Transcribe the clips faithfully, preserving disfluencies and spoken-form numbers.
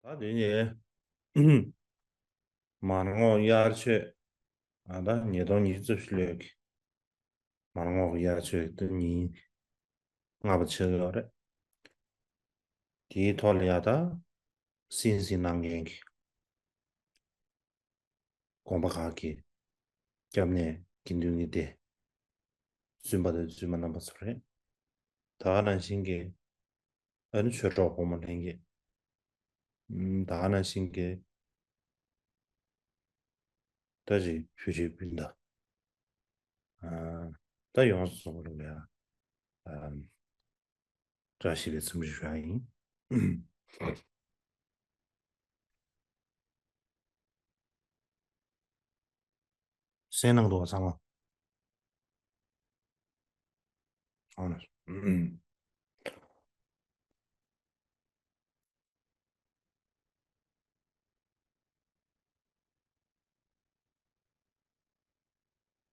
ད་དེ་ནས་མར་ངོ་དབྱར་ཆོས། ཨ་ད་ཉིས་སྟོང་ཉི་ཤུ་རྩ་བཞི་ལོའི་གི་མར་ངོ་གི་དབྱར་ཆོས་དེ་ཉིན་ལྔ་པ་ཆགས་ཡོད་རེད། དེའི་ཐོག་ལ་ཡ་ད་སེམས་གཟིགས་གནང་མཁན་གྱི་དགོན་པ་ཁག་གི་སྐྱབས་གནས་དགེ་འདུན་གྱི་སྡེ། བཙུན་པ་དང་བཙུན་མ་རྣམ་པ་ཚོ་རེད། ད་ག་ནང་བཞིན་གྱི་ཨ་ནི་ཆོས་གྲོགས་ཕོ་མོ་ལྷན་རྒྱས། ཨམ། ད་ག་ནང་བཞིན་གྱི་ད་ཅི་བོད་རིགས་སྤུན་ཟླ། ཨ། ད་ཡོངས་སུ་རྫོགས་པ་ལ་ཡ། ཨ། བཀྲ་ཤིས་པའི་འཚམས་འདྲི་ཞུ་ཡ་ཡིན། གསན་གནང་འདུག་བ་ཚང་མ། ཨ་ནི།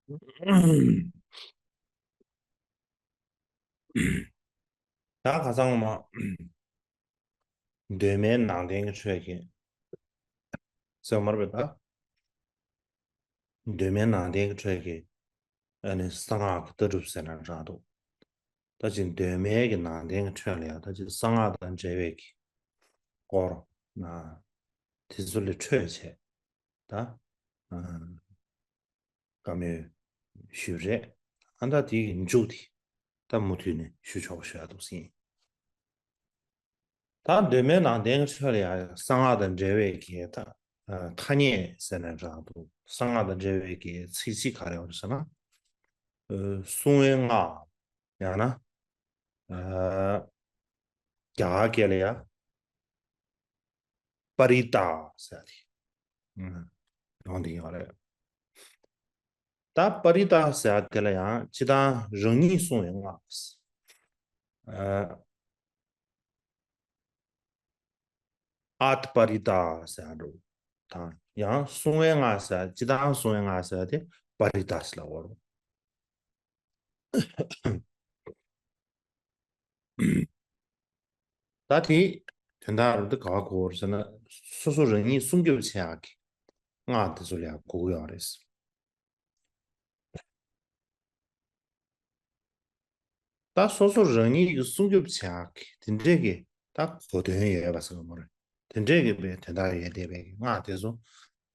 ད་ཁ་སང་མ། གདོད་མའི་ནང་བསྟན་གྱི་ཆོས་ཀྱི། ཟེར་མར་བས་ད། གདོད་མའི་ནང་བསྟན་གྱི་ཆོས་ཀྱི། ཨ་ནི་གསང་སྔགས་ཀྱི་ལྟ་གྲུབ་ཟེར་ན་འདྲ་འདུག་ད་ཅིག་གདོད་མའི་གི་ནང་བསྟན་གྱི་ཆོས་ལ་ཡང་ད་ཅིག་གསང་སྔགས་དང་འབྲེལ་བའི་གི་སྐོར་ན། དེ་ཚོ་ལས་འཕྲོས་བྱས། ད། ཨ། བཀའ་མོལ་ཞུས་རེད། ཨ་ད་དེའི་མཇུག་དེ་ད་མུ་མཐུད་ནས་ཞུ་ཆོག་ཞུ་ཡ་འདུག་ཟིན། ད་གདོད་མའི་ནང་བསྟན་གྱི་ཆོས་ལ་ཡང་གསང་སྔགས་དང་འབྲེལ་བའི་གི་ད་ཐ་སྙད་ཟེར་ན་འདྲ་འདུག་གསང་སྔགས་དང་འབྲེལ་བའི་གི་ཚིག་གཅིག་ག་རེ་ཡོད་ཟེར་ན། ཨ། སྲུང་བའི་སྔགས། ཡང་ན། ཨ། རྒྱ་གར་སྐད་ལ་ཡ། པ་རི་ཏཱ་ཟེར་ཏེ། ཨ། ཡོང་དེ་ཡོད་རེད། ད་པ་རི་ཏཱ་ཟེར་དེ་ལ་ཡང་སྤྱི་བཏང་རང་ཉིད་སྲུང་བའི་སྔགས། ཨ། ཨཱཏ་པ་རི་ཏཱ་ཟེར་འགྲོ། དང་ཡང་སྲུང་བའི་སྔགས་ཟེར་སྤྱི་བཏང་སྲུང་བའི་སྔགས་ཟེར་དེ་པ་རི་ཏཱ་ཟེར་ལ་འོ་རོ། ད་དེ་དོན་དག་རུ་དེ་ག་བ་གོ་རུ་ཟེར་ན། སོ་སོ་རང་ཉིད་སྲུང་སྐྱོབ་བྱེད་ཡག་གི་སྔགས་དེ་ཚོ་ལ་ཡང་གོ་གི་ཡོད་རེད། ད་སོ་སོ་རང་ཉིད་ཀྱི་སྲུང་སྐྱོབ་བྱེད་ཡག་གི་དེ་འདྲས་ཀྱི་ད་གོ་དོན་ཡོད་པ་ཟེར་བ་མ་རེད། དེ་འདྲས་ཀྱི་པའི་དོན་དག་ཡོད་བསྡད་པའི་སྔགས་དེ་ཚོ་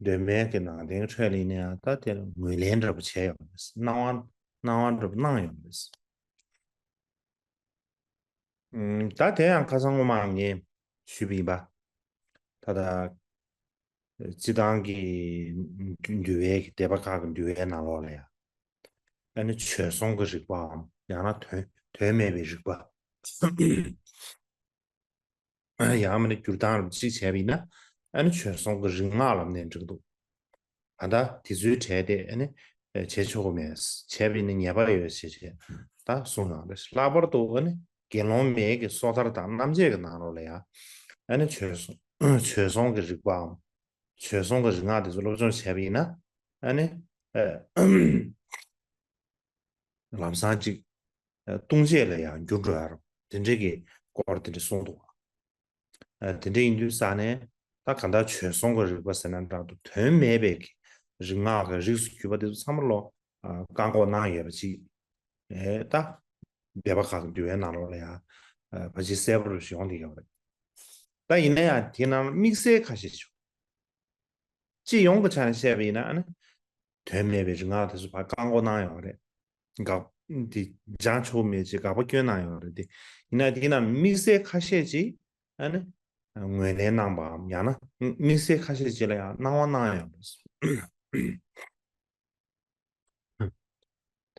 གདོད་མའི་གི་ནང་བསྟན་ཁྲོད་ལ་ཡིན་ན་ཡང་ད་དེ་ལ་ངོས་ལེན་འདྲ་པོ་བྱས་ཡོད་པ་རེད། གནང་བ་གནང་བ་འདྲ་པོ་གནང་ཡོད་པ་རེད། ཨུམ། ད་དེ་ཡང་ཁ་སང་སྔོན་མ་ངས་ཞུས་པ་ཡིན་པ། ད་ལྟ་སྤྱི་བཏང་གི་འདུལ་བའི་གི་སྡེ་པ་ཁག་གི་འདུལ་བའི་ནང་ལོགས་ལ་ཡང་། ཨ་ནི་བྱོལ་སོང་གི་རིག་པའམ་ཡང་ན་དོན་དོན་མེད་པའི་རིག་པ། ཡང་མིན་ན་བསྒྱུར་སྟངས་རུ་གཅིག་བྱས་པ་ཡིན་ན། ཨ་ནི་བྱོལ་སོང་གི་རིག་སྔགས་ལབ་ནས་འགྲིག་འདུག་ད་ལྟ་དེ་ཚོའི་གྲས་དེ་ཨ་ནི་བྱེད་ཆོག་གི་མེད། བྱས་པ་ཡིན་ན་ཉེས་པ་ཡོད་ཞེས་བྱས་ད་གསུངས་ཡོང་རེད། ལྷག་པར་དུ་ཨ་ནི་དགེ་སློང་མའི་གི་སོ་ཐར་དང་རྣམ་འབྱེད་ཀྱི་ནང་ལོགས་ལ་ཡང་། ཨ་ནི་བྱོལ་སོང་བྱོལ་སོང་གི་རིག་པའམ། བྱོལ་སོང་གི་རིག་སྔགས་དེ་ཚོ་སློབ་སྦྱོང་བྱས་པ་ཡིན་ན། ཨ་ནི། ཨ། ལམ་སང་ཅིག་ལྟུང་བྱེད་ལ་ཡང་འགྱུར་འགྲོ་ཡ་རུ་དེ་འདྲའི་གི་སྐོར་དེ་འདྲ་གསུངས་འདུག་ཨ། དེ་འདྲ་ཡིན་དུས་ས་ནས་ད་ག་འདྲ་བྱོལ་སོང་གི་རིག་པ་ཟེར་ན་འདྲ་འདུག་དོན་མེད་པའི་གི་རིག་སྔགས་ཀྱི་རིགས་སུ་གྱུར་པ་དེ་ཚོ་ཚང་མ་ལོ། ཨ། བཀག་འགོག་གནང་ཡོད་པ་ཅིག་ཨེ། ད་སྡེ་པ་ཁག་གི་འདུལ་བའི་ནང་ལོགས་ལ་ཡང་ཕལ་ཆེར་གསལ་པོ་རུ་ཡོང་བསྡད་ཡོད་རེད། ད་ཡིན་ན་ཡང་དེ་ནང་དམིགས་བསལ་ཁ་ཤས་བྱུང་། སྤྱི་ཡོངས་ཀྱི་ཆ་ནས་བཤད་པ་ཡིན་ན་ཨ་ནི། དོན་མེད་པའི་རིག་སྔགས་དེ་ཚོ་ཕར་བཀག་འགོག་གནང་ཡོད་རེད། དགག་འདི་སྦྱང་ཆོག་མེད་ཅེས་དགག་པ་སྐྱོན་གནང་ཡོད་རེད་དེ། ཡིན་ན་དེ་ཡིན་ན་དམིགས་བསལ་ཁ་ཤས་ཅིག་ཨ་ནི། ངོས་ལེན་གནང་པའམ་ཡང་ན་དམིགས་བསལ་ཁ་ཤས་ཅིག་ལ་ཡང་གནང་བ་གནང་ཡོད་རེད།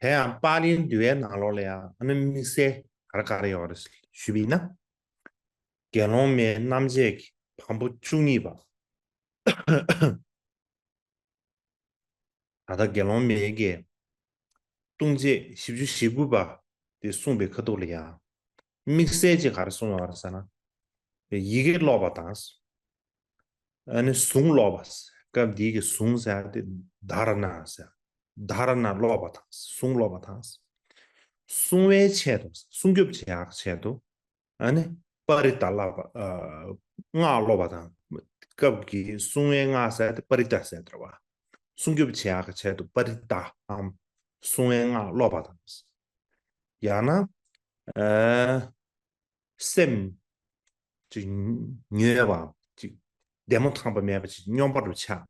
དེ་ཡང་པཱ་ལིའི་འདུལ་བའི་ནང་ལོགས་ལ་ཡང་ཨ་ནི་དམིགས་བསལ་ག་རེ་ག་རེ་ཡོད་རེད་ཞུས་པ་ཡིན་ན། དགེ་སློང་མའི་རྣམ་འབྱེད་ཀྱི་བམ་པོ་བཅུ་གཉིས་པ། ད་ལྟ་དགེ་སློང་མའི་གི་ལྟུང་བྱེད་བཞི་བཅུ་ཞེ་དགུ་པ་དེ་གསུངས་པའི་ཁ་ཐུག་ལ་ཡང་དམིགས་བསལ་གྱིས་ག་རེ་གསུངས་ཡོད་རེད་ཟེར་ན། ཡི་གེ་ཀློག་པ་དང་། ཨ་ནི་གཟུངས་ཀློག་པ། སྐབས་འདིའི་གི་གཟུངས་ཟེར་ཡ་དེ་དྷ་ར་ཎ་ཟེར། དྷ་ར་ཎ་ཀློག་པ་དང་གཟུངས་ཀློག་པ་དང་། སྲུང་བའི་ཆེད་དུ་སྲུང་སྐྱོབ་བྱེད་ཡག་ཆེད་དུ། ཨ་ནི། པ་རི་ཏ་བསླབ་པ། ཨ། སྔགས་སློབ་པ་དང་། སྐབས་ཀྱི་སྲུང་བའི་སྔགས་ཟེར་ཏེ་པ་རི་ཏ་ཟེར་ཏེ་རེད་བ། སྲུང་སྐྱོབ་བྱེད་ཡག་གི་ཆེད་དུ་པ་རི་ཏའམ་སྲུང་བའི་སྔགས་སློབ་པ་དང་། ཡང་ན། ཨ། སེམས་ཅིག་ཉོས་པ་ཅིག་བདེ་མོ་ཐང་པ་མེད་པ་ཅིག་སྙོམས་པ་རུ་ཆགས།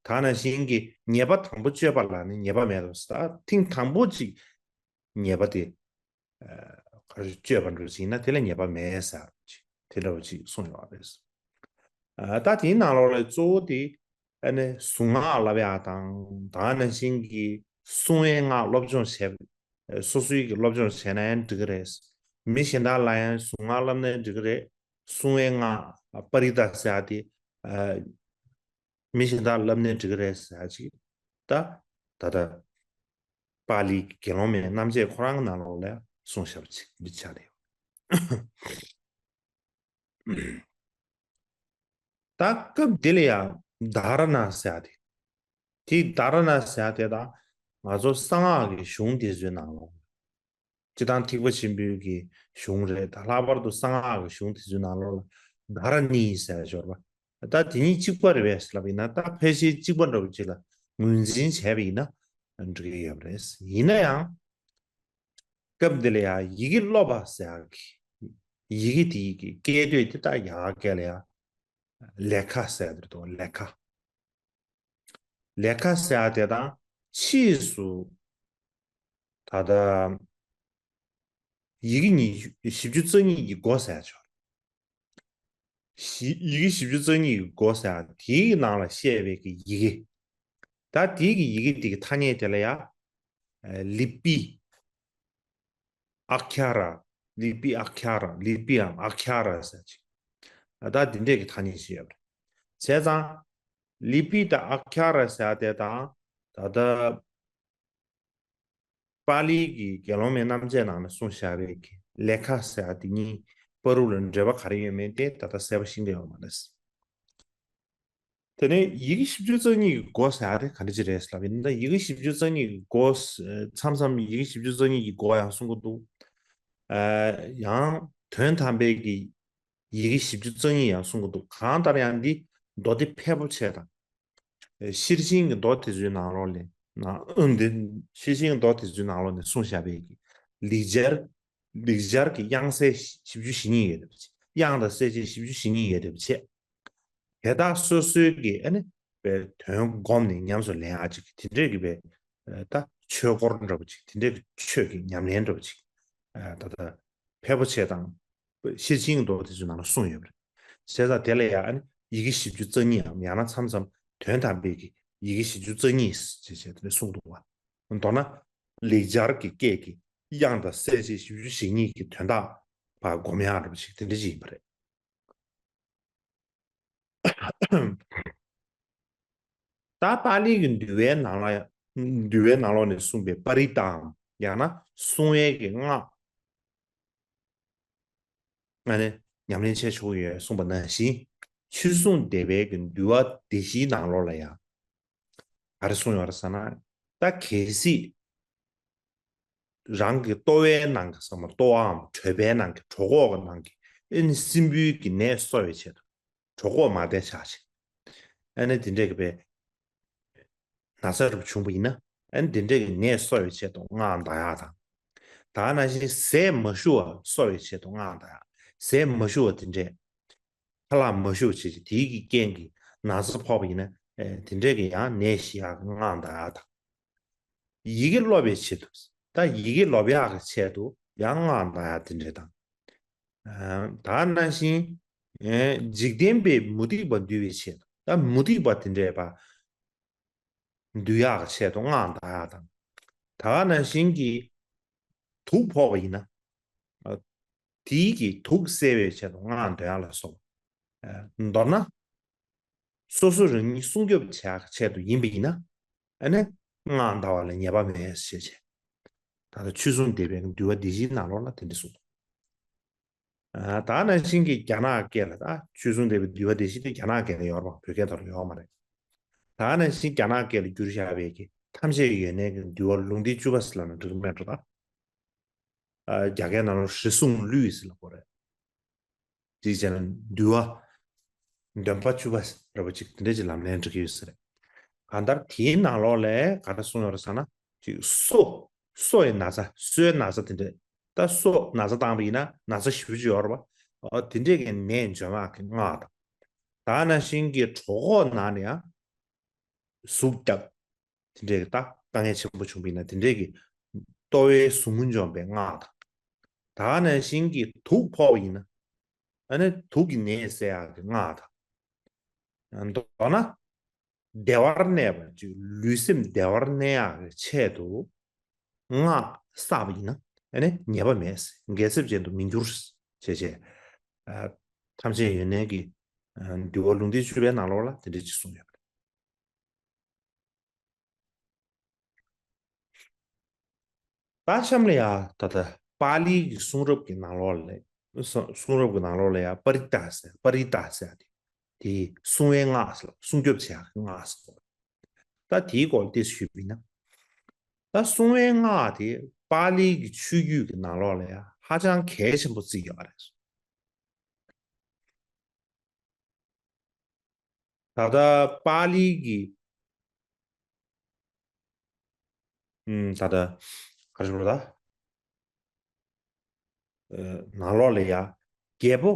ད་ནང་བཞིན་གྱི་ཉེས་པ་དང་པོ་སྤྱོད་པ་ལ་ནི་ཉེས་པ་མེད་དོ། ད་ཐེངས་དང་པོ་ཅིག་ཉེས་པ་དེ། ཨ། ག་རེ་སྤྱོད་པ་འགྲོ་ཅིག་ན་དེ་ལ་ཉེས་པ་མེད་ཟེར་ཅིག་དེ་འདྲ་བ་ཅིག་གསུངས་ཡོད་རེད། ཨ། ད་དེའི་ནང་ལོགས་ལ་གཙོ་བོ་དེ་ཨ་ནི་གཟུངས་སྔགས་བསླབ་ཡག་དང་། ད་ནང་བཞིན་གྱི་སྲུང་བའི་སྔགས་སློབ་སྦྱོང་བྱས། སོ་སོའི་གི་སློབ་སྦྱོང་བྱས་ན་ཡང་འགྲིག་གི་རེད། མི་གཞན་དག་ལ་ཡང་གཟུངས་སྔགས་བསླབ་ན་འགྲིག་གི་རེད། སྲུང་བའི་སྔགས་པ་རི་ཏ་ཟེར་ཡག་དེ། ཨ། མི་གཞན་དག་བསླབ་ནས་འགྲིག་གི་རེད་ཟེར་ཅིག་ད་ད་ལྟ་པཱ་ལིའི་དགེ་སློང་མའི་རྣམ་འབྱེད་ཁོ་རང་གི་ནང་ལོགས་ལ་གསུངས་བཞག་པ་ཅིག་འདི་ཆགས་བསྡད་ཡོད། ད་སྐབས་འདི་ལ་ཡང་དྷ་ར་ཎ་ཟེར་ཡག་དེ། དེ་དྷ་ར་ཎ་ཟེར་ཡག་དེ་དང་ང་ཚོ་གསང་སྔགས་ཀྱི་གཞུང་དེ་ཚོའི་ནང་ལོགས། སྤྱིར་བཏང་ཐེག་པ་ཆེན་པོའི་གི་གཞུང་རེད། ད་ལྷག་པར་དུ་གསང་སྔགས་ཀྱི་གཞུང་དེ་ཚོའི་ནང་ལོགས་ལ་དྷ་ར་ཎི་ཟེར་སྦྱོར་བ། ད་དེ་གཉིས་གཅིག་པ་རེད་པས་ལབ་ཡིན་ན། ད་ཕལ་ཆེར་གཅིག་པ་འདྲ་བོ་ཅིག་ལ་ངོས་འཛིན་བྱས་པ་ཡིན་ན་འགྲིག་གི་ཡོད་པ་རེད། ཡིན་ན་ཡང་སྐབས་འདི་ལ་ཡང་ཡི་གེ་སློབ་པ་ཟེར་ཡག་གི་ཡི་གེ་དེའི་གི་སྐད་དོད་དེ་ད་ཡ་གི་སྐད་ལ་ཡང་ལེ་ཁ་ཟེར་ཡག་དེ་རེད་དོ། ལེ་ཁ། ལེ་ཁ་ཟེར་ཡག་དེ་དང་ཕྱིས་སུ་ད་ལྟ་ཡི་གེ་ཉི་ཤུ་བཞི་བཅུ་རྩ་གཉིས་ཀྱི་སྒོ་ཟེར་ཡག་ཆོག་བཞི། ཡི་གེ་བཞི་བཅུ་རྩ་གཉིས་ཀྱི་སྒོ་ཟེར་ཡག་དེའི་ནང་ལ་བཤད་པའི་གི་ཡི་གེ། ད་དེའི་གི་ཡི་གེ་དེ་གི་ཐ་སྙད་དེ་ལ་ཡང་ལི་པི། ཨ་ཁྱ་ར། ལི་པི་ཨ་ཁྱ་ར། ལི་པིའམ་ཨ་ཁྱ་ར་ཟེར་ཅིག་ད་འདི་འདྲས་ཀྱི་ཐ་སྙད་ཅིག་ཡོད་པ་རེད། བྱས་ཙང་ལི་པི་དང་ཨ་ཁྱ་ར་ཟེར་དེ་དང་ད་ལྟ་པཱ་ལིའི་གི་དགེ་སློང་མའི་རྣམ་འབྱེད་ནང་ནས་གསུངས་བཞག་པའི་གི་ལེ་ཁ་ཟེར་དེ་གཉིས་བར་དུ་ལ་འབྲེལ་བ་ག་རེ་ཡོད་མེད་དེ་ད་ལྟ་གསལ་པོ་ཤེས་ཀྱི་ཡོད་མ་རེད། དེ་ནས་ཡི་གེ་བཞི་བཅུ་རྩ་གཉིས་ཀྱི་སྒོ་ཟེར་ཡག་དེ་ག་འདྲ་ཅིག་རེད་ལབ་ཡིན་ན། ཡི་གེ་བཞི་བཅུ་རྩ་གཉིས་ཀྱི་སྒོ། མཚམས་མཚམས་ཡི་གེ་བཞི་བཅུ་རྩ་གཉིས་ཀྱི་སྒོ་ཡང་གསུང་གི་འདུག་ཨ། ཡང་དོན་དམ་པའི་གི་ཡི་གེ་བཞི་བཅུ་རྩ་གཉིས་ཡང་གསུང་གི་འདུག་གང་ལྟར་ཡང་འདི་མདོ་སྡེ་ཕལ་པོ་ཆེ་དང་། ཤེར་ཕྱིན་གྱི་མདོ་དེ་ཚོའི་ནང་ལོགས་ལ་ནང་། ཨ། འདི་ཤེར་ཕྱིན་གྱི་མདོ་དེ་ཚོའི་ནང་ལོགས་ནས་གསུངས་བཞག་པའི་གི་ལེགས་སྦྱར། ལེགས་སྦྱར་གྱི་དབྱངས་གསལ་བཞི་བཅུ་ཞེ་གཉིས་ཡོད་རེད་པ་ཅིག་དབྱངས་དང་གསལ་བྱེད་བཞི་བཅུ་ཞེ་གཉིས་ཡོད་རེད་པ་ཅིག་དེ་དག་སོ་སོའི་གི་ཨ་ནི་པའི་དོན་བསྒོམས་ནས་ཉམས་སུ་ལེན་ཡག་ཅིག་དེ་འདྲས་ཀྱི་པའི་ད་ཆོས་སྐོར་འདྲ་པོ་ཅིག་དེ་འདྲས་ཀྱི་ཆོས་ཀྱི་ཉམས་ལེན་འདྲ་པོ་ཅིག་ད་ལྟ་ཕལ་པོ་ཆེ་དང་། ཤེར་ཕྱིན་གྱི་མདོ་དེ་ཚོའི་ནང་ལ་གསུངས་ཡོད་པ་རེད། བྱས་ཙང་དེ་ལ་ཡང་ཨ་ནི་ཡི་གེ་བཞི་བཅུ་རྩ་གཉིས་འམ་ཡང་ན་མཚམས་མཚམས་དོན་དམ་པའི་གི་ཡི་གེ་བཞི་བཅུ་རྩ་གཉིས་ཞེས་བྱས་དེ་འདྲ་གསུངས་འདུག་བ། མདོར་ན་ལེགས་སྦྱར་གྱི་སྐད་ཀྱི་དབྱངས་དང་གསལ་བྱེད་བཞི་བཅུ་ཞེ་གཉིས་ཀྱི་དོན་དག་ཕར་སྒོམ་ཡག་འདྲ་པོ་ཞིག་དེ་འདྲ་ཅིག་ཡིན་པ་རེད། ད་པཱ་ལི་གི་འདུལ་བའི་ནང་ལ། འདུལ་བའི་ནང་ལོགས་ནས་གསུངས་པའི་པ་རི་ཏའམ་ཡང་ན་སྲུང་བའི་གི་སྔགས། ཨ་ནི་ཉམས་ལེན་བྱས་ཆོག་གི་ཡོད་གསུངས་པ་ནང་བཞིན། ཆོས་སྲུང་སྡེ་པའི་གི་འདུལ་བ་སྡེ་བཞིའི་ནང་ལོགས་ལ་ཡང་ག་རེ་གསུངས་ཡོད་རེད་ཟེར་ན། ད་གལ་སྲིད་རང་གི་ལྟོ་བའི་ནང་གི་ཟེར་མ། ལྟོ་བའམ་གྲོད་པའི་ནང་གི་གྲོད་ཁོག་གི་ནང་གི་ཨ་ནི་སྲིན་བུའི་གི་ནད་གསོ་བའི་ཆེད་དུ། གྲོད་ཁོག་མ་བདེ་ཆགས་ཤིང་། ཨ་ནི་དེ་འདྲས་ཀྱི་པའི་ན་ཚ་རུ་བྱུང་བ་ཡིན་ན། ཨ་ནི་དེ་འདྲས་ཀྱི་ནད་གསོ་བའི་ཆེད་དུ་སྔགས་བཟླ་ཡག་དང་། ད་ནང་བཞིན་ཟས་མ་ཞུ་བ་གསོ་བའི་ཆེད་དུ་སྔགས་བཟླ་ཡག་ཟས་མ་ཞུ་བ་དེ་འདྲས། ཁ་ལག་མ་ཞུ་བ་བྱས་ཏེ་དེའི་གི་རྐྱེན་གྱིས་ན་ཚ་ཕོག་པ་ཡིན་ན། ཨེ། དེ་འདྲས་ཀྱི་ཡང་ནད་ཞི་ཡག་གི་སྔགས་བཟླ་ཡག་དང་། ཡི་གེ་སློབ་པའི་ཆེད་དུ། ད་ཡི་གེ་སློབ་ཡག་གི་ཆེད་དུ་ཡང་སྔགས་བཟླ་ཡག་དེ་འདྲས་དང་། ཨ། ད་ནང་བཞིན། ཨེ། འཇིག་རྟེན་པའི་མུ་སྟེགས་པ་འདུལ་བའི་ཆེད་དུ། ད་མུ་སྟེགས་པ་དེ་འདྲས་པ་འདུལ་ཡག་གི་ཆེད་དུ་སྔགས་བཟླ་ཡག་དང་། ད་ནང་བཞིན་གྱི་དུག་ཕོག་པ་ཡིན་ན། ཨ། དེའི་གི་དུག་སེལ་བའི་ཆེད་དུ་སྔགས་འདོན་ཡག་ལ་སོགས། ཨ། མདོར་ན། སོ་སོ་རང་ཉིད་སྲུང་སྐྱོབ་བྱེད་ཡག་གི་ཆེད་དུ་ཡིན་པ་ཡིན་ན། ཨ་ནི་སྔགས་བཟླ་བ་ལ་ཉེས་པ་མེད་ཞེས་བྱས། ད་ལྟ་ཆོས་སྲུང་སྡེ་པའི་འདུལ་བ་སྡེ་བཞིའི་ནང་ལོགས་ལ་དེ་འདྲ་གསུངས་འདུག་ཨ། ད་ནང་བཞིན་གྱི་རྒྱ་ནག་སྐད་ལ། ད་ཆོས་སྲུང་སྡེ་པའི་འདུལ་བ་སྡེ་བཞི་དེ་རྒྱ་ནག་སྐད་ལ་ཡོད་རེད་པ། བོད་སྐད་ཐོག་ལ་ཡོད་མ་རེད། ད་ནང་བཞིན་རྒྱ་ནག་སྐད་ལ་བསྒྱུར་བཞག་པའི་གི་ཐམས་ཅད་ཡོན་གནས་ཀྱི་འདུལ་བ་ལུང་སྡེ་བཅུ་པ་ཟེར་ལབ་ན་འགྲིག་གི་མེད་འགྲོ་ད། ཨ། རྒྱ་སྐད་ནང་ལ་རིགས་གསུམ་ལུས་ཟེར་ལབ་དགོས་རེད། ཅིག་བྱས་ན་འདུལ་བ། འདོན་པ་བཅུ་པ་ར་བ་ཅིག་དེ་འདྲ་ཅིག་ལམ་ལྷན་འགྲིག་གི་ཡོད་ས་རེད། གང་ལྟར་དེའི་ནང་ལོགས་ལ་ག་རེ་གསུངས་ཡོད་རེད་ཟེར་ན། ཅིག་སོ། སོ་ཡི་ན་ཚ། སོའི་ན་ཚ་དེ་འདྲ། ད་སོ་ན་ཚ་བཏང་བ་ཡིན་ན་ན་ཚ་ཞེ་པོ་ཅིག་ཡོད་རེད་པ། ཨོ་དེ་འདྲས་ཀྱི་ནད་འཇོམས་ཡག་གི་སྔགས་དང་། ད་ནང་བཞིན་གྱི་གྲོད་ཁོག་ནང་ནས་ཡང་ཟུག་རྒྱག་དེ་འདྲས་ཀྱི་ད་དཀའ་ངལ་ཆེན་པོ་བྱུང་བ་ཡིན་ན་དེ་འདྲས་ཀྱི་ལྟོ་བའི་ཟུག་རྔུ་འཇོམས་པའི་སྔགས་དང་། ད་ནང་བཞིན་གྱི་དུག་ཕོག་པ་ཡིན་ན། ཨ་ནི་དུག་གི་ནད་སེལ་ཡག་གི་སྔགས་དང་། མདོར་ན། བདེ་བར་གནས་པ་ཅིག་ལུས་སེམས་བདེ་བར་གནས་ཡག་གི་ཆེད་དུ་སྔགས་བསགས་པ་ཡིན་ན་ཨ་ནི་ཉེས་པ་མེད། འགལ་ཚབས་ཅན་དུ་མི་འགྱུར་ཞེས་བྱས། ཨ། ཐམས་ཅད་ཡོན་ཏན་གྱི་ཨ་འདུལ་བ་ལུང་བསྟན་བཅུ་པའི་ནང་ལོགས་ལ་དེ་འདྲ་ཅིག་གསུངས་ཡོད་པ་རེད། ད་གཤམ་ལ་ཡ་ད་ལྟ་པཱ་ལིའི་གི་གསུང་རབ་ཀྱི་ནང་ལོགས་ལ། གསུང་རབ་ཀྱི་ནང་ལོགས་ལ་ཡ་པ་རི་ཏཱ་ཟེར། པ་རི་ཏཱ་ཟེར་ཡ་དེ། དེ་སྲུང་བའི་སྔགས་ཟེར་ལ་སྲུང་སྐྱོབ་བྱེད་ཡག་གི་སྔགས་ཟེར། ད་དེའི་སྐོར་ཏོག་ཙམ་ཞུས་པ་ཡིན་ན། ད་སྲུང་བའི་སྔགས་དེ་པཱ་ལིའི་གི་ཆོས་བརྒྱུད་ཀྱི་ནང་ལོགས་ལ་ཡ་ཧ་ཅང་གལ་ཆེན་པོ་བརྩི་ཡོད་རེད། ད་ལྟ་པཱ་ལིའི་གི་ཨུམ། ད་ལྟ་ག་རེ་ཞུ་དགོས་རེད་ད། ཨ། ནང་ལོགས་ལ་ཡ་རྒྱལ་པོ་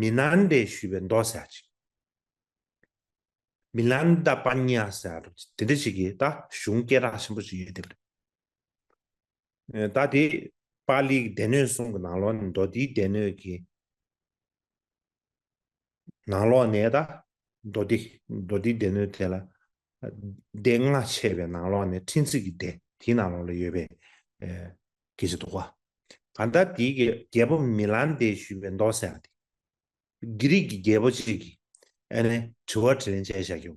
མི་ལན་དེས་ཞུས་པའི་མདོ་ཟེར་ཡག་ཅིག་མི་ལན་ད་པཱ་ཉ་ཟེར་ཡག་དེ་འདྲ་ཞིག་གི་ད་གཞུང་སྐད་གྲགས་ཆེན་པོ་ཞིག་ཡོད་དེ་རེད། ཨ། ད་དེ་པཱ་ལིའི་སྡེ་སྣོད་གསུམ་གྱི་ནང་ལོགས་ནས་མདོ་སྡེའི་སྡེ་སྣོད་ཀྱི་ནང་ལོགས་ནས་ད་མདོ་སྡེ། མདོ་སྡེའི་སྡེ་སྣོད་དེ་ལ་སྡེ་ལྔ་ཕྱེ་བའི་ནང་ལོགས་ནས་ཕྲེང་ཚེག་གི་སྡེ་དེའི་ནང་ལོགས་ལ་ཡོད་པའི་ཨ་སྐད་ཆ་འདུག་ག་གང་ལྟར་དེའི་གི་རྒྱལ་པོ་མི་ལན་དེས་ཞུས་པའི་མདོ་ཟེར་ཡག་དེ། བྷི་རིག་གི་རྒྱལ་པོ་གཅིག་གིས་ཨ་ནི་དྲི་བ་དྲིས་ལན་བྱས་བཞག་རྒྱུ།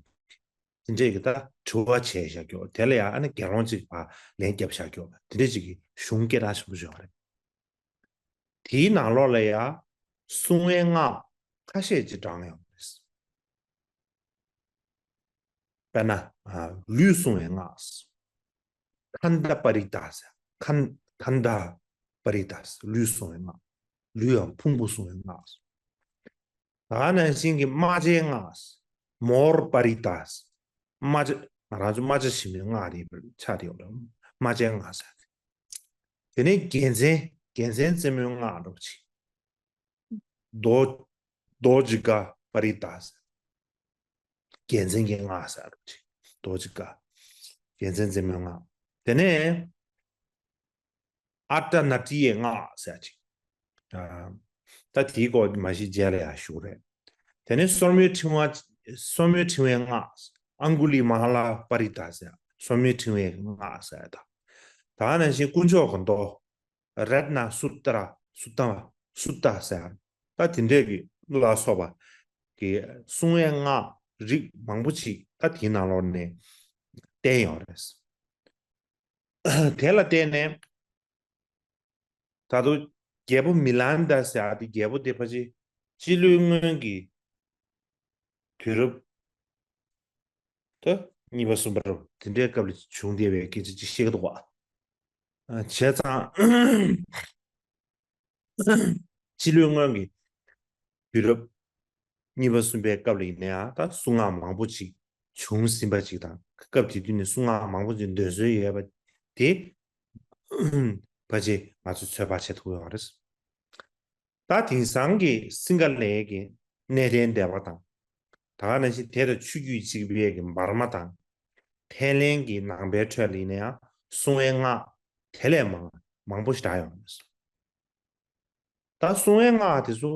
དེ་འདྲས་ཀྱི་ད་དྲི་བ་བྱས་བཞག་རྒྱུ། དེ་ལ་ཡང་ཨ་ནི་དགེ་སློང་གཅིག་ཕར་ལན་བརྒྱབ་བཞག་རྒྱུ། དེ་འདྲས་ཅིག་གི་གཞུང་སྐད་གྲགས་ཆེན་པོ་ཞིག་ཡོད་རེད། དེའི་ནང་ལོགས་ལ་ཡང་སྲུང་བའི་སྔགས་ཁ་ཤས་ཅིག་བགྲངས་ཡོད་རེད། དཔེར་ན། ཨ། ལུས་སྲུང་བའི་སྔགས། ཁན་ད་པ་རི་ཏཱ་ཟེར། ཁན། ཁན་ད་པ་རི་ཏཱ་ཟེར། ལུས་སྲུང་བའི་སྔགས། ལུས་དང་ཕུང་པོ་སྲུང་བའི་སྔགས། ད་ག་ནང་བཞིན་གྱི་རྨ་བྱའི་སྔགས། མོར་པ་རི་ཏཱ་ཟེར། རྨ་བྱ། ང་རང་ཚོ་རྨ་བྱ་ཞིམ་པའི་སྔགས་དེ་ཆགས་བསྡད་ཡོད་རེད། རྨ་བྱའི་སྔགས་ཟེར། དེ་ནས་རྒྱལ་མཚན། རྒྱལ་མཚན་རྩེ་མོའི་སྔགས་འདྲ་པོ་ཅིག་རྡོ། རྡོ་ཇི་ག་པ་རི་ཏཱ་ཟེར། རྒྱལ་མཚན་གྱི་སྔགས་ཟེར་རོ་ཅིག་རྡོ་ཇི་ག་རྒྱལ་མཚན་རྩེ་མོའི་སྔགས། དེ་ནས་ཨ་ཏྲ་ན་ཏྲི་ཡའི་སྔགས་ཟེར་ཅིག་ཨ། ད་དེའི་སྐོར་མ་གཞི་རྗེས་ལ་ཡང་ཞུ་རེད། དེ་ནས་སོར་མོའི་ཕྲེང་བ། སོར་མོའི་ཕྲེང་བའི་སྔགས། ཨང་གུ་ལི་མ་ཧ་ལ་པ་རི་ཏཱ་ཟེར། སོར་མོའི་ཕྲེང་བའི་སྔགས་ཟེར་ད། ད་ནང་བཞིན་དཀོན་མཆོག་གི་མདོ། རཏྣ་སུ་ཏྲ། སུ་ཏ། སུ་ཏ་ཟེར། ད་དེ་འདྲས་ཀྱི་ལ་སོགས་པ་གི་སྲུང་བའི་སྔགས་རིགས་མང་པོ་ཅིག་ད་དེའི་ནང་ལོགས་ནས་བསྟན་ཡོད་རེད། དེ་ལ་བརྟེན་ནས་ད་དུང་རྒྱལ་པོ་མི་ལན་ད་ཟེར་ཡག་དེ་རྒྱལ་པོ་དེ་ཕལ་ཆེར་སྤྱི་ལོའི་སྔོན་གྱི་དུས་རབས་ད་གཉིས་པ་གསུམ་པ་རབས་དེ་འདྲའི་སྐབས་ལ་བྱུང་བསྡད་པའི་སྐད་ཆ་ཅིག་བཤད་ཀྱི་འདུག་བ། བྱས་ཙང་། སྤྱི་ལོའི་སྔོན་གྱི་དུས་རབས་གཉིས་པ་གསུམ་པའི་སྐབས་ལ་ཡིན་ན་ཡང་ད་གསུང་སྔགས་མང་པོ་ཅིག་བྱུང་ཟིན་པ་ཅིག་དང་། སྐབས་དེ་དུས་ནས་གསུང་སྔགས་མང་པོ་ཅིག་འདོན་སྲོལ་ཡོད་པ་དེ་ཕལ་ཆེར་ང་ཚོས་ཚོད་དཔག་བྱེད་ཐུབ་ཡོད་རེད། ད་དེང་སང་གི་སིང་ག་ལའི་གི་གནས་བརྟན་སྡེ་པ་དང་། ད་ག་ནང་བཞིན་དེ་དང་ཆོས་བརྒྱུད་གཅིག་པའི་གི་འབར་མ་དང་། ཐའི་ལེན་གྱི་ནང་པའི་ཁྲོད་ལ་ཡིན་ན་ཡང་སྲུང་བའི་སྔགས་དེ་ལས་མང་མང་པོ་ཞིག་བསྒྲགས་ཡོང་གི་རེད། ད་སྲུང་བའི་སྔགས་དེ་ཚོ་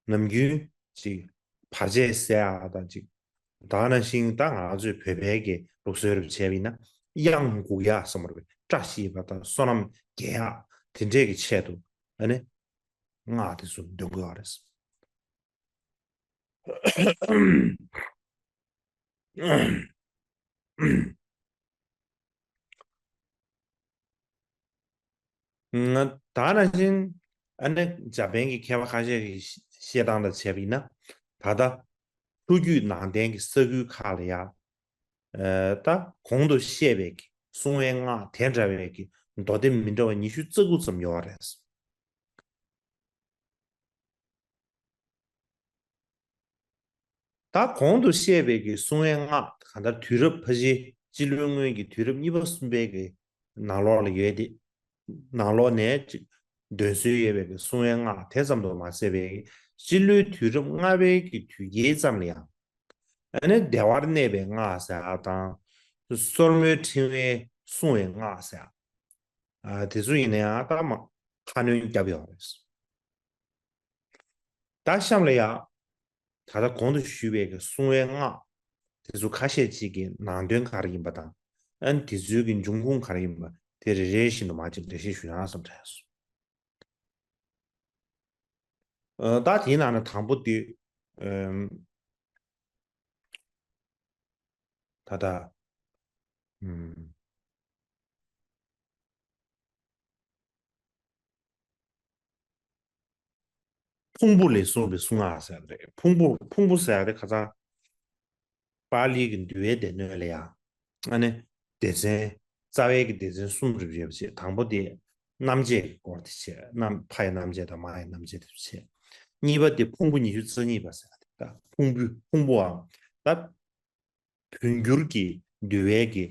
ནམ་རྒྱུན་ཅིག་བར་ཆད་སེལ་ཡག་དང་ཅིག་ད་ག་ནང་བཞིན་ད་ང་ཚོའི་བོད་པའི་གི་ལུགས་སྲོལ་རུ་བྱས་པ་ཡིན་ན་གཡང་འགུག་ཡག་བསམ་པ་རེད། བཀྲ་ཤིས་པ་དང་བསོད་ནམས་རྒྱས་ཡག་དེ་འདྲས་ཀྱི་ཆེད་དུ་ཨ་ནི་སྔགས་དེ་ཚོ་འདོན་དགོས་པ་རེད། ད་ནང་བཞིན་ཨ་ནི་འཇར་པན་གྱི་མཁས་པ་ཁ་ཤས་ཀྱིས་བཤད་སྟངས་དང་བྱས་པ་ཡིན་ན། ད་ལྟ་ལྷོ་རྒྱུད་ནང་བསྟན་གྱི་ས་ཁུལ་ཁག་ལ་ཡ། ད་གོང་དུ་བཤད་པའི་གི་སྲུང་བའི་སྔགས་དེ་འདྲ་བའི་གི་མདོ་སྡེ་མི་འདྲ་བ་ཉི་ཤུ་རྩ་དགུ་ཙམ་ཡོད་རེད། ད་གོང་དུ་བཤད་པའི་གི་གསུང་བའི་སྔགས། གང་ལྟར་དུས་རབས་ཕལ་ཆེར་སྤྱི་ལོའི་སྔོན་གྱི་དུས་རབས་གཉིས་པ་གསུམ་པའི་གི་ནང་ལོགས་ལ་ཡོད་དེ། ནང་ལོགས་ནས་ཅིག་འདོན་སྲོལ་ཡོད་པའི་གི་གསུང་བའི་སྔགས་དེ་ཙམ་དུ་མ་ཟད་པའི། སྤྱི་ལོའི་དུས་རབས་ལྔ་པའི་གི་དུས་དཀྱིལ་ཙམ་ལ་ཡང་། ཨ་ནི་བདེ་བར་གནས་པའི་སྔགས་ཟེར་ཡག་དང་། སོར་མོའི་ཕྲེང་བས་བསྲུང་བའི་སྔགས་ཟེར་ཡག་ཨ། དེ་ཚོ་ཡིན་ན་ཡང་ད་མ་ཁ་སྣོན་བརྒྱབ་ཡོད་རེད། ད་གཤམ་ལ་ཡང་། ད་ལྟ་གོང་དུ་ཞུས་པའི་གི་གསུང་བའི་སྔགས། དེ་ཚོ་ཁ་ཤས་ཅིག་གི་ནང་དོན་ག་རེ་ཡིན་པ་དང་། ཨ་ནི་དེ་ཚོའི་གི་འབྱུང་ཁུངས་ག་རེ་ཡིན་པ་དེ་རེ་རེ་བཞིན་དུ་མར་ཅིག་འགྲེལ་བཤད་ཞུ་ན་བསམ་དྲན་སོང་། ཨ། ད་དེའི་ནང་ནས་དང་པོ་དེ། ཨམ། ད་ལྟ། ཨམ། ཕུང་པོ་ལས་གསུངས་པའི་གསུང་ངག་ཟེར་བ་རེད། ཕུང་པོ་ཕུང་པོ་ཟེར་བ་རེད། ཁ་སང་པཱ་ལིའི་གི་འདུལ་བའི་སྡེ་སྣོད་ལ་ཡང་། ཨ་ནི་སྡེ་ཚན། རྩ་བའི་གི་སྡེ་ཚན་གསུམ་རེ་ཡོད་པ་བྱས། དང་པོ་དེ་རྣམ་བཅད་ཀྱི་སྐོར་དེ་བྱས། རྣམ། ཕ་ཡི་རྣམ་བཅད་དང་མ་ཡི་རྣམ་བཅད་དེ་བྱས། གཉིས་པ་དེ་ཕུང་པོ་ཉི་ཤུ་རྩ་གཉིས་པ་ཟེར་བ་དེ། ད་ཕུང་པོ་ཕུང་པོའམ་ད་བོད་འགྱུར་གྱི་འདུལ་བའི་གི་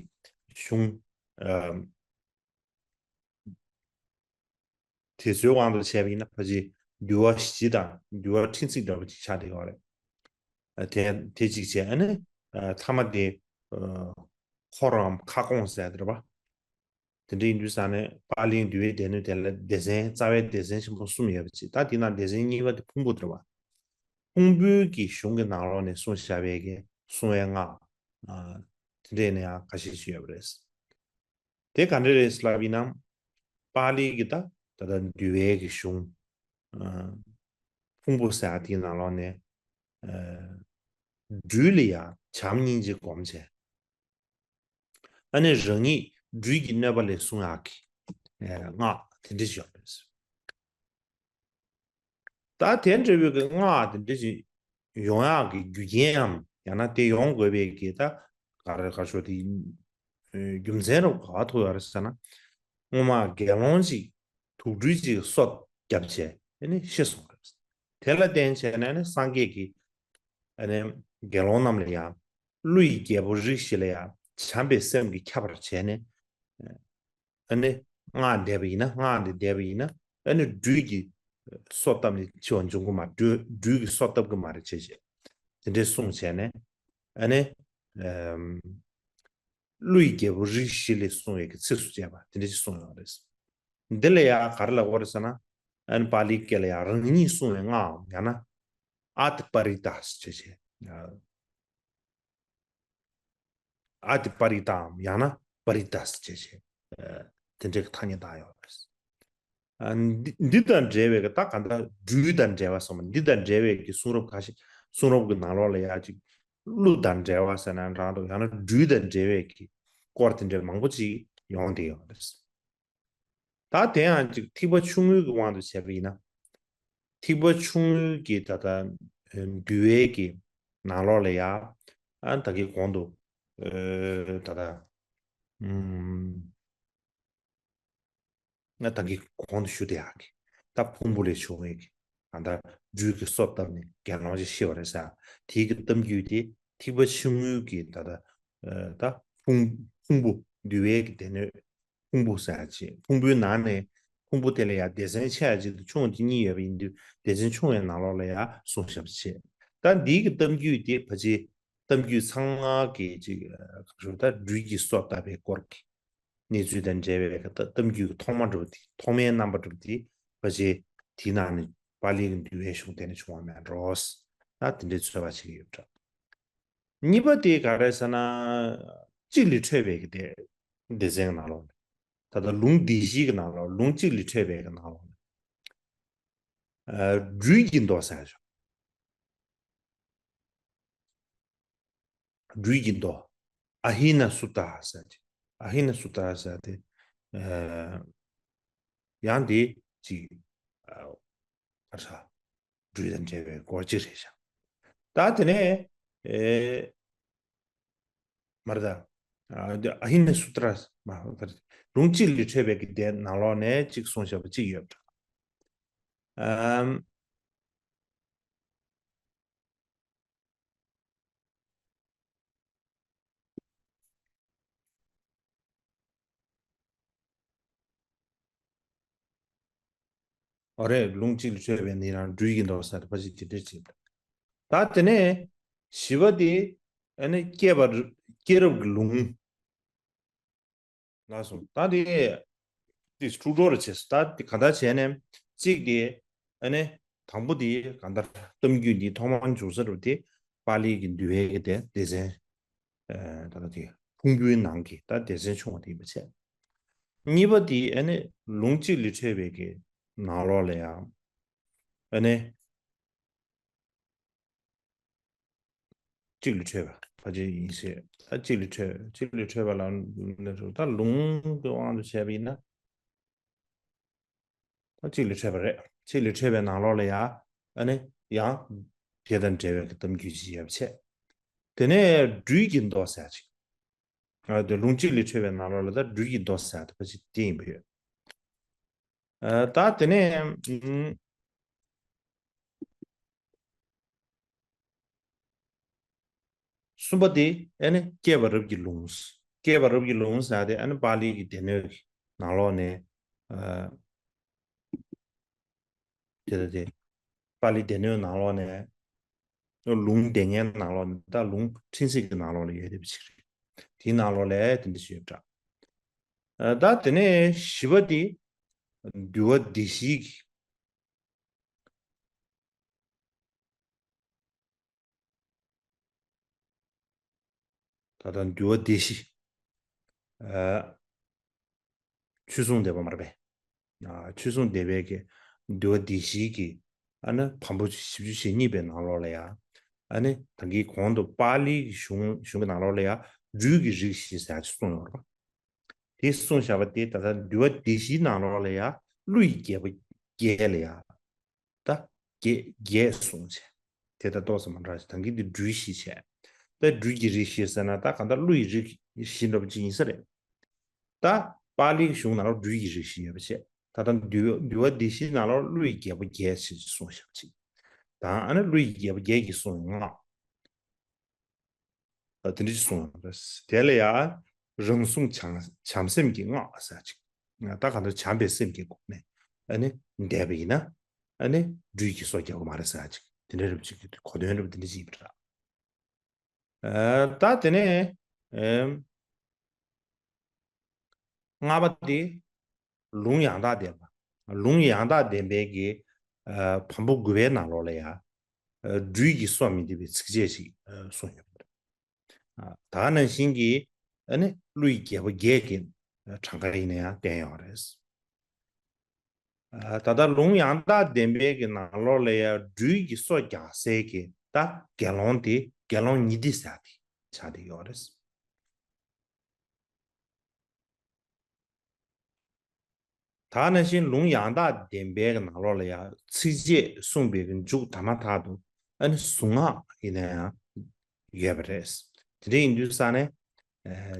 གཞུང་། ཨ། དེ་ཚོའི་དབང་དུ་བྱས་པ་ཡིན་ན་ཕལ་ཆེར་འདུལ་བ་བཞི་དང་འདུལ་བ་ཕྲན་ཚེགས་འདྲ་པོ་ཅིག་ཆགས་བསྡད་ཡོད་རེད། ཨ། དེ་དེ་གཅིག་བྱས། ཨ་ནི། ཨ། མཐའ་མ་དེ། ཨ། འཁོར་རམ་ཁ་སྐོང་ཟེར་དེ་རེད་པ། དེ་འདྲ་ཡིན་དུས་ཙང་ནས་པཱ་ལིའི་འདུལ་བའི་སྡེ་སྣོད་དེ་ལ་སྡེ་ཚན། རྩ་བའི་སྡེ་ཚན་ཆེན་པོ་གསུམ་ཡོད་པ་ཅིག་ད་དེ་ནང་སྡེ་ཚན་གཉིས་པ་དེ་ཕུང་པོ་དེ་རེད་པ། ཕུང་པོའི་གི་གཞུང་གི་ནང་ལོགས་ནས་གསུངས་བཞག་པའི་གི་གསུང་བའི་སྔགས། ཨ། དེ་འདྲ་ཡིན་ན་ཡང་ཁ་ཤས་ཤིག་ཡོད་པ་རེད། དེ་ག་འདྲ་རེད་ལབ་ཡིན་ན། པཱ་ལིའི་གི་ད་ད་ལྟ་འདུལ་བའི་གི་གཞུང་། ཨ། ཕུང་པོ་ཟེར་ཡག་དེའི་ནང་ལོགས་ནས། ཨ། སྦྲུལ་ལ་ཡང་བྱམས་སྙིང་རྗེ་སྒོམ་བྱས། ཨ་ནི་རང་ཉིད་སྦྲུལ་གྱི་གནོད་པ་ལས་སྲུང་ཡག་གི། ཨ། སྔགས་དེ་འདྲ་ཞིག་ཡོད་པ་རེད། ད་དེ་འདྲ་བའི་གི་སྔགས་དེ་འདྲ་ཞིག་ཡོང་ཡག་གི་རྒྱུ་རྐྱེན་ནམ། ཡང་ན་དེ་ཡོང་དགོས་པའི་གི་ད་ག་རེ་ག་ཞོ་དེ། ཨ། རྒྱུ་མཚན་རུ་ག་པར་ཐུག་ཡོད་རེད་ཟེར་ན། སྔོན་མ་དགེ་སློང་ཅིག་དུག་སྦྲུལ་ཅིག་གསོད་བརྒྱབ་བྱས། ཨ་ནི་ཤི་སོང་རེད། དེ་ལ་བརྟེན་བྱས་ནས་ནི་སངས་རྒྱས་ཀྱིས། ཨ་ནི་དགེ་སློང་རྣམས་ལ་ཡང་། ཀླུ་ཡི་རྒྱལ་པོ་རིགས་བཞི་ལ་ཡང་བྱམས་པའི་སེམས་ཀྱིས་ཁྱབ་པར་བྱས་ནས། ཨ་ནི་སྔགས་བཟླས་པ་ཡིན་ན། སྔགས་འདི་བཟླས་པ་ཡིན་ན། ཨ་ནི་སྦྲུལ་གྱིས་སོ་བཏབ་ནས་འཆི་བ་འབྱུང་གི་མ། སྦྲུལ་སྦྲུལ་གྱིས་སོ་བཏབ་ཀྱི་མ་རེད་ཅེས་བྱས། དེ་འདྲའི་གསུངས་བྱས་ནས། ཨ་ནི། ཨམ། ཀླུ་ཡི་རྒྱལ་པོ་རིགས་བཞི་ལས་གསུངས་པའི་གི་ཚིགས་སུ་བཅད་པ་དེ་འདྲ་ཞིག་གསུངས་ཡོད་རེད། འདི་ལ་ཡང་ག་རེ་ལབ་དགོས་རེད་ཟེར་ན། ཨ་ནི་པཱ་ལིའི་སྐད་ལ་ཡང་རང་ཉིད་སྲུང་བའི་སྔགས་འམ། ཡང་ན་ཨ་ཏི་པ་རི་ཏཱ་ཟེར་བྱས། ཨ། ཨ་ཏི་པ་རི་ཏཱ་འམ། ཡང་ན་པ་རི་ཏཱ་ཟེར་བྱས། ཨ། དེ་འདྲའི་གི་ཐ་སྙད་བཏགས་ཡོད་རེད། ཨ། འདི་འདི་དང་འབྲེལ་བའི་གི་ད་ག་འདྲ་སྦྲུལ་དང་འབྲེལ་བ་སོང་བ། འདི་དང་འབྲེལ་བའི་གི་གསུང་རབ་ཁ་ཤས། གསུང་རབ་ཀྱི་ནང་ལོགས་ལ་ཡ་ཅིག་ཀླུ་དང་འབྲེལ་བ་ཟེར་ན་འདྲ་འདུག་ཡང་ན་སྦྲུལ་དང་འབྲེལ་བའི་གི་སྐོར་དེ་འདྲ་མང་པོ་ཅིག་ཡོང་བསྡད་ཡོད་རེད། ད་དེ་ཡང་ཅིག་ཐེག་པ་ཆུང་ངུའི་གི་དབང་དུ་བྱས་པ་ཡིན་ན། ཐེག་པ་ཆུང་ངུའི་གི་ད་ལྟ་འདུལ་བའི་གི་ནང་ལོགས་ལ་ཡ། ཨ། ད་གི་གོང་དུ། ཨ། ད་ལྟ། ཨུམ། ང་ད་གིན་གོང་དུ་ཞུ་བསྡད་ཡག་གི། ད་ཕུང་པོ་ལས་བྱུང་བའི་གི། ད་ལྟ་སྦྲུལ་གྱིས་སོ་བཏབ་ནས་དགེ་སློང་ཅིག་ཤི་བ་རེད་ཟེར། དེའི་གི་གཏམ་རྒྱུད་དེ་ཐེག་པ་ཆུང་ངུའི་གི་ད་ལྟ། ཨ། ད་ཕུང་ཕུང་པོ། འདུལ་བའི་གི་སྡེ་སྣོད་ཕུང་པོ་ཟེར་ཡག་ཅིག་ཕུང་པོའི་ནང་ནས། ཕུང་པོ་དེ་ལ་ཡང་སྡེ་ཚན་ཆེ་བ་གཅིག་དང་ཆུང་བ་གཅིག་གཉིས་ཡོད་པ་ཡིན་དུས། སྡེ་ཚན་ཆུང་བའི་ནང་ལོགས་ལ་ཡང་གསུངས་བཞག་པ་བྱས། ད་འདིའི་གི་གཏམ་རྒྱུད་དེ་ཕལ་ཆེར་གཏམ་རྒྱུད་ཚང་མ་གི་ཅིག་ཨ། ག་རེ་ཟེར། ད་སྦྲུལ་གྱིས་སོ་བཏབ་པའི་སྐོར་གྱི་གནས་ཚུལ་དང་འབྲེལ་བའི་གི་ད་གཏམ་རྒྱུད་ཀྱི་ཐོག་མ་འདྲ་པོ་དེ། ཐོག་མའི་རྣམ་པ་འདྲ་པོ་དེ་ཕལ་ཆེར་དེའི་ནང་ནས་པཱ་ལིའི་གི་འདུལ་བའི་གཞུང་དེ་ནས་བྱུང་བ་མེད་འགྲོ། ད་དེ་འདྲའི་ཚོད་དཔག་བྱེད་ཀྱི་ཡོད་འདྲ། གཉིས་པ་དེ་ག་རེ་ཟེར་ན། གཅིག་ལས་འཕྲོས་པའི་གི་སྡེ་སྡེ་ཚན་གྱི་ནང་ལོགས་ནས། ད་ལྟ་ལུང་སྡེ་བཞིའི་གི་ནང་ལོགས། ལུང་གཅིག་ལས་འཕྲོས་པའི་གི་ནང་ལོགས་ནས། ཨ། སྦྲུལ་གྱི་མདོ་ཟེར་ཞོག་སྦྲུལ་གྱི་མདོ། ཨ་ཧི་ན་སུ་ཏྲ་ཟེར་ཅིག་ཨ་ཧི་ན་སུ་ཏྲ་ཟེར་དེ། ཨ། ཡང་དེ་ཅིག་ཨ། ཨ་ཧྲ། སྦྲུལ་དང་འབྲེལ་བའི་སྐོར་ཅིག་རེད་ཤག་ད་དེ་ནས། ཨེ། མར་ད། ཨ། ཨ་ཧི་ན་སུ་ཏྲ་མ། ལུང་གཅིག་ལས་འཕྲོས་པའི་གི་སྡེ་ནང་ལོགས་ནས་ཅིག་གསུངས་བཞག་པ་ཅིག་ཡོད་འདྲ། ཨམ། ཨོ་རེད། ལུང་གཅིག་ལས་འཕྲོས་པའི་ནི་རང་སྦྲུལ་གྱི་མདོག་ཟེར་ཏེ་ཕལ་ཆེར་དེ་འདྲ་ཅིག་ད་དེ་ནས་བཞི་པ་དེ་ཨ་ནི་སྐྱེས་པ་རབ་སྐྱེས་རབས་ཀྱི་ལུང་ལ་སོང་། ད་དེ་དེ་ཊུ་ཊོ་རི་ཡལ་བྱས་སོང་། ད་དེ་ག་འདྲ་བྱས་ནས་གཅིག་དེ་ཨ་ནི་དང་པོ་དེ་ག་འདྲ་གཏམ་རྒྱུད་འདི་ཐོག་མར་འབྱུང་ས་རུ་དེ་པཱ་ལི་གི་འདུལ་བའི་གི་དེ་སྡེ་ཚན། ད་ལྟ་དེ་ཕུང་པོའི་ནང་གི་ད་སྡེ་ཚན་ཆུང་བ་དེ་ཡིན་པ་བྱས། གཉིས་པ་དེ་ཨ་ནི་ལུང་གཅིག་ལས་འཕྲོས་པའི་གི་ནང་ལོགས་ལ་ཡང་ཨ་ནི་གཅིག་ལས་འཕྲོས་པ་ཕལ་ཆེར་ཡིན་ཞེས། ད་གཅིག་ལས་འཕྲོས་གཅིག་ལས་འཕྲོས་པ་ལ་ད་ལུང་གི་དབང་དུ་བྱས་པ་ཡིན་ན། ད་གཅིག་ལས་འཕྲོས་པ་རེད། གཅིག་ལས་འཕྲོས་པའི་ནང་ལོགས་ལ་ཡང་ཨ་ནི་ཡང་དེ་དང་འབྲེལ་བའི་གི་གཏམ་རྒྱུད་ཅིག་ཡོད་པ་བྱས། དེ་ནས་སྦྲུལ་གྱི་མདོག་ཟེར་ཅིག་ཨ་དེ་ལུང་གཅིག་ལས་འཕྲོས་པའི་ནང་ལོགས་ལ་ད་སྦྲུལ་གྱི་མདོག་ཟེར་ཏེ་ཕལ་ཆེར་དེ་ཡིན་པ་ཡོད། ཨ་ད་དེ་ནས་ཨུམ། གསུམ་པ་དེ་ཨ་ནི་སྐྱེས་པ་རབས་ཀྱི་ལུང་། སྐྱེས་པ་རབས་ཀྱི་ལུང་ཟེར་ཏེ་ཨ་ནི་པཱ་ལི་གི་སྡེ་སྣོད་ཀྱི་ནང་ལོགས་ནས་ཨ། དེ་ལྟ་སྟེ། པཱ་ལི་སྡེ་སྣོད་ནང་ལོགས་ནས། ལུང་སྡེ་ལྔའི་ནང་ལོགས་ནས་ད་ལུང་ཕྲན་ཚེགས་ཀྱི་ནང་ལོགས་ལ་ཡོད་བསྡད་པ་ཅིག་རེད། དེའི་ནང་ལོགས་ལ་དེ་འདྲ་ཞིག་ཡོད་པ་འདྲ། ད་དེ་ནས་བཞི་པ་དེ། འདུལ་བ་སྡེ་བཞིའི་གི་ད་ལྟ་འདུལ་བ་སྡེ་བཞི། ཨ། ཆོས་གསུང་སྡེ་པ་མ་རེད་པས། ཨ། ཆོས་གསུང་སྡེ་པའི་གི་འདུལ་བ་སྡེ་བཞིའི་གི་ཨ་ནི་བམ་པོ་བཞི་བཅུ་ཞེ་གཉིས་པའི་ནང་ལོགས་ལ་ཡང་། ཨ་ནི་ད་གིན་གོང་དུ་པཱ་ལིའི་གི་གཞུང་གཞུང་གི་ནང་ལོགས་ལ་ཡང་སྦྲུལ་གྱི་རིགས་བཞི་ཟེར་ཡག་ཅིག་གསུངས་ཡོད་རེད་པ། དེ་གསུངས་བཞག་པ་དེ་ད་ལྟ་འདུལ་བ་སྡེ་བཞིའི་ནང་ལོགས་ལ་ཡང་ཀླུ་ཡི་རྒྱལ་པོ་བརྒྱད་ལ་ཡང་། ད་བརྒྱད་བརྒྱད་གསུངས་བྱས། དེ་ད་ཏོག་ཙམ་མ་འདྲ་ཞིག་ད་གིན་དེ་སྦྲུལ་བཞི་བྱས། ད་སྦྲུལ་གྱི་རིགས་བཞི་ཟེར་ན་ད་གང་ལྟར་ཀླུ་ཡི་རིགས་བཞི་འདྲ་པོ་ཅིག་ཡིན་ས་རེད། ད་པཱ་ལིའི་གཞུང་ནང་ལ་སྦྲུལ་གྱི་རིགས་བཞི་ཡོད་པ་བྱས། ད་ལྟ་འདུལ་འདུལ་བ་སྡེ་བཞིའི་ནང་ལ་ཀླུ་ཡི་རྒྱལ་པོ་བརྒྱད་ཅེས་གསུངས་བཞག་པ་ཅིག་དང་ཨ་ནི་ཀླུ་ཡི་རྒྱལ་པོ་བརྒྱད་ཀྱིས་གསུངས་པའི་སྔགས། དེ་འདྲ་ཅིག་གསུངས་ཡོད་རེད། དེ་ལ་ཡང་རང་གཟུངས་བྱང་བྱང་སེམས་ཀྱི་སྔགས་ཟེར་ཅིག་ད་གང་ལྟར་བྱམས་པའི་སེམས་ཀྱི་སྒོ་ནས་ཨ་ནི་བཟླས་པ་ཡིན་ན་ཨ་ནི་སྦྲུལ་གྱི་སོ་རྒྱག་གི་མ་རེད་ཟེར་ཅིག་དེ་འདྲ་རབ་ཅིག་གི་གོ་དོན་རབ་དེ་འདྲ་ཅིག་ཡིན་པ་འདྲ། ད་དེ་ནས་ལྔ་པ་དེ། ལུང་ཡང་དག་ལྡན་པ། ལུང་ཡང་དག་ལྡན་པའི་གི་བམ་པོ་དགུ་པའི་ནང་ལོགས་ལ་ཡང་སྦྲུལ་གྱི་སོ་མི་བདེ་བའི་ཚིགས་བཅད་ཅིག་གསུངས་ཡོད་པ་རེད། ད་ག་ནང་བཞིན་གྱི་ཨ་ནི་ཀླུ་ཡི་རྒྱལ་པོ་བརྒྱད་ཀྱི་གྲངས་ཀ་ཡིན་ན་ཡང་བསྟན་ཡོད་རེད། ད་ལྟ་ལུང་ཡང་དག་ལྡན་པའི་གི་ནང་ལོགས་ལ་ཡང་སྦྲུལ་གྱི་སོ་རྒྱག་སའི་གི་ད་དགེ་སློང་དེ་དགེ་སློང་ཉི་ཟླ་ཟེར་དེ་ཆགས་བསྡད་ཡོད་རེད། ད་ནང་བཞིན་ལུང་ཡང་དག་ལྡན་པའི་ནང་ལོགས་ལ་ཡང་ཚིགས་བཅད་གསུངས་པའི་མཇུག་ད་མ་ཐག་ཏུ་ཨ་ནི་གཟུངས་སྔགས་ཡིན་ན་ཡང་ཡོད་པ་རེད། དེ་འདྲ་ཡིན་དུས་ཙང་ནས་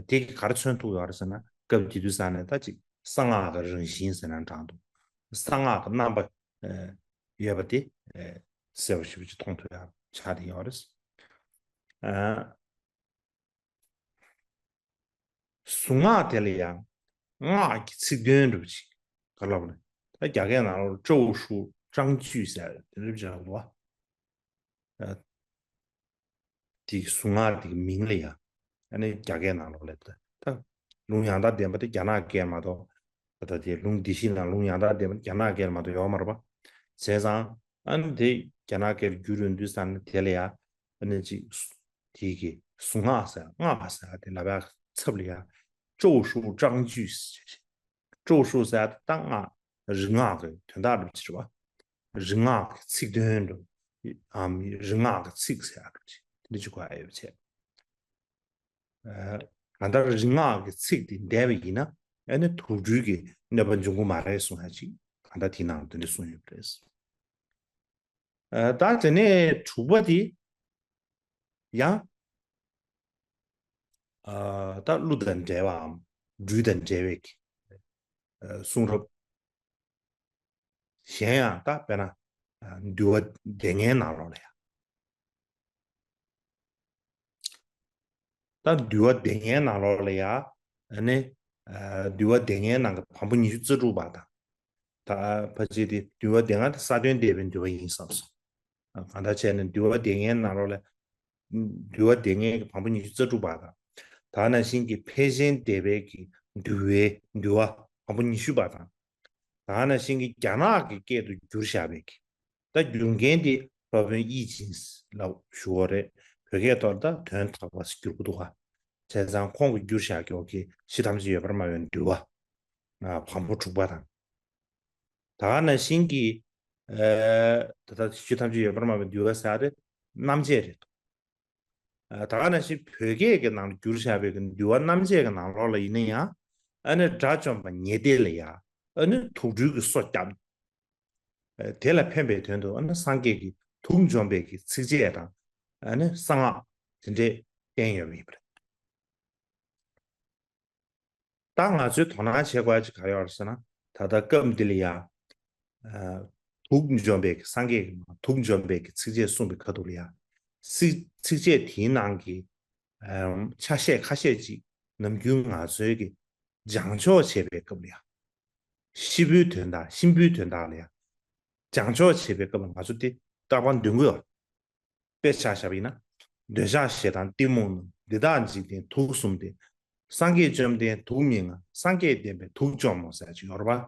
དེ་གི་ག་རེ་མཚོན་ཐུབ་ཡོད་རེད་ཟེར་ན། སྐབས་དེ་དུས་ཙང་ནས་ད་ཅིག་གསང་སྔགས་ཀྱི་རང་བཞིན་ཟེར་ན་འདྲ་འདུག་གསང་སྔགས་ཀྱི་རྣམ་པ་ཡོད་པ་དེ་གསལ་པོ་ཞེ་པོ་ཅིག་མཐོང་ཐུབ་ཡག་ཆགས་བསྡད་ཡོད་རེད། གཟུངས་སྔགས་དེ་ལ་ཡང་སྔགས་ཀྱི་ཚིག་དོན་འདྲ་པོ་ཅིག་ག་ལབ་ན། ད་རྒྱ་སྐད་ནང་ལ་ཀྲོའུ་ཧྲུའུ་ཀྲང་ཅུས་ཟེར་དེ་འདྲ་པོ་ཅིག་ལབ་འདུག་བ། དེ་གཟུངས་སྔགས་དེ་གི་མིང་ལ་ཡང་ཨ་ནི་རྒྱ་སྐད་ནང་ལོགས་ལ་ད་ལུང་ཡང་དག་ལྡན་པ་དེ་རྒྱ་ནག་སྐད་མ་གཏོགས། ད་ལྟ་དེ་ལུང་སྡེ་བཞི་ནང་ལུང་ཡང་དག་ལྡན་པ་དེ་རྒྱ་ནག་སྐད་མ་གཏོགས་ཡོད་མ་རེད་པ། བྱས་ཙང་ཨ་ནི་དེ་རྒྱ་ནག་སྐད་ལ་བསྒྱུར་ཡོང་དུས་ཙང་ནི་དེ་ལ་ཡང་ཨ་ནི་ཅིག་དེ་གི་གཟུངས་སྔགས་ཟེར་སྔགས་ཟེར་དེ་ལབ་ཡག་ཚབ་ལ་ཡང་ཀྲོའུ་ཧྲུའུ་ཀྲང་ཅུས་ཟེར། ཀྲོའུ་ཧྲུའུ་ཟེར་ཡག་དེ་ད་སྔགས་རིག་སྔགས་ཀྱི་དོན་དག་འདྲ་པོ་ཅིག་རེད་བ། རིག་སྔགས་ཀྱི་ཚིག་དོན་འདྲ་པོ། ཨམ་རིག་སྔགས་ཀྱི་ཚིག་ཟེར་ཡག་འདྲ་པོ་ཅིག་དེ་འདྲ་ཅིག་གོ་ཡག་ཡོད་པ་བྱས། གང་ལྟར་རིག་སྔགས་ཀྱི་ཚིག་དེ་བཟླས་པ་ཡིན་ན་ཨ་ནི་དུག་སྦྲུལ་གྱི་གནོད་པ་འབྱུང་གི་མ་རེད་གསུང་ཡག་ཅིག་གང་ལྟར་དེའི་ནང་དེ་འདྲ་གསུངས་ཡོད་པ་རེད། ད་དེ་ནས་དྲུག་པ་དེ་ཡང་ད་ཀླུ་དང་འབྲེལ་བའམ་སྦྲུལ་དང་འབྲེལ་བའི་གི་གསུང་རབ། གཞན་ཡང་ད་དཔེར་ན་འདུལ་བ་སྡེ་ལྔའི་ནང་ལོགས་ལ་ཡང་། ད་འདུལ་བ་སྡེ་ལྔའི་ནང་ལོགས་ལ་ཡང་ཨ་ནི་འདུལ་བ་སྡེ་ལྔའི་ནང་གི་བམ་པོ་ཉི་ཤུ་རྩ་དྲུག་པ་དང་། ད་ཕལ་ཆེར་དེ་འདུལ་བ་སྡེ་ལྔ་དེ་ས་དོན་བསྡུས་པའི་འདུལ་བ་ཡིན་བསམ་སོང་། གང་ལྟར་བྱས་ན་འདུལ་བ་སྡེ་ལྔའི་ནང་ལོགས་ལ། འདུལ་བ་སྡེ་ལྔའི་བམ་པོ་ཉི་ཤུ་རྩ་དྲུག་པ་དང་། ད་ནང་བཞིན་གྱི་ཕལ་ཆེན་སྡེ་པའི་གི་འདུལ་བའི་འདུལ་བ་བམ་པོ་ཉི་ཤུ་པ་དང་། ད་ནང་བཞིན་གྱི་རྒྱ་ནག་གི་སྐད་དུ་བསྒྱུར་བཞག་པའི་གི། ད་བསྒྱུར་མཁན་དེ་སློབ་དཔོན་ཡིད་ཆེས་ལ་ཞུ་བ་རེད། བོད་སྐད་ཐོག་ད་དོན་དག་པ་ཟེར་བསྒྱུར་གི་འདུག་ག་བྱས་ཙང་ཁོང་གིས་བསྒྱུར་བཞག་ཀྱོག་གི་ཕྱི་ཐམས་ཅད་ཡོད་པར་སྨྲ་བའི་འདུལ་བ། བམ་པོ་དྲུག་པ་དང་། ད་ག་ནང་བཞིན་གྱི། ད་ལྟ་ཕྱི་ཐམས་ཅད་ཡོད་པར་སྨྲ་བའི་འདུལ་བ་ཟེར་ཡ་དེ་རྣམ་འབྱེད་རེད། ད་ག་ནང་བཞིན་བོད་སྐད་ཀྱི་ནང་ལ་བསྒྱུར་བཞག་པའི་འདུལ་བ་རྣམ་འབྱེད་ཀྱི་ནང་ལོགས་ལ་ཡིན་ན་ཡང་། ཨ་ནི་དགྲ་བཅོམ་པ་ཉེ་སྡེ་ལ་ཡང་ཨ་ནི་དུག་སྦྲུལ་གྱི་སོ་བརྒྱབ། དེ་ལ་ཕན་པའི་དོན་དུ་ཨ་ནི་སངས་རྒྱས་ཀྱིས་དུག་འཇོམས་པའི་གི་ཚིགས་བཅད་དང་། ཨ་ནི་གསང་སྔགས་དེ་འདྲས་བསྟན་ཡོད་པ་ཡིན་པ་རེད། ད་ང་ཚོས་དོ་སྣང་བྱེད་དགོས་ཡ་ཅིག་ག་རེ་ཡོད་རེད་ཟེར་ན། ད་ལྟ་སྐབས་འདི་ལ་ཡ། ཨ། དུག་འཇོམས་པའི་སངས་རྒྱས་ཀྱིས་དུག་འཇོམས་པའི་གི་ཚིགས་བཅད་གསུངས་པའི་ཁ་ཐུག་ལ་ཡ། ཚིག་ཚིགས་བཅད་དེའི་ནང་གི། ཨ། ཆ་ཤས་ཁ་ཤས་ཅིག་ནམ་རྒྱུན་ང་ཚོའི་གི་སྦྱང་ཆོག་བྱེད་པའི་སྐབས་ལ་ཡ། ཤི་བོའི་དོན་དག་གཤིན་པོའི་དོན་དག་ལ་ཡ། སྦྱང་ཆོག་བྱེད་པའི་སྐབས་ལ་ང་ཚོ་དེ་རྟག་པར་འདོན་གྱི་ཡོད། དཔེ་ཆ་བཞག་པ་ཡིན་ན། འདོད་ཆགས་ཞེ་སྡང་གཏི་མུག་རྣམས། འདི་དག་འཇིག་རྟེན་དུག་གསུམ་སྟེ། སངས་རྒྱས་བཅོམ་ལྡན་དུག་མི་མངའ། སངས་རྒྱས་བསྟན་པས་དུག་བཅོམ་མོ་ཟེར་ཅིག་ཡོད་རེད་པ།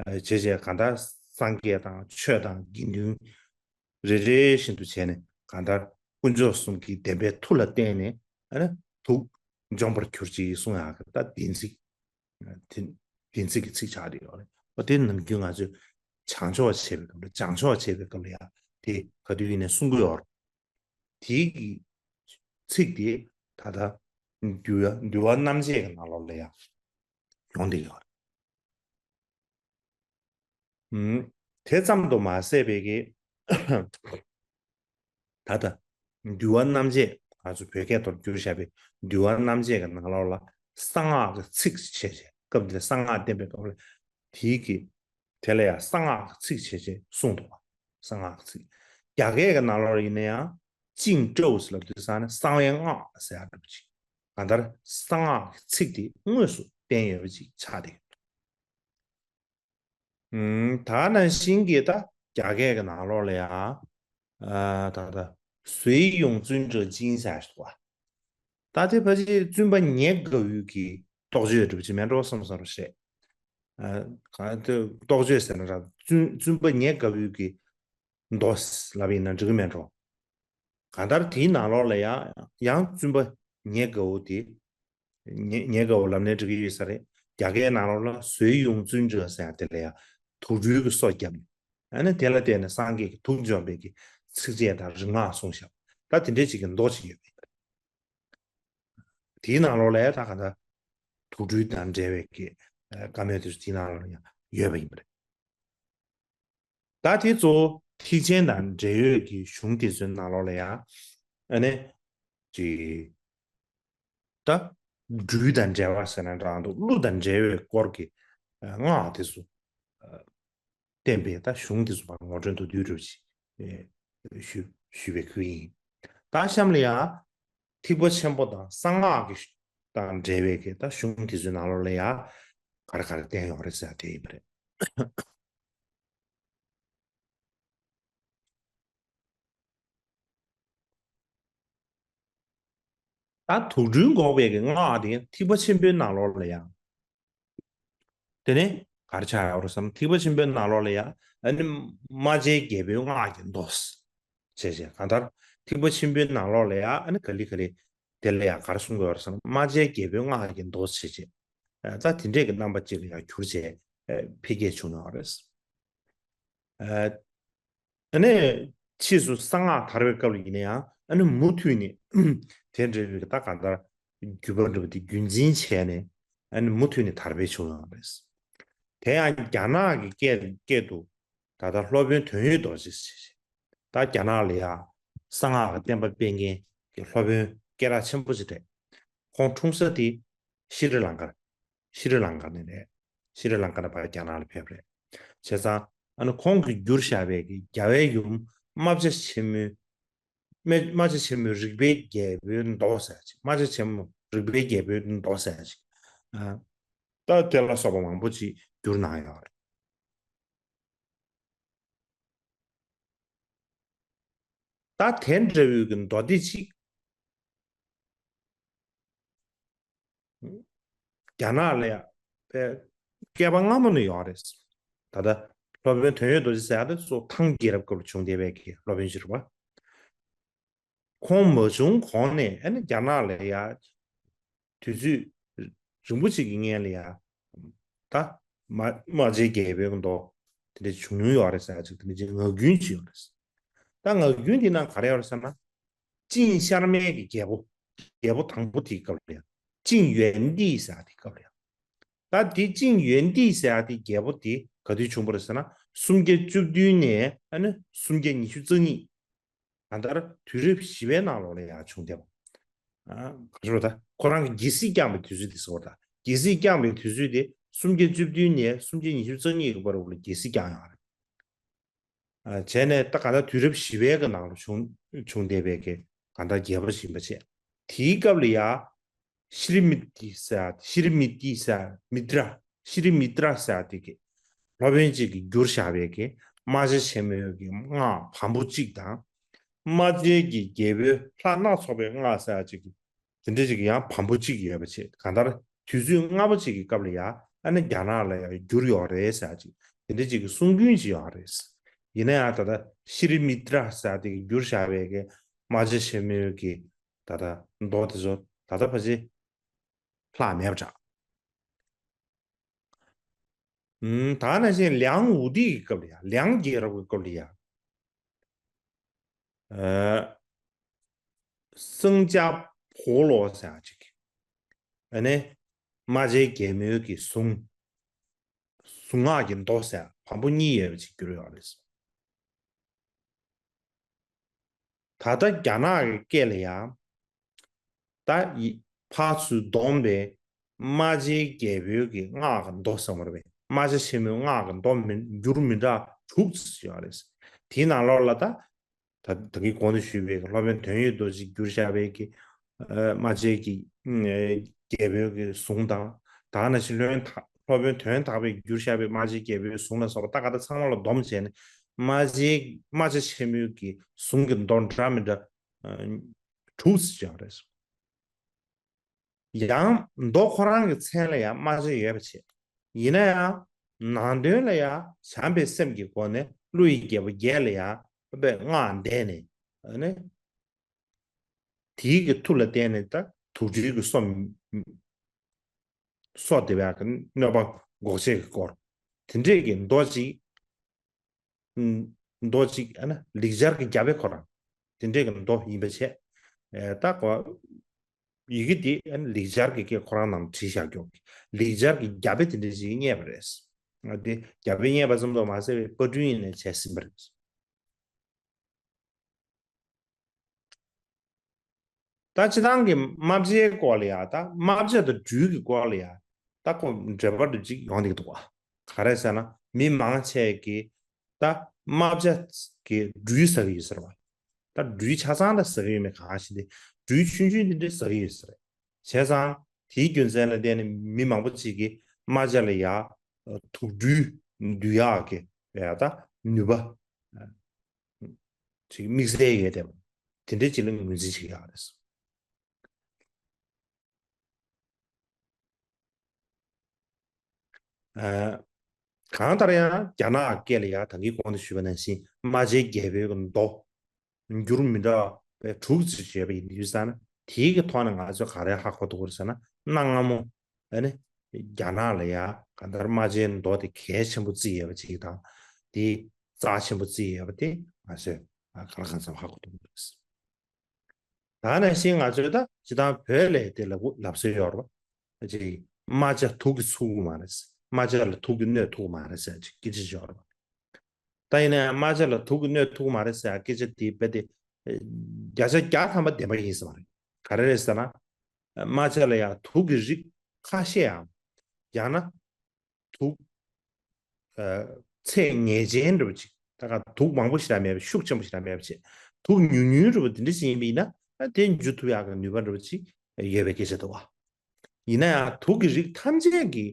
བྱས་བྱས་གང་ལྟར་སངས་རྒྱས་དང་ཆོས་དང་དགེ་འདུན་རེ་རེ་བཞིན་དུ་བྱས་ནས་གང་ལྟར་དཀོན་མཆོག་གསུམ་གྱི་བདེན་པའི་མཐུ་ལ་བརྟེན་ནས་ཨ་ནི་དུག་འཇོམས་པར་གྱུར་ཅིག་གསུང་ཡག་གི་ད་བདེན་ཚིག་དེ་བདེན་ཚིག་གི་ཚིག་ཆགས་བསྡད་ཡོད་རེད། འོ་དེ་ནམ་རྒྱུན་ང་ཚོས་བྱང་ཆོག་བྱེད་པའི་སྐབས་ལ་སྦྱང་ཆོག་བྱེད་པའི་སྐབས་ལ་ཡང་དེ་ག་དུས་ཡིན་ནའི་གསུང་གི་ཡོད་རེད། དེའི་གི་ཚིག་དེ་ད་ལྟ་འདུལ་བ་འདུལ་བ་རྣམ་འབྱེད་ཀྱི་ནང་ལོགས་ལ་ཡང་ཡོང་བསྡད་ཡོད་རེད། ཨུམ། དེ་ཙམ་དུ་མ་ཟད་པའི་གི། ད་ལྟ། འདུལ་བ་རྣམ་འབྱེད་ང་ཚོ་བོད་སྐད་ཐོག་བསྒྱུར་བཞག་པའི་འདུལ་བ་རྣམ་འབྱེད་ཀྱི་ནང་ལོགས་ལ་གསང་སྔགས་ཀྱི་ཚིག་བྱས་བྱས་སྐབས་འདིར་གསང་སྔགས་བསྟན་པའི་སྐབས་ལ་དེའི་གི། དེ་ལ་ཡང་གསང་སྔགས་ཀྱི་ཚིག་བྱས་བྱས་གསུངས་འདུག་བ། གསང་སྔགས་ཀྱི་ཚིག་རྒྱ་སྐད་ཀྱི་ནང་ལོགས་ལ་ཡིན་ན་ཡང་ཅིང་ཀྲོའུ་ཟེར་ལབ་དུས་ཙང་ནས་གསང་བའི་སྔགས་ཟེར་ཡག་འདྲ་པོ་ཅིག་གང་ལྟར་གསང་སྔགས་ཀྱི་ཚིག་དེ་དངོས་སུ་བསྟན་ཡོད་པ་ཅིག་ཆགས་བསྡད་ཡོད། ཨུམ། ད་ནང་བཞིན་གྱི་ད་རྒྱ་སྐད་ཀྱི་ནང་ལོགས་ལ་ཡང་། ཨ། ད་ད། 随永尊者经 ཟེར་ཞིག་འདུག་བ། ད་དེ་ཕལ་ཆེར་བཙུན་པ་ཉེ་དགའ་བོའི་གི་རྟོགས་བརྗོད་འདྲ་པོ་ཅིག་མེད་འགྲོ་བསམ་བསམ་རེད། ཨ། གང་དེ་རྟོགས་བརྗོད་ཟེར་ན་ར་བཙུན་བཙུན་པ་ཉེ་དགའ་བོའི་གི་མདོ་ལབ་ཡིན་ན་འགྲིག་གི་མེད་འགྲོ། གང་ལྟར་དེའི་ནང་ལོགས་ལ་ཡང་ཡང་བཙུན་པ་ཉེ་དགའ་བོ་དེ། ཉེ་ཉེ་དགའ་བོ་ལབ་ནའི་འགྲིག་གི་ཡོད་ས་རེད། རྒྱ་སྐད་ནང་ལོགས་ལ་随永尊者 ཟེར་ཡ་དེ་ལ་ཡང་དུག་སྦྲུལ་གྱི་སོ་བརྒྱབ་ནས། ཨ་ནི་དེ་ལ་བརྟེན་ནས་སངས་རྒྱས་ཀྱི་དུག་འཇོམས་པའི་གི་ཚིགས་བཅད་དང་རིག་སྔགས་གསུངས་ཤག་ད་དེ་འདྲའི་ཅིག་གི་མདོ་ཅིག་ཡོད་པ་ཡིན། དེའི་ནང་ལོགས་ལ་ཡང་ད་གང་ལྟར་དུག་སྦྲུལ་དང་འབྲེལ་བའི་གི་བཀའ་མོལ་དེ་ཚོ་དེའི་ནང་ལོགས་ལ་ཡང་ཡོད་པ་ཡིན་པ་རེད། ད་དེ་གཙོ་བོ་ཐེག་ཆེན་དང་འབྲེལ་ཡོད་ཀྱི་གཞུང་དེ་ཚོའི་ནང་ལོགས་ལ་ཡང་ཨ་ནི་ཅིག་ད་སྦྲུལ་དང་འབྲེལ་བ་ཟེར་ན་འདྲ་འདུག་ཀླུ་དང་འབྲེལ་བའི་སྐོར་གྱི་སྔགས་དེ་ཚོ་བསྟན་པའི་ད་གཞུང་དེ་ཚོ་ངོ་སྤྲོད་མདོར་བསྡུས་འདྲ་པོ་ཞུ་ཞུས་པའི་ཁུལ་ཡིན། ད་གཤམ་ལ་ཡང་ཐེག་པ་ཆེན་པོ་དང་གསང་སྔགས་ཀྱི་དང་འབྲེལ་བའི་གི་ད་གཞུང་དེ་ཚོའི་ནང་ལོགས་ལ་ཡང་ག་རེ་ག་རེ་བསྟན་ཡོད་རེད་ཟེར་དེ་ཡིན་པ་རེད། ད་དུག་སྦྲུལ་འགོག་པའི་གི་སྔགས་དེ་ཐེག་པ་ཆེན་པོའི་ནང་ལོགས་ལ་ཡང་། དེ་ནས་ག་རེ་ཆགས་ཡོད་རེད་བསམ་ན་ཐེག་པ་ཆེན་པོའི་ནང་ལོགས་ལ་ཡང་ཨ་ནི་རྨ་བྱའི་རྒྱལ་པོའི་སྔགས་ཀྱི་མདོ། བྱས་བྱས་གང་ལྟར་ཐེག་པ་ཆེན་པོའི་ནང་ལོགས་ལ་ཡང་ཨ་ནི་ག་ལེ་ག་ལེ་དེ་ལ་ཡང་ག་རེ་གསུང་གི་ཡོད་རེད་བསམ་ན་རྨ་བྱའི་རྒྱལ་པོའི་སྔགས་ཀྱི་མདོ་བྱས་བྱས། ད་དེ་འདྲས་ཀྱི་རྣམ་པ་ཅིག་ལ་ཡང་གྱུར་བྱས་འཕེལ་རྒྱས་བྱུང་ཡོད་རེད། ཨ་ནི་ཕྱིས་སུ་གསང་སྔགས་དར་བའི་སྐབས་ལ་ཡིན་ན་ཡང་ཨ་ནི་མུ་མཐུད་ནས་དེ་འདྲ་བའི་ད་གང་ལྟར་བརྒྱུད་པ་འདྲ་བ་དེ་རྒྱུན་འཛིན་བྱས་ནས་ཨ་ནི་མུ་མཐུད་ནས་དར་སྤེལ་བྱུང་ཡོད་རེད། དེ་ཡང་རྒྱ་ནག་གི་སྐད་སྐད་དུ་ད་ལྟ་སློབ་དཔོན་དོན་ཡོད་རྡོ་རྗེ་ཟེར་ཞིང་ད་རྒྱ་ནག་ལ་ཡང་གསང་སྔགས་ཀྱི་བསྟན་པ་སྤེལ་མཁན་གྱི་སློབ་དཔོན་སྐད་གྲགས་ཆེན་པོ་ཞིག་རེད། ཁོང་འཁྲུངས་ས་དེ་ཤི་རི་ལང་ཀར། ཤི་རི་ལང་ཀ་ནས་རེད། ཤི་རི་ལང་ཀ་ནས་ཕར་རྒྱ་ནག་ལ་ཕེབས་རེད། བྱས་ཙང་ཨ་ནི་ཁོང་གིས་བསྒྱུར་བཞག་པའི་གི་རྒྱལ་བའི་ཡུམ་རྨ་བྱ་ཆེན་མོའི། རྨ་རྨ་བྱ་ཆེན་མོའི་རིག་པའི་རྒྱལ་པོའི་མདོ་ཟེར་ཅིག་རྨ་བྱ་ཆེན་མོ་རིག་པའི་རྒྱལ་པོའི་མདོ་ཟེར་ཅིག་ཨ། ད་དེ་ལ་སོགས་པ་མང་པོ་ཅིག་བསྒྱུར་གནང་ཡོད་རེད། ད་དེ་འདྲ་བོའི་གི་མདོ་སྡེ་ཅིག་རྒྱ་ནག་ལ་ཡ་པའི་བསྐལ་པ་སྔ་མོ་ནས་ཡོད་རེད། ད་ལྟ་སློབ་དཔོན་དོན་ཡོད་རྡོ་རྗེ་ཟེར་ཡ་དེ་གཙོ་བོ་ཐང་རྒྱལ་རབས་སྐབས་ལ་བྱུང་བསྡད་པའི་གི་སློབ་དཔོན་ཅིག་རེད་པ། ཁོང་མ་བྱུང་གོང་ནས་ཨ་ནི་རྒྱ་ནག་ལ་ཡ་དུས་ཚོད་རིང་པོ་ཅིག་གི་སྔོན་ལ་ཡ་ད་རྨ་རྨ་ཆེན་རྒྱལ་པོའི་མདོ་དེ་འདྲ་བྱུང་མྱོང་ཡོད་རེད་ཟེར་ཡ་ཅིག་དེ་འདྲ་ཅིག་ངག་རྒྱུན་ཅིག་ཡོད་རེད། ད་ངག་རྒྱུན་དེ་ནང་ག་རེ་ཡོད་རེད་ཟེར་ན། ཅིང་ཤར་མའི་གི་རྒྱལ་པོ། རྒྱལ་པོ་དང་པོ་དེའི་སྐབས་ལ་ཡ། ཅིང་ཡོན་ཏི་ཟེར་ཡ་དེའི་སྐབས་ལ་ཡ། ད་དེ་ཅིང་ཡོན་ཏི་ཟེར་ཡ་དེ་རྒྱལ་པོ་དེ་ག་དུས་བྱུང་བ་རེད་ཟེར་ན། སུམ་བརྒྱ་བཅུ་བདུན་ནས་ཨ་ནི་སུམ་བརྒྱ་ཉི་ཤུ་རྩ་གཉིས། གང་ལྟར་དུས་རབས་བཞི་པའི་ནང་ལོགས་ལ་ཡང་བྱུང་བསྡད་པ། ཨ། ག་རེ་ཟེར་ད། ཁོ་རང་གི་རྒྱལ་སྲིད་བསྐྱངས་པའི་དུས་ཚོད་དེ་ཟེར་བ་དང་། རྒྱལ་སྲིད་བསྐྱངས་པའི་དུས་ཚོད་དེ་སུམ་བརྒྱ་བཅུ་བདུན་ནས་སུམ་བརྒྱ་ཉི་ཤུ་རྩ་གཉིས་ཀྱི་བར་དུ་ལ་རྒྱལ་སྲིད་བསྐྱངས་ཡོད་རེད། ཨ། བྱས་ནས་ད་གང་ལྟར་དུས་རབས་བཞི་པའི་གི་ནང་ལ་བྱུང་བྱུང་བསྡད་པའི་གི་གང་ལྟར་རྒྱལ་པོ་ཞིག་ཡིན་པ་བྱས། དེའི་སྐབས་ལ་ཡ། ཤྲི་མི་ཏི་ཟེར། ཤྲི་མི་ཏི་ཟེར། མི་ཏྲ། ཤྲི་མི་ཏྲ་ཟེར་དེ་གི་སློབ་དཔོན་ཅིག་གིས་བསྒྱུར་བཞག་པའི་གི་རྨ་བྱ་ཆེན་མོའི་གི་སྔགས་བམ་པོ་གཅིག་དང་། རྨ་བྱའི་གི་རྒྱལ་པོའི་ལྷ་སྣ་ཚོགས་པའི་སྔགས་ཟེར་ཅིག་གི་དེ་འདྲ་ཅིག་ཡང་བམ་པོ་གཅིག་ཡོད་པ་བྱས། གང་ལྟར་དུས་ཚོད་སྔ་པོ་ཅིག་གི་སྐབས་ལ་ཡ་ཨ་ནི་རྒྱ་ནག་ལ་ཡ་བསྒྱུར་ཡོད་རེད་ཟེར་ཅིག་དེ་འདྲ་ཅིག་གི་གསུང་རྒྱུན་ཅིག་ཡོད་རེད། ཡིན་ན་ཡང་ད་ལྟ་ཤྲི་མི་ཏྲ་ཟེར་དེ་གི་བསྒྱུར་བཞག་པའི་གི་རྨ་བྱ་ཆེན་མོའི་གི་ད་ལྟ་མདོ་དེ་ཚོ་ད་ལྟ་ཕལ་ཆེར་ལྷག་མེད་པ་འདྲ། ཨུམ། ད་ག་ནང་བཞིན་ལིའང་ཝུ་ཏི་གི་སྐབས་ལ་ཡ། ལིའང་རྒྱལ་རབས་ཀྱི་སྐབས་ལ་ཡ། ཨ། སང་ཅ་ཕོ་ལོ་ཟེར་ཡ་ཅིག་ཨ་ནི་རྨ་བྱའི་རྒྱལ་མོའི་གི་གཟུངས། གཟུངས་སྔགས་ཀྱི་མདོ་ཟེར་བམ་པོ་གཉིས་ཡོད་པ་ཅིག་བསྒྱུར་ཡོད་རེད། ད་ལྟ་རྒྱ་ནག་གི་སྐད་ལ་ཡང་། ད་ཡི་ཕར་ཚུར་བསྡོམས་པས་རྨ་བྱའི་རྒྱལ་པོའི་གི་སྔགས་ཀྱི་མདོ་ཟེར་བ་རེད་པས། རྨ་བྱ་ཆེན་མོའི་སྔགས་ཀྱི་མདོ་མི་འགྱུར་མི་འདྲ་དྲུག་ཙམ་ཡོད་རེད། དེའི་ནང་ལོགས་ལ་ད་ད་ད་གིན་གོང་དུ་ཞུས་པའི་སློབ་དཔོན་དོན་ཡོད་རྡོ་རྗེས་བསྒྱུར་བཞག་པའི་གི་ཨ་རྨ་བྱའི་གི་ཨ་རྒྱལ་པོའི་གི་གཟུངས་དང་། ད་ག་ནང་བཞིན་སློབ་དཔོན་དག་སློབ་དཔོན་དོན་དག་པས་བསྒྱུར་བཞག་པའི་རྨ་བྱའི་རྒྱལ་པོའི་གཟུངས་ལ་སོགས་པ་ད་ག་ད་ཚང་མ་ལ་བསྡོམས་བྱས་ནས། རྨ་བྱའི་རྨ་བྱ་ཆེན་མོའི་གི་གཟུངས་ཀྱི་མདོ་འདྲ་མི་འདྲ་ཨ་དྲུག་ཙམ་ཡོད་རེད། ཡང་མདོ་ཁོ་རང་གི་མཚན་ལ་ཡང་རྨ་བྱ་ཡོད་པ་བྱས། ཡིན་ན་ཡང་ནང་དོན་ལ་ཡང་བྱམས་པའི་སེམས་ཀྱི་སྒོ་ནས་ཀླུ་ཡི་རྒྱལ་པོ་བརྒྱད་ལ་ཡང་པའི་སྔགས་བཟླས་ནས་ཨ་ནི། དེའི་གི་མཐུ་ལ་བརྟེན་ནས་ད་དུག་སྦྲུལ་གྱི་སོ་སོ་སྡེ་བ་གི་གནོད་པ་འགོག་བྱེད་ཀྱི་སྐོར། དེ་འདྲས་ཀྱི་མདོ་ཅིག་མདོ་ཅིག་ཨ་ན་ལེགས་སྦྱར་གྱི་རྒྱ་དཔེ་ཁོ་རང་དེ་འདྲས་ཀྱི་མདོ་ཡིན་པ་བྱས། ད་གོ་ཡི་གེ་འདི་ཨ་ན་ལེགས་སྦྱར་གྱི་སྐད་ཁོ་རང་ནང་བྲིས་བཞག་ཀྱོག་ལེགས་སྦྱར་གྱི་རྒྱ་དཔེ་དེ་འདྲས་ཅིག་རྙེད་པ་རེད། ཨ་དེ་རྒྱ་དཔེ་རྙེད་པ་ཙམ་དུ་མ་ཟད་པའི་པར་སྐྲུན་ཡིན་ནས་བྱས་ཟིན་པ་རེད། ད་སྤྱི་བཏང་གི་རྨ་བྱའི་སྐོར་ལ་ཡ། ད་རྨ་བྱ་དང་སྦྲུལ་གྱི་སྐོར་ལ་ཡ། ད་ཁོ་འགྲེལ་པ་འདྲ་ཅིག་ཡོང་གི་འདུག་ག་ག་རེ་ཟེར་ན་མི་མང་ཆེ་གིས་ད་རྨ་བྱ་གི་སྦྲུལ་ཟ་གི་ཡོད་ཟེར་བ། ད་སྦྲུལ་ཆ་ཚང་ད་ཟ་གི་ཡོད་མེད་གང་ཤེས་ཏེ། སྦྲུལ་ཆུང་ཆུང་དེ་འདྲ་ཟ་གི་ཡོད་ཟེར། བྱས་ཙང་དེའི་རྒྱུ་མཚན་ལ་བརྟེན་ནས་མི་མང་པོ་ཅིག་གིས་རྨ་བྱ་ལ་ཡ་དུག་སྦྲུལ་འདུལ་ཡག་གི་ཡ་ད་ནུས་པ་ཅིག་དམིགས་བསལ་ཡོད་དེ། དེ་འདྲའི་ཅིག་ལ་ངོས་འཛིན་བྱེད་ཀྱི་ཡོད་རེད། ཨ། གང་ལྟར་ཡང་རྒྱ་ནག་སྐད་ལ་ཡང་ད་གིན་གོང་དུ་ཞུས་པ་ནང་བཞིན་རྨ་བྱའི་རྒྱལ་པོའི་མདོ་འགྱུར་མི་འདྲ་བའི་དྲུག་ཙམ་ཡོད་པ་ཡིན་དུས་ཙང་ན། དེའི་གི་ཐོག་ནས་ང་ཚོས་ག་རེ་ཧ་གོ་ཐུབ་ཀྱི་རེད་ཟེར་ན། གནའ་སྔ་མོ་ཨ་ནི་རྒྱ་ནག་ལ་ཡང་གང་ལྟར་རྨ་བྱའི་མདོ་དེ་གལ་ཆེན་པོ་བརྩི་ཡོད་པ་ཅིག་དང་། དེ་རྩ་ཆེན་པོ་བརྩི་ཡོད་པ་དེ་ང་ཚོས་གང་ལ་གང་འཚམ་ཧ་གོ་ཐུབ་ཀྱི་རེད། ད་ནང་བཞིན་ང་ཚོས་ད་སྤྱི་བཏང་བོད་ལ་དེ་ལབ་ལབ་སྲོལ་ཡོད་རེད་པ། ཅིག་རྨ་བྱ་དུག་གིས་ཚུགས་ཀྱི་མ་རེད། རྨ་བྱ་ལ་དུག་གིས་གནོད་ཐུབ་ཀྱི་མ་རེད་ཟེར་ཅིག་སྐད་ཆ་ཅིག་ཡོད་རེད་པ། ད་ཡིན་ནའི་རྨ་བྱ་ལ་དུག་གིས་གནོད་ཐུབ་ཀྱི་མ་རེད་ཟེར་སྐད་ཆ་དེ་རྦད་དེ་བརྒྱ་ཆ་བརྒྱ་ཐམ་པ་བདེན་པ་ཡིན་ས་མ་རེད། ག་རེ་རེད་ཟེར་ན། རྨ་བྱ་ལ་ཡང་དུག་གི་རིགས་ཁ་ཤས་ཡང་ཡང་ན་དུག་ཚད་ངེས་ཅན་འདྲ་པོ་ཅིག་ད་ག་དུག་མང་པོ་ཞིག་ལ་མེད་པ། ཤུགས་ཆེན་པོ་ཞིག་ལ་མེད་པ་བྱས། དུག་ཉུང་ཉུང་འདྲ་པོ་དེ་འདྲ་ཞིག་ཡིན་པ་ཡིན་ན། ཨ་དེ་འཇུ་ཐུབ་ཡག་གི་ནུས་པ་འདྲ་པོ་ཅིག་ཡོད་པའི་སྐད་ཆ་འདུག་བ། ཡིན་ན་ཡང་དུག་གི་རིགས་ཐམས་ཅད་ཀྱི་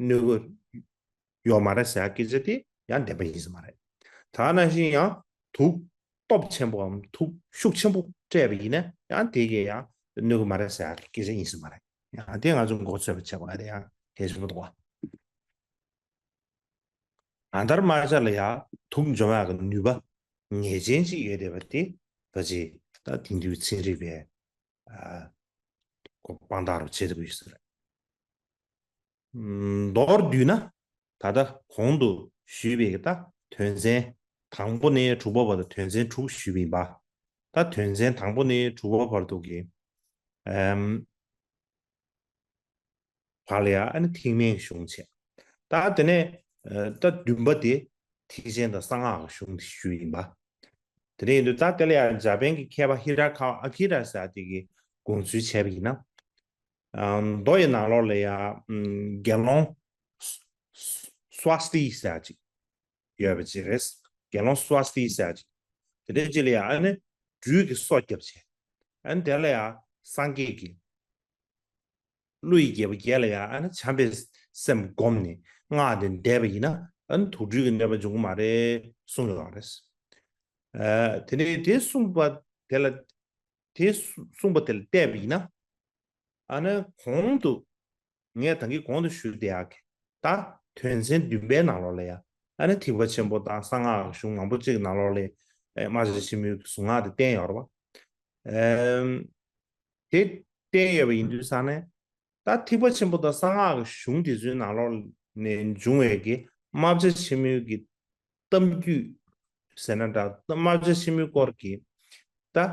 གནོད་པ་ཡོད་མ་རེད་ཟེར་ཡག་སྐད་ཆ་དེ་ཡང་བདེན་པ་ཡིན་ས་མ་རེད། ད་ནང་བཞིན་ཡང་དུག་ སྟོབས་ཆེན་པོའམ་ཐུགས་ཤུགས་ཆེན་པོ་སྤྲད་པ་ཡིན་ན་ཡང་དེ་གས་ཡང་གནོད་གི་མ་རེད་ཟེར་ཡ་སྐད་ཆ་ཡིན་ས་མ་རེད། ཡང་དེ་ང་ཚོ་མགོ་ཚོད་པ་བྱེད་དགོས་ཡ་དེ་ཡང་གལ་ཆེན་པོ་འདུག་བ། གང་ལྟར་རྨ་བྱ་ལ་ཡང་དུག་འཇོམས་ཡག་གི་ནུས་པ་ངེས་ཅན་ཅིག་ཡོད་བསྡད་པ་དེ་ཕལ་ཆེར་ད་དེང་དུས་ཚན་རིག་པས་ཨ་ཁོ་དཔང་རྟགས་རུ་བྱེད་ཐུབ་ཀྱི་ཡོད་ས་རེད། ཨམ་མདོར་བསྡུས་ན་ད་ལྟ་གོང་དུ་ཞུས་པའི་ད་དོན་ཚན་དང་པོ་ནས་དྲུག་པ་བར་དུ་དོན་ཚན་དྲུག་ཞུས་པ་ཡིན་པ། ད་དོན་ཚན་དང་པོ་ནས་དྲུག་པ་བར་དུ་གི་ཨམ་བར་ལ་ཡང་ཨ་ནི་ཐེག་དམན་གཞུང་བྱས། ད་དེ་ནས་ཨ་ད་བདུན་པ་དེ་ཐེག་ཆེན་དང་གསང་སྔགས་ཀྱི་གཞུང་དེ་ཞུས་ཡིན་པ། དེ་འདྲ་ཡིན་དུས་ད་དེ་ལ་ཡང་འཇར་པན་གྱི་མཁས་པ་ཧི་ར་ཀ་ཝ་ཨ་ཀི་ར་ཟེར་དེ་གིས་དགོངས་ཚུལ་བྱས་པ་ཡིན་ན། ཨ་མདོ་ཡི་ནང་ལོགས་ལ་ཡང་ཨམ་དགེ་སློང་སྭ་སྟི་ཟེར་ཅིག་ཡོད་པ་ཅིག་རེད། དགེ་སློང་སྭ་སྟི་ཟེར་ཅིག་དེ་འདྲའི་ཅིག་ལ་ཡང་ཨ་ནི་སྦྲུལ་གྱི་སོ་བརྒྱབ་བྱས། ཨ་ནི་དེ་ལ་ཡང་སངས་རྒྱས་ཀྱི་ཀླུ་ཡི་རྒྱལ་པོ་བརྒྱད་ལ་ཡང་ཨ་ནི་བྱམས་པའི་སེམས་བསྒོམས་ནས་སྔགས་དེ་བཟླས་པ་ཡིན་ན་ཨ་ནི་དུག་སྦྲུལ་གྱི་གནོད་པ་འབྱུང་གི་མ་རེད་གསུངས་ཡོད་རེད། ཨ་དེ་ནས་དེ་གསུངས་པ་དེ་ལ་དེ་གསུངས་པ་དེ་ལ་བལྟས་པ་ཡིན་ན། ཨ་ནི་གོང་དུ་ངས་ད་གིན་གོང་དུ་ཞུས་བསྡད་ཡག་གི་ད་དོན་ཚན་བདུན་པའི་ནང་ལོགས་ལ་ཡང་ཨ་ནི་ཐེག་པ་ཆེན་པོ་དང་གསང་སྔགས་གཞུང་མང་པོ་ཅིག་གི་ནང་ལོགས་ལ་ཨེ་རྨ་བྱ་ཆེན་མོའི་གི་གཟུངས་སྔགས་དེ་བསྟན་ཡོད་རེད་བ། ཨེམ། དེ་བསྟན་ཡོད་པ་ཡིན་དུས་ཙང་ནས་ད་ཐེག་པ་ཆེན་པོ་དང་གསང་སྔགས་ཀྱི་གཞུང་དེ་ཚོའི་ནང་ལོགས་ནས་འབྱུང་བའི་གི་རྨ་བྱ་ཆེན་མོའི་གི་གཏམ་རྒྱུད་ཟེར་ན་འདྲ། རྨ་བྱ་ཆེན་མོའི་སྐོར་གྱི་ད་ཨ་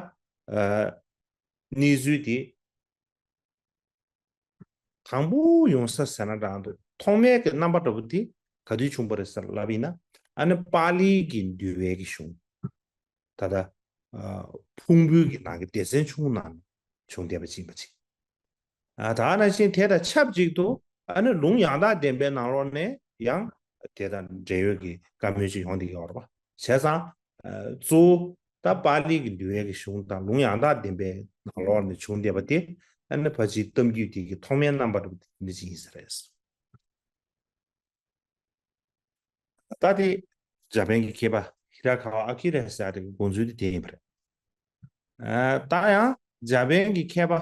གནས་ཚུལ་དེ་དང་པོ་ཡོང་ས་ཟེར་ན་འདྲ་འདུག་ཐོག་མའི་གི་རྣམ་པ་འདྲ་པོ་དེ་ག་དུས་བྱུང་བ་རེད་ཟེར་ལབ་ཡིན་ན། ཨ་ནི་པཱ་ལིའི་གི་འདུལ་བའི་གི་གཞུང་། ད་ལྟ་ཨ་ཕུང་པོའི་གི་ནང་གི་སྡེ་ཚན་ཆུང་ངུ་ནང་བྱུང་བསྡད་པ་ཅིག་ཡིན་པ་ཅིག་ཨ་ད་ནང་བཞིན་དེ་དང་ཆབས་ཅིག་ཏུ་ཨ་ནི་ལུང་ཡང་དག་བདེན་པའི་ནང་ལོགས་ནས་ཡང་དེ་དང་འབྲེལ་ཡོད་ཀྱི་བཀའ་མོལ་ཅིག་ཡོང་བསྡད་ཡོད་རེད་པ། བྱས་ཙང་ཨ་གཙོ་བོ་ད་པཱ་ལི་གི་འདུལ་བའི་གི་གཞུང་དང་ལུང་ཡང་དག་བདེན་པའི་ནང་ལོགས་ནས་བྱུང་བསྡད་པ་དེ་ཨ་ནི་ཕལ་ཆེར་གཏམ་རྒྱུད་དེ་གི་ཐོག་མའི་རྣམ་པ་འདྲ་པོ་དེ་འདྲ་ཅིག་ཡིན་ས་རེད། ད་དེ་འཇར་པན་གྱི་མཁས་པ་ཧི་ར་ཀ་ཝ་ཨ་ཀི་ར་ཟེར་དེ་གི་དགོངས་ཚུལ་དེ་དེ་ཡིན་པ་རེད། ཨ་ད་ཡང་འཇར་པན་གྱི་མཁས་པ་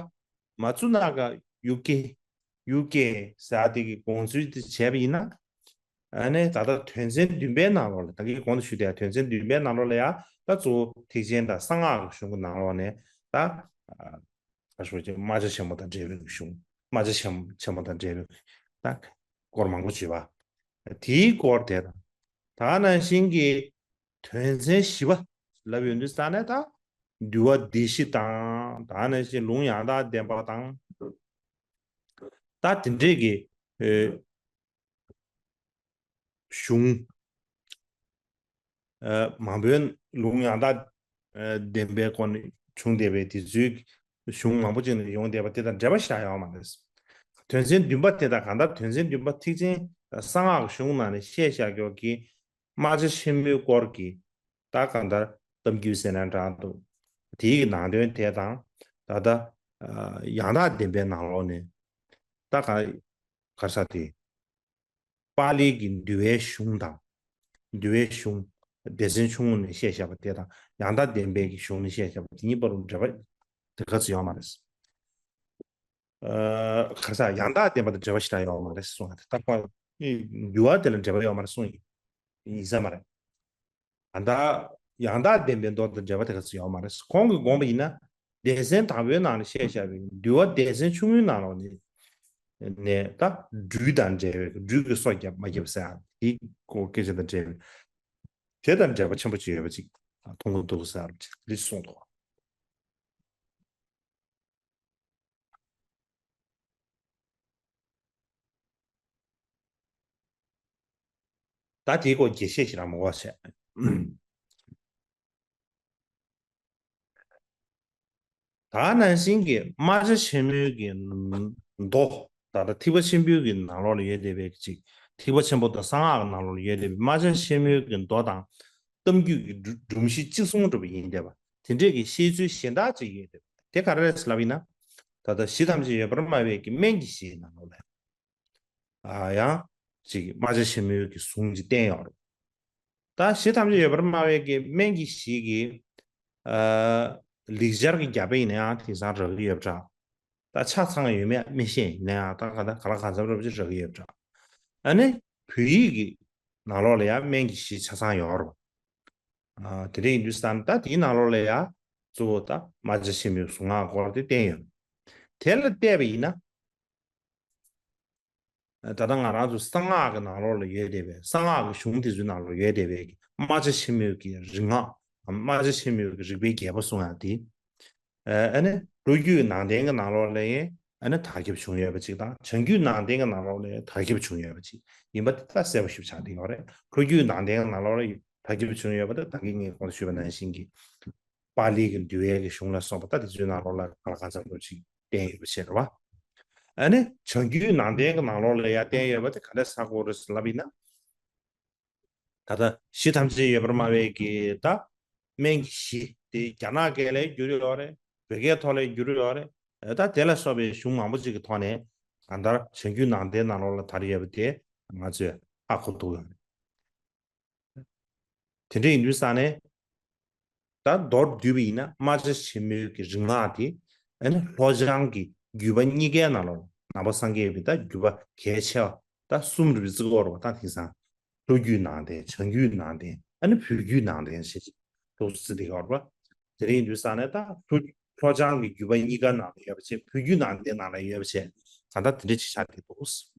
མ་ཙུ་ན་ག་ཡུ་ཀེ་ཡུ་ཀེ་ཟེར་དེ་གི་དགོངས་ཚུལ་དེ་བྱས་པ་ཡིན་ན། ཨ་ནི་ད་ལྟ་དོན་ཚན་བདུན་པའི་ནང་ལོགས་ལ་ད་གིན་གོང་དུ་ཞུས་དེ་དོན་ཚན་བདུན་པའི་ནང་ལོགས་ལ་ཡང་ད་གཙོ་བོ་ཐེག་ཆེན་དང་གསང་སྔགས་ཀྱི་གཞུང་གི་ནང་ལོགས་ནས་ད་ཨ་ཁ་ཤོ་ཅིག་རྨ་བྱ་ཆེན་པོ་དང་འབྲེལ་བའི་གཞུང་། རྨ་བྱ་ཆེན་ཆེན་པོ་དང་འབྲེལ་བའི་ད་སྐོར་མང་པོ་བརྗོད་པ། དེའི་སྐོར་དེ་དང་། ད་ནང་བཞིན་གྱི་དོན་ཚན་བཞི་པ་ལབ་ཡོང་དུས་ཙ་ནས་ད་འདུལ་བ་སྡེ་བཞི་དང་ད་ནང་བཞིན་ལུང་ཡང་དག་བདེན་པ་དང་། ད་དེ་འདྲས་ཀྱི་ཨེ་གཞུང་ཨ་མང་པོའི་ལུང་ཡང་དག་ཨ་བདེན་པའི་སྒོ་ནས་བྱུང་བསྡད་པའི་དེ་ཚོའི་གཞུང་མང་པོ་ཅིག་ནས་ཡོང་བསྡད་པ་དེ་དང་འབྲེལ་བ་བཞག་ཡོད་མ་རེད། དོན་ཚན་བདུན་པ་དེ་དང་གང་ལྟར་དོན་ཚན་བདུན་པ་ཐེག་ཆེན་གསང་སྔགས་གཞུང་ནང་ནས་བཤད་བཞག་ཡོད་ཀྱི་རྨ་བྱ་ཆེན་མོའི་སྐོར་གྱི་ད་གང་ལྟར་གཏམ་རྒྱུད་ཟེར་ན་འདྲ་འདུག་དེའི་ནང་དོན་དེ་དང་ད་ལྟ་ཨ་ཡང་དག་བདེན་པའི་ནང་ལོགས་ནས་ད་ག་ག་ས་དེ། པཱ་ལིའི་གི་འདུལ་བའི་གཞུང་དང་། འདུལ་བའི་གཞུང་། སྡེ་ཚན་ཆུང་ངུ་ནས་བཤད་བཞག་པ་དེ་དང་ཡང་དག་བདེན་པའི་གི་གཞུང་ནས་བཤད་བཞག་པ་དེ་གཉིས་བར་དུ་འབྲེལ་བ་དེ་ག་ཚོད་ཡོད་མ་རེད། ཨ་ག་ས་ཡང་དག་བདེན་པ་དང་འབྲེལ་བ་ཞེ་དྲག་ཡོད་མ་རེད་གསུངས་པ་དེ་ལྟ་བུ། འདུལ་བ་དེ་ལ་འབྲེལ་བ་ཡོད་མ་རེད་གསུངས་ཡིན། ཡིན་ས་མ་རེད། ད་ལྟ་ཡང་དག་བདེན་པའི་མདོ་དང་འབྲེལ་བ་དེ་ག་ཚོད་ཡོད་མ་རེད། གོང་གི་དགོངས་པ་ཡིན་ན་སྡེ་ཚན་དང་པོའི་ནང་ནས་བཤད་བཞག་པའི་འདུལ་བ་སྡེ་ཚན་ཆུང་ངུའི་ནང་ལོགས་ནས་ནས་ད་སྦྲུལ་དང་འབྲེལ་བའི་སྦྲུལ་གྱི་སོ་བརྒྱབ་མ་བརྒྱབ་ཟེར་ཡ་དེའི་སྐོར་སྐད་ཆ་དང་འབྲེལ་བའི་དེ་དང་འབྲེལ་བ་ཆེན་པོ་ཅིག་ཡོད་པ་ཅིག་མཐོང་གི་འདུག་ཟེར་ཅིག་ལིས་གསུངས་འདུག་ད་དེའི་སྐོར་རྒྱས་བཤད་ཞིག་རང་མ་གོ་བྱས། ད་ནང་བཞིན་གྱི་རྨ་བྱ་ཆེན་མོའི་གི་མདོ་ད་ལྟ་ཐེག་པ་ཆེན་པོའི་གི་ནང་ལོགས་ལ་ཡོད་བསྡད་པའི་ཅིག་ཐེག་པ་ཆེན་པོ་དང་གསང་སྔགས་ནང་ལོགས་ལ་ཡོད་བསྡད་པའི་རྨ་བྱ་ཆེན་མོའི་གི་མདོ་དང་གཏམ་རྒྱུད་ཀྱི་སྒྲུ་སྒྲོམ་གཞི་གཅིག་མཚུངས་འདྲ་པོ་ཡིན་བསྡད་པ་དེ་འདྲས་ཀྱི་བཤད་ཚུལ་གཞན་དག་ཅིག་ཡོད་བསྡད་པ་དེ་ག་རེ་རེད་ལབ་ཡིན་ན། ད་ལྟ་གཞི་ཐམས་ཅད་ཡོད་པར་སྨྲ་བའི་གི་སྨན་གྱི་གཞི་ནང་ལོགས་ལ། ཨ་ཡང་ཅིག་རྨ་བྱ་ཆེན་མོའི་གི་གཟུངས་ཅིག་བསྟན་ཡོད་རེད། ད་གཞི་ཐམས་ཅད་ཡོད་པར་སྨྲ་བའི་གི་སྨན་གྱི་གཞི་གི་ ཨ། ལེགས་སྦྱར་གྱི་རྒྱབ་པ་ཡིན་ན་ཡང་དེང་སང་རག་གི་ཡོད་པ་འདྲ། ད་ཆ་ཚང་ཡོད་མེད་མི་ཤེས། ཡིན་ན་ཡང་ད་ག་ད་ག་ལ་གང་འཚམ་རབ་ཅིག་རག་གི་ཡོད་པ་འདྲ། ཨ་ནི་བོད་ཡིག་གི་ནང་ལོགས་ལ་ཡང་སྨན་གྱི་གཞི་ཆ་ཚང་ཡོད་རེད། ཨ། དེ་འདྲ་ཡིན་དུས་ཙང་ད་དེའི་ནང་ལོགས་ལ་ཡང་གཙོ་བོ་ད་རྨ་བྱ་ཆེན་མོའི་གཟུངས་སྔགས་སྐོར་དེ་བསྟན་ཡོད། དེ་ལ་བལྟས་པ་ཡིན་ན། ད་ལྟ་ང་རང་ཚོ་གསང་སྔགས་ཀྱི་ནང་ལོགས་ལ་ཡོད་བསྡད་པའི། གསང་སྔགས་ཀྱི་གཞུང་དེ་ཚོའི་ནང་ལ་ཡོད་བསྡད་པའི་རྨ་བྱ་ཆེན་མོའི་གི་རིག་སྔགས། རྨ་བྱ་ཆེན་མོའི་གི་རིག་པའི་རྒྱལ་པོ་གསུང་ཡག་དེ། ཨ་ནི་ལྷོ་རྒྱུད་ནང་བསྟན་གྱི་ནང་ལོགས་ལ་ཡང་ཨ་ནི་དར་ཁྱབ་བྱུང་ཡོད་པ་ཅིག་དང་། བྱང་རྒྱུད་ནང་བསྟན་གྱི་ནང་ལོགས་ལ་ཡང་དར་ཁྱབ་བྱུང་ཡོད་པ་ཅིག་ཡིན་པ་དེ་ད་གསལ་པོ་ཞིག་ཆགས་བསྡད་ཡོད་རེད། ལྷོ་རྒྱུད་ནང་བསྟན་གྱི་ནང་ལོགས་ལ་དར་ཁྱབ་བྱུང་ཡོད་པ་དེ་ད་གིན་ངས་གོང་དུ་ཞུས་པ་ནང་བཞིན་གྱི་པཱ་ལི་གི་འདུལ་བའི་གི་གཞུང་ལ་སོགས་པ་ད་དེ་ཚོའི་ནང་ལོགས་ལ་གང་ལ་གང་འཚམ་པོ་ཅིག་བསྟན་ཡོད་པ་བྱས་རེད་བ། ཨ་ནི་བྱང་རྒྱུད་ནང་བསྟན་གྱི་ནང་ལོགས་ལ་ཡང་བསྟན་ཡོད་པ་དེ་ག་འདྲ་ཆགས་ཀྱི་ཡོད་རེད་ཟེར་ལབ་ཡིན་ན། ད་ལྟ་གཞི་ཐམས་ཅད་ཡོད་པར་སྨྲ་བའི་གི་ད་སྨན་གྱི་གཞི་དེ་རྒྱ་ནག་སྐད་ལ་བསྒྱུར་ཡོད་རེད། བོད་སྐད་ཐོག་ལ་བསྒྱུར་ཡོད་རེད། ད་དེ་ལ་སོགས་པའི་གཞུང་མང་པོ་ཅིག་གི་ཐོག་ནས་གང་ལྟར་བྱང་རྒྱུད་ནང་བསྟན་ནང་ལོགས་ལ་དར་ཡོད་པ་དེ་ང་ཚོས་ཧ་གོ་ཐུབ་ཡོད་རེད། དེ་འདྲ་ཡིན་དུས་ཙང་ནས། ད་མདོར་བསྡུས་པ་ཡིན་ན་རྨ་བྱ་ཆེན་མོའི་གི་རིག་སྔགས་དེ་ཨ་ནི་ལྷོ་བྱང་གི་བརྒྱུད་པ་གཉིས་ཀའི་ནང་ལོགས་ནང་པ་སངས་རྒྱས་པའི་ད་བརྒྱུད་པ་གལ་ཆེ་བ་ད་གསུམ་རེ་བརྩི་གི་ཡོད་རེད་བ། ད་དེང་སང་ལྷོ་རྒྱུད་ནང་བསྟན། བྱང་རྒྱུད་ནང་བསྟན། ཨ་ནི་བོད་བརྒྱུད་ནང་བསྟན་ཞེས་ལོགས་སུ་བརྩི་བསྡད་ཀྱི་ཡོད་རེད་བ། དེ་འདྲ་ཡིན་དུས་ཙང་ནས་ད་ལྷོ་ལྷོ་བྱང་གི་བརྒྱུད་པ་གཉིས་ཀ་ནང་ལ་ཡོད་པ་བྱས། བོད་བརྒྱུད་ནང་བསྟན་ནང་ལ་ཡོད་པ་བྱས། གང་ལྟར་དེ་འདྲ་ཅིག་ཆགས་བསྡད་འདུག་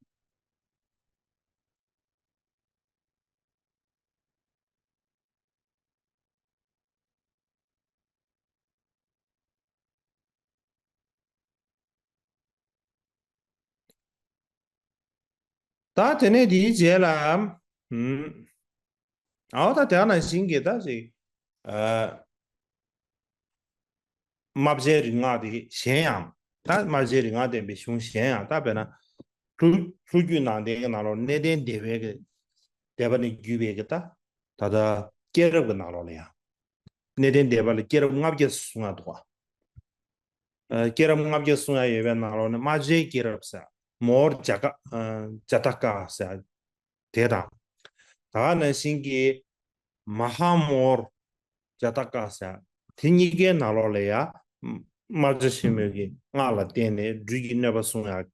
ད་དེ་ནས་དེའི་རྗེས་ལ། ཨུམ། ཨའོ་ད་དེ་ནང་བཞིན་གྱི་ད་ཅིག་ཨ། རྨ་བྱའི་རིག་སྔགས་དེ་གཞན་ཡང་། ད་རྨ་བྱའི་རིག་སྔགས་བསྟན་པའི་གཞུང་གཞན་ཡང་། ད་དཔེར་ན་ལྷོ་ལྷོ་རྒྱུད་ནང་བསྟན་གྱི་ནང་ལོགས་གནས་བརྟན་སྡེ་པའི་གི་སྡེ་པ་ནས་བརྒྱུད་པའི་གི་ད་ད་ལྟ་སྐྱེས་རབས་ཀྱི་ནང་ལོགས་ལ་ཡང་། གནས་བརྟན་སྡེ་པ་ལ་སྐྱེས་རབས་ལྔ་བརྒྱ་གསུང་ཡག་འདུག་ག་ཨ། སྐྱེས་རབས་ལྔ་བརྒྱ་གསུང་ཡག་ཡོད་པའི་ནང་ལོགས་ནས་རྨ་བྱའི་སྐྱེས་རབས་ཟེར། མོར་ཛ་ཀ་ཨ། ཛ་ཏ་ཀ་ཟེར་དེ་དང་། ད་ག་ནང་བཞིན་གྱི་མ་ཧཱ་མོར་ཛ་ཏ་ཀ་ཟེར། དེ་གཉིས་ཀའི་ནང་ལོགས་ལ་ཡང་རྨ་བྱ་ཆེན་མོའི་གི་སྔགས་ལ་བརྟེན་ནས་སྦྲུལ་གྱི་གནོད་པ་སྲུང་ཡག་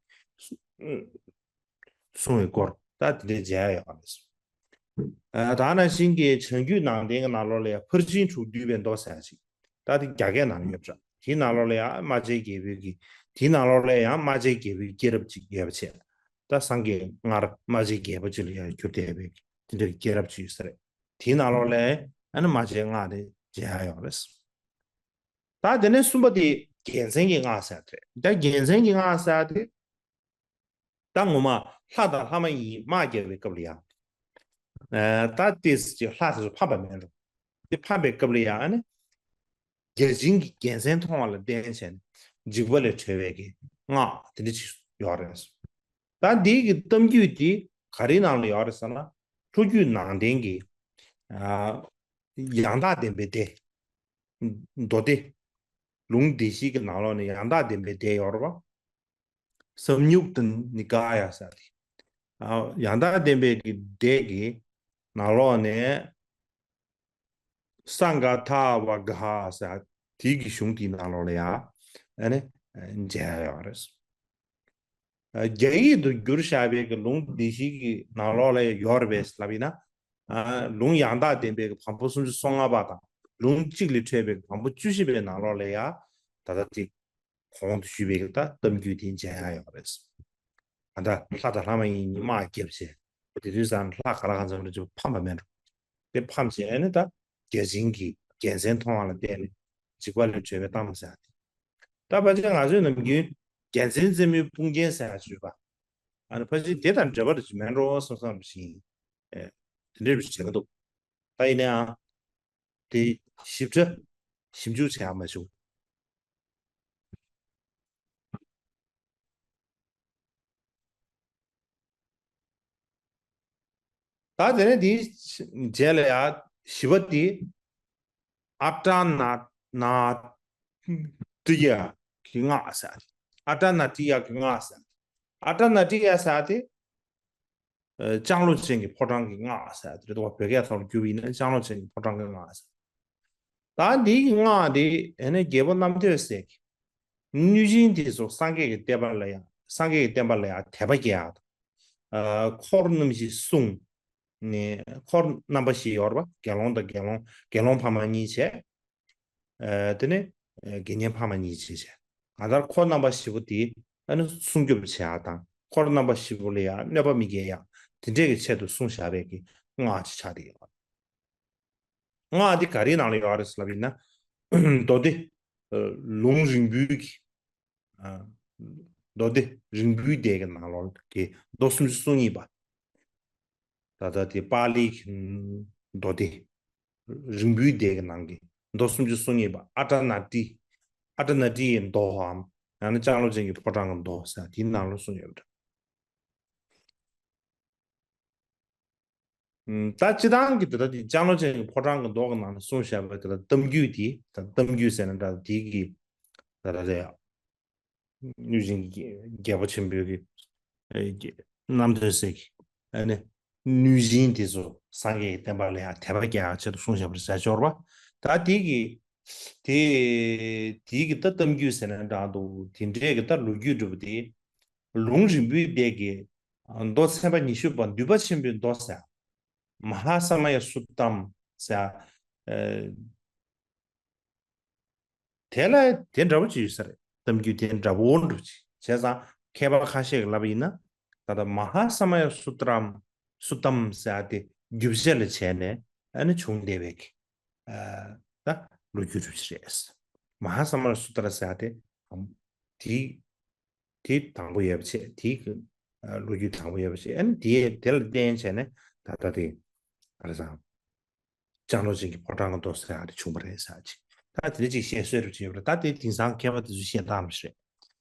སྲུང་བའི་སྐོར་ད་དེ་འདྲའི་མཇལ་ཡག་ཡོད་རེད། ཨ། ད་ག་ནང་བཞིན་གྱི་བྱང་རྒྱུད་ནང་བསྟན་གྱི་ནང་ལོགས་ལ་ཡང་ཕར་ཕྱིན་དྲུག་བསྡུས་པའི་མདོ་ཟེར་ཡག་ཅིག་ད་དེ་རྒྱ་སྐད་ནང་ཡོད་པ་འདྲ། དེའི་ནང་ལོགས་ལ་ཡང་རྨ་བྱའི་རྒྱལ་པོའི་གི། དེའི་ནང་ལོགས་ལ་ཡང་རྨ་བྱའི་རྒྱལ་པོའི་སྐྱེས་རབས་ཅིག་ཡོད་པ་བྱས། ད་སངས་རྒྱས་སྔར་རྨ་བྱའི་རྒྱལ་པོ་ཅིག་ལ་ཡང་གྱུར་བསྡད་པའི་དེ་འདྲའི་སྐྱེས་རབས་ཅིག་ཡོད་ས་རེད། དེའི་ནང་ལོགས་ལ་ཨ་ནི་རྨ་བྱའི་སྔགས་དེ་མཇལ་ཡག་ཡོད་རེད། ད་དེ་ནས་གསུམ་པ་དེ་རྒྱལ་མཚན་གྱི་སྔགས་ཟེར་ཡག་དེ་རེད། ད་རྒྱལ་མཚན་གྱི་སྔགས་ཟེར་ཡག་དེ། ད་ངོ་མ་ལྷ་དང་ལྷ་མ་ཡིན་དམག་རྒྱག་པའི་སྐབས་ལ་ཡང་། ཨ། ད་ཏོག་ཙམ་ཅིག་ལྷ་དེ་ཚོ་ཕམ་པ་མེད་འགྲོ། དེ་ཕམ་པའི་སྐབས་ལ་ཡང་ཨ་ནི། བརྒྱ་བྱིན་གྱི་རྒྱལ་མཚན་མཐོང་བ་ལ་བརྟེན་བྱས་ནས་འཇིགས་པ་ལས་གྲོལ་བའི་གི་སྔགས་དེ་འདྲ་ཅིག་ཡོད་རེད། ད་འདི་གི་གཏམ་རྒྱུད་དེ་ག་རེའི་ནང་ལ་ཡོད་རེད་ཟེར་ན། ལྷོ་རྒྱུད་ནང་བསྟན་གྱི། ཨ། ཡང་དག་བདེན་པའི་སྡེ། མདོ་སྡེ། ལུང་སྡེ་བཞི་གི་ནང་ལོགས་ནས་ཡང་དག་བདེན་པའི་སྡེ་ཡོད་རེད་བ། སམ་ཡུག་ཏ་ནི་ཀཱ་ཡ་ཟེར་ཏེ། ཨ། ཡང་དག་བདེན་པའི་གི་སྡེ་གི་ནང་ལོགས་ནས་སངྒ་ཐ་བ་ག་ཧ་ཟེར་དེའི་གི་གཞུང་དེའི་ནང་ལོགས་ལ་ཡང་ཨ་ནི་མཇལ་ཡོད་རེད། ཨ། རྒྱ་ཡིག་ཏུ་བསྒྱུར་བཞག་པའི་གི་ལུང་སྡེ་བཞི་གི་ནང་ལོགས་ལ་ཡང་ཡོད་རེད་པས་ལབ་ཡིན་ན། ཨ། ལུང་ཡང་དག་བདེན་པའི་གི་བམ་པོ་སུམ་ཅུ་སོ་ལྔ་པ་དང་། ལུང་གཅིག་ལས་འཕྲོས་པའི་གི་བམ་པོ་བཅུ་བཞི་པའི་ནང་ལོགས་ལ་ཡང་ད་ལྟ་དེ། གོང་དུ་ཞུས་པའི་ད་གཏམ་རྒྱུད་དེ་མཇལ་ཡག་ཡོད་རེད། ད་ལྟ་ལྷ་དང་ལྷ་མ་ཡིན་གཉིས་དམག་བརྒྱབ་བྱས། དེ་དུས་ཙང་ལྷ་ག་ལ་གང་འཚམ་རེ་ཅིག་ཕམ་པ་མེད་འགྲོ། དེ་ཕམ་བྱས་ཨ་ནི་ད་བརྒྱ་བྱིན་གྱི་རྒྱལ་མཚན་མཐོང་བ་ལ་བརྟེན་ནས་འཇིགས་པ་ལས་གྲོལ་བའི་གཏམ་ཟེར་ཡག་དེ། ད་ཕལ་ཆེར་ང་ཚོས་ནམ་རྒྱུན་རྒྱལ་མཚན་རྩེ་མོའི་དཔུང་རྒྱན་ཟེར་ཡག་ཅིག་ཡོད་པ། ཨ་ནི་ཕལ་ཆེར་དེ་དང་འབྲེལ་བ་རེ་ཅིག་མེད་འགྲོ་བསམ་བསམ་བཞིན། ཨེ། དེ་འདྲའི་རེ་ཅིག་བྱེད་ཀྱི་འདུག་ད་ཡིན་ནའང་། དེ་ཞིབ་ཕྲ་ཞིབ་འཇུག་བྱེད་ཡག་མ་བྱུང་། ད་དེ་ནས་དེའི་རྗེས་ལ་ཡང་བཞི་པ་དེ། ཨ་ཏྲ་ན་ན་ཏྲི་ཡ་གི་སྔགས་ཟེར། ཨ་ཏྲ་ན་ཏྲི་ཡ་གི་སྔགས་ཟེར། ཨ་ཏྲ་ན་ཏྲི་ཡ་ཟེར་དེ། ཨ། ལྕང་ལོ་ཅན་གྱི་ཕོ་བྲང་གི་སྔགས་ཟེར་དེ་རེད་དོ། བོད་སྐད་ཐོག་ལ་བསྒྱུར་བ་ཡིན་ན་ལྕང་ལོ་ཅན་གྱི་ཕོ་བྲང་གི་སྔགས་ཟེར། ད་འདིའི་སྔགས་འདི་ཨེ་ནི་རྒྱལ་པོ་རྣམ་ཐོས་སྲས་ཀྱི་གནོད་སྦྱིན་དེ་ཚོ་སངས་རྒྱས་ཀྱི་བསྟན་པ་ལ་ཡང་སངས་རྒྱས་ཀྱི་བསྟན་པ་ལ་ཡང་དད་པ་སྐྱེ་ཡག་དང་། ཨ་འཁོར་རྣམ་བཞི་སྲུང་། ནས་འཁོར་རྣམ་པ་བཞི་ཡོད་རེད་པ། དགེ་སློང་དང་དགེ་སློང་། དགེ་སློང་ཕ་མ་གཉིས་བྱས། ཨ་དེ་ནས་ཨ་དགེ་བསྙེན་ཕ་མ་གཉིས་བྱས་བྱས། གང་ལྟར་འཁོར་རྣམ་པ་བཞི་པོ་དེ་ཨ་ནི་སྲུང་སྐྱོབ་བྱེད་ཡག་དང་། འཁོར་རྣམ་པ་བཞི་པོ་ལ་ཡང་གནོད་པ་མི་སྐྱེལ་ཡག་དེ་འདྲས་ཀྱི་ཆེད་དུ་གསུངས་བཞག་པའི་གི་སྔགས་ཅིག་ཆགས་བསྡད་ཡོད། སྔགས་འདི་ག་རེའི་ནང་ལ་ཡོད་རེད་ལབ་ཡིན་ན། མདོ་སྡེ་ཨ་ལུང་རིང་པོའི་གི་ཨ་མདོ་སྡེ་རིང་པོའི་སྡེ་གི་ནང་ལོགས་ཀྱི་མདོ་སུམ་ཅུ་སོ་གཉིས་པ། ད་ལྟ་དེ་པཱ་ལིའི་གི་མདོ་སྡེ་རིང་པོའི་སྡེ་གི་ནང་གི་མདོ་སུམ་ཅུ་སོ་གཉིས་པ་ཨ་ཏྲ་ན་ཏི། ཨ་ཏྲ་ན་ཏིའི་མདོའམ། ཡང་ན་ལྕང་ལོ་ཅན་གྱི་ཕོ་བྲང་གི་མདོ་ཟེར་དེའི་ནང་ལ་གསུངས་ཡོད་པ་འདྲ། ད་སྤྱི་བཏང་གི་ད་ལྟ་དེ་ལྕང་ལོ་ཅན་གྱི་ཕོ་བྲང་གི་མདོ་གི་ནང་ལ་གསུངས་བཞག་པའི་ད་ལྟ་གཏམ་རྒྱུད་དེ། ད་གཏམ་རྒྱུད་ཟེར་ན་འདྲ། དེ་གི་ད་ལྟ་དེ་གནོད་སྦྱིན་གྱི་རྒྱལ་པོ་ཆེན་པོའི་གི་ཨེ་རྣམ་ཐོས་སྲས་ཀྱི་ཨ་ནི་གནོད་སྦྱིན་དེ་ཚོ་སངས་རྒྱས་ཀྱི་བསྟན་པ་ལ་ཡང་དད་པ་སྐྱེ་ཡག་ཆེད་དུ་གསུངས་བཞག་པ་རེད་ཟེར་ཆོག་རེད་པ། ད་དེ་གི་དེ་དེ་གི་ད་གཏམ་རྒྱུད་ཟེར་ན་འདྲ་འདུག་དེ་འདྲས་གི་ད་ལོ་རྒྱུས་འདྲ་པོ་དེ། ལུང་རིང་པོའི་སྡེ་གི་མདོ་ཚན་པ་ཉི་ཤུ་པ་འདུས་པ་ཆེན་པོའི་མདོ་ཟེར། མ་ཧཱ་ས་མ་ཡ་སུ་ཏམ་ཟེར། ཨ་དེ་ལ་དེ་འདྲ་པོ་ཅིག་ཡོད་ས་རེད། གཏམ་རྒྱུད་དེ་འདྲ་པོ་འདྲ་པོ་ཅིག་བྱས་ཙང་མཁས་པ་ཁ་ཤས་ཀྱིས་ལབ་པ་ཡིན་ན། ད་ལྟ་མ་ཧཱ་ས་མ་ཡ་སུ་ཏམ། སུ་ཏམ་ཟེར་དེ་རྒྱུ་ཆ་ལ་བྱས་ནས་ཨ་ནི་བྱུང་བསྡད་པའི་གི་ཨ་ད་ལོ་རྒྱུས་འདྲ་པོ་ཅིག་རེད། མ་ཧཱ་ས་མ་ཡ་སུ་ཏམ་ཟེར་དེ་དེ་དེ་དང་པོ་ཡོད་པ་བྱས། དེའི་གི་ཨ་ལོ་རྒྱུས་དང་པོ་ཡོད་པ་བྱས། ཨ་ནི་དེ་དེ་ལ་བརྟེན་བྱས་ནས་ད་ལྟ་དེ་ག་རེ་ཟེར། ལྕང་ལོ་ཅན་གྱི་ཕོ་བྲང་གི་མདོ་ཟེར་ཡག་དེ་བྱུང་བ་རེད་ཟེར་ཅིག་ད་དེ་འདྲ་ཅིག་བཤད་སྲོལ་འདྲ་ཅིག་ཡོད་པ་རེད། ད་དེ་དེང་སང་མཁས་པ་དེ་ཚོས་བཤད་སྟངས་རེད།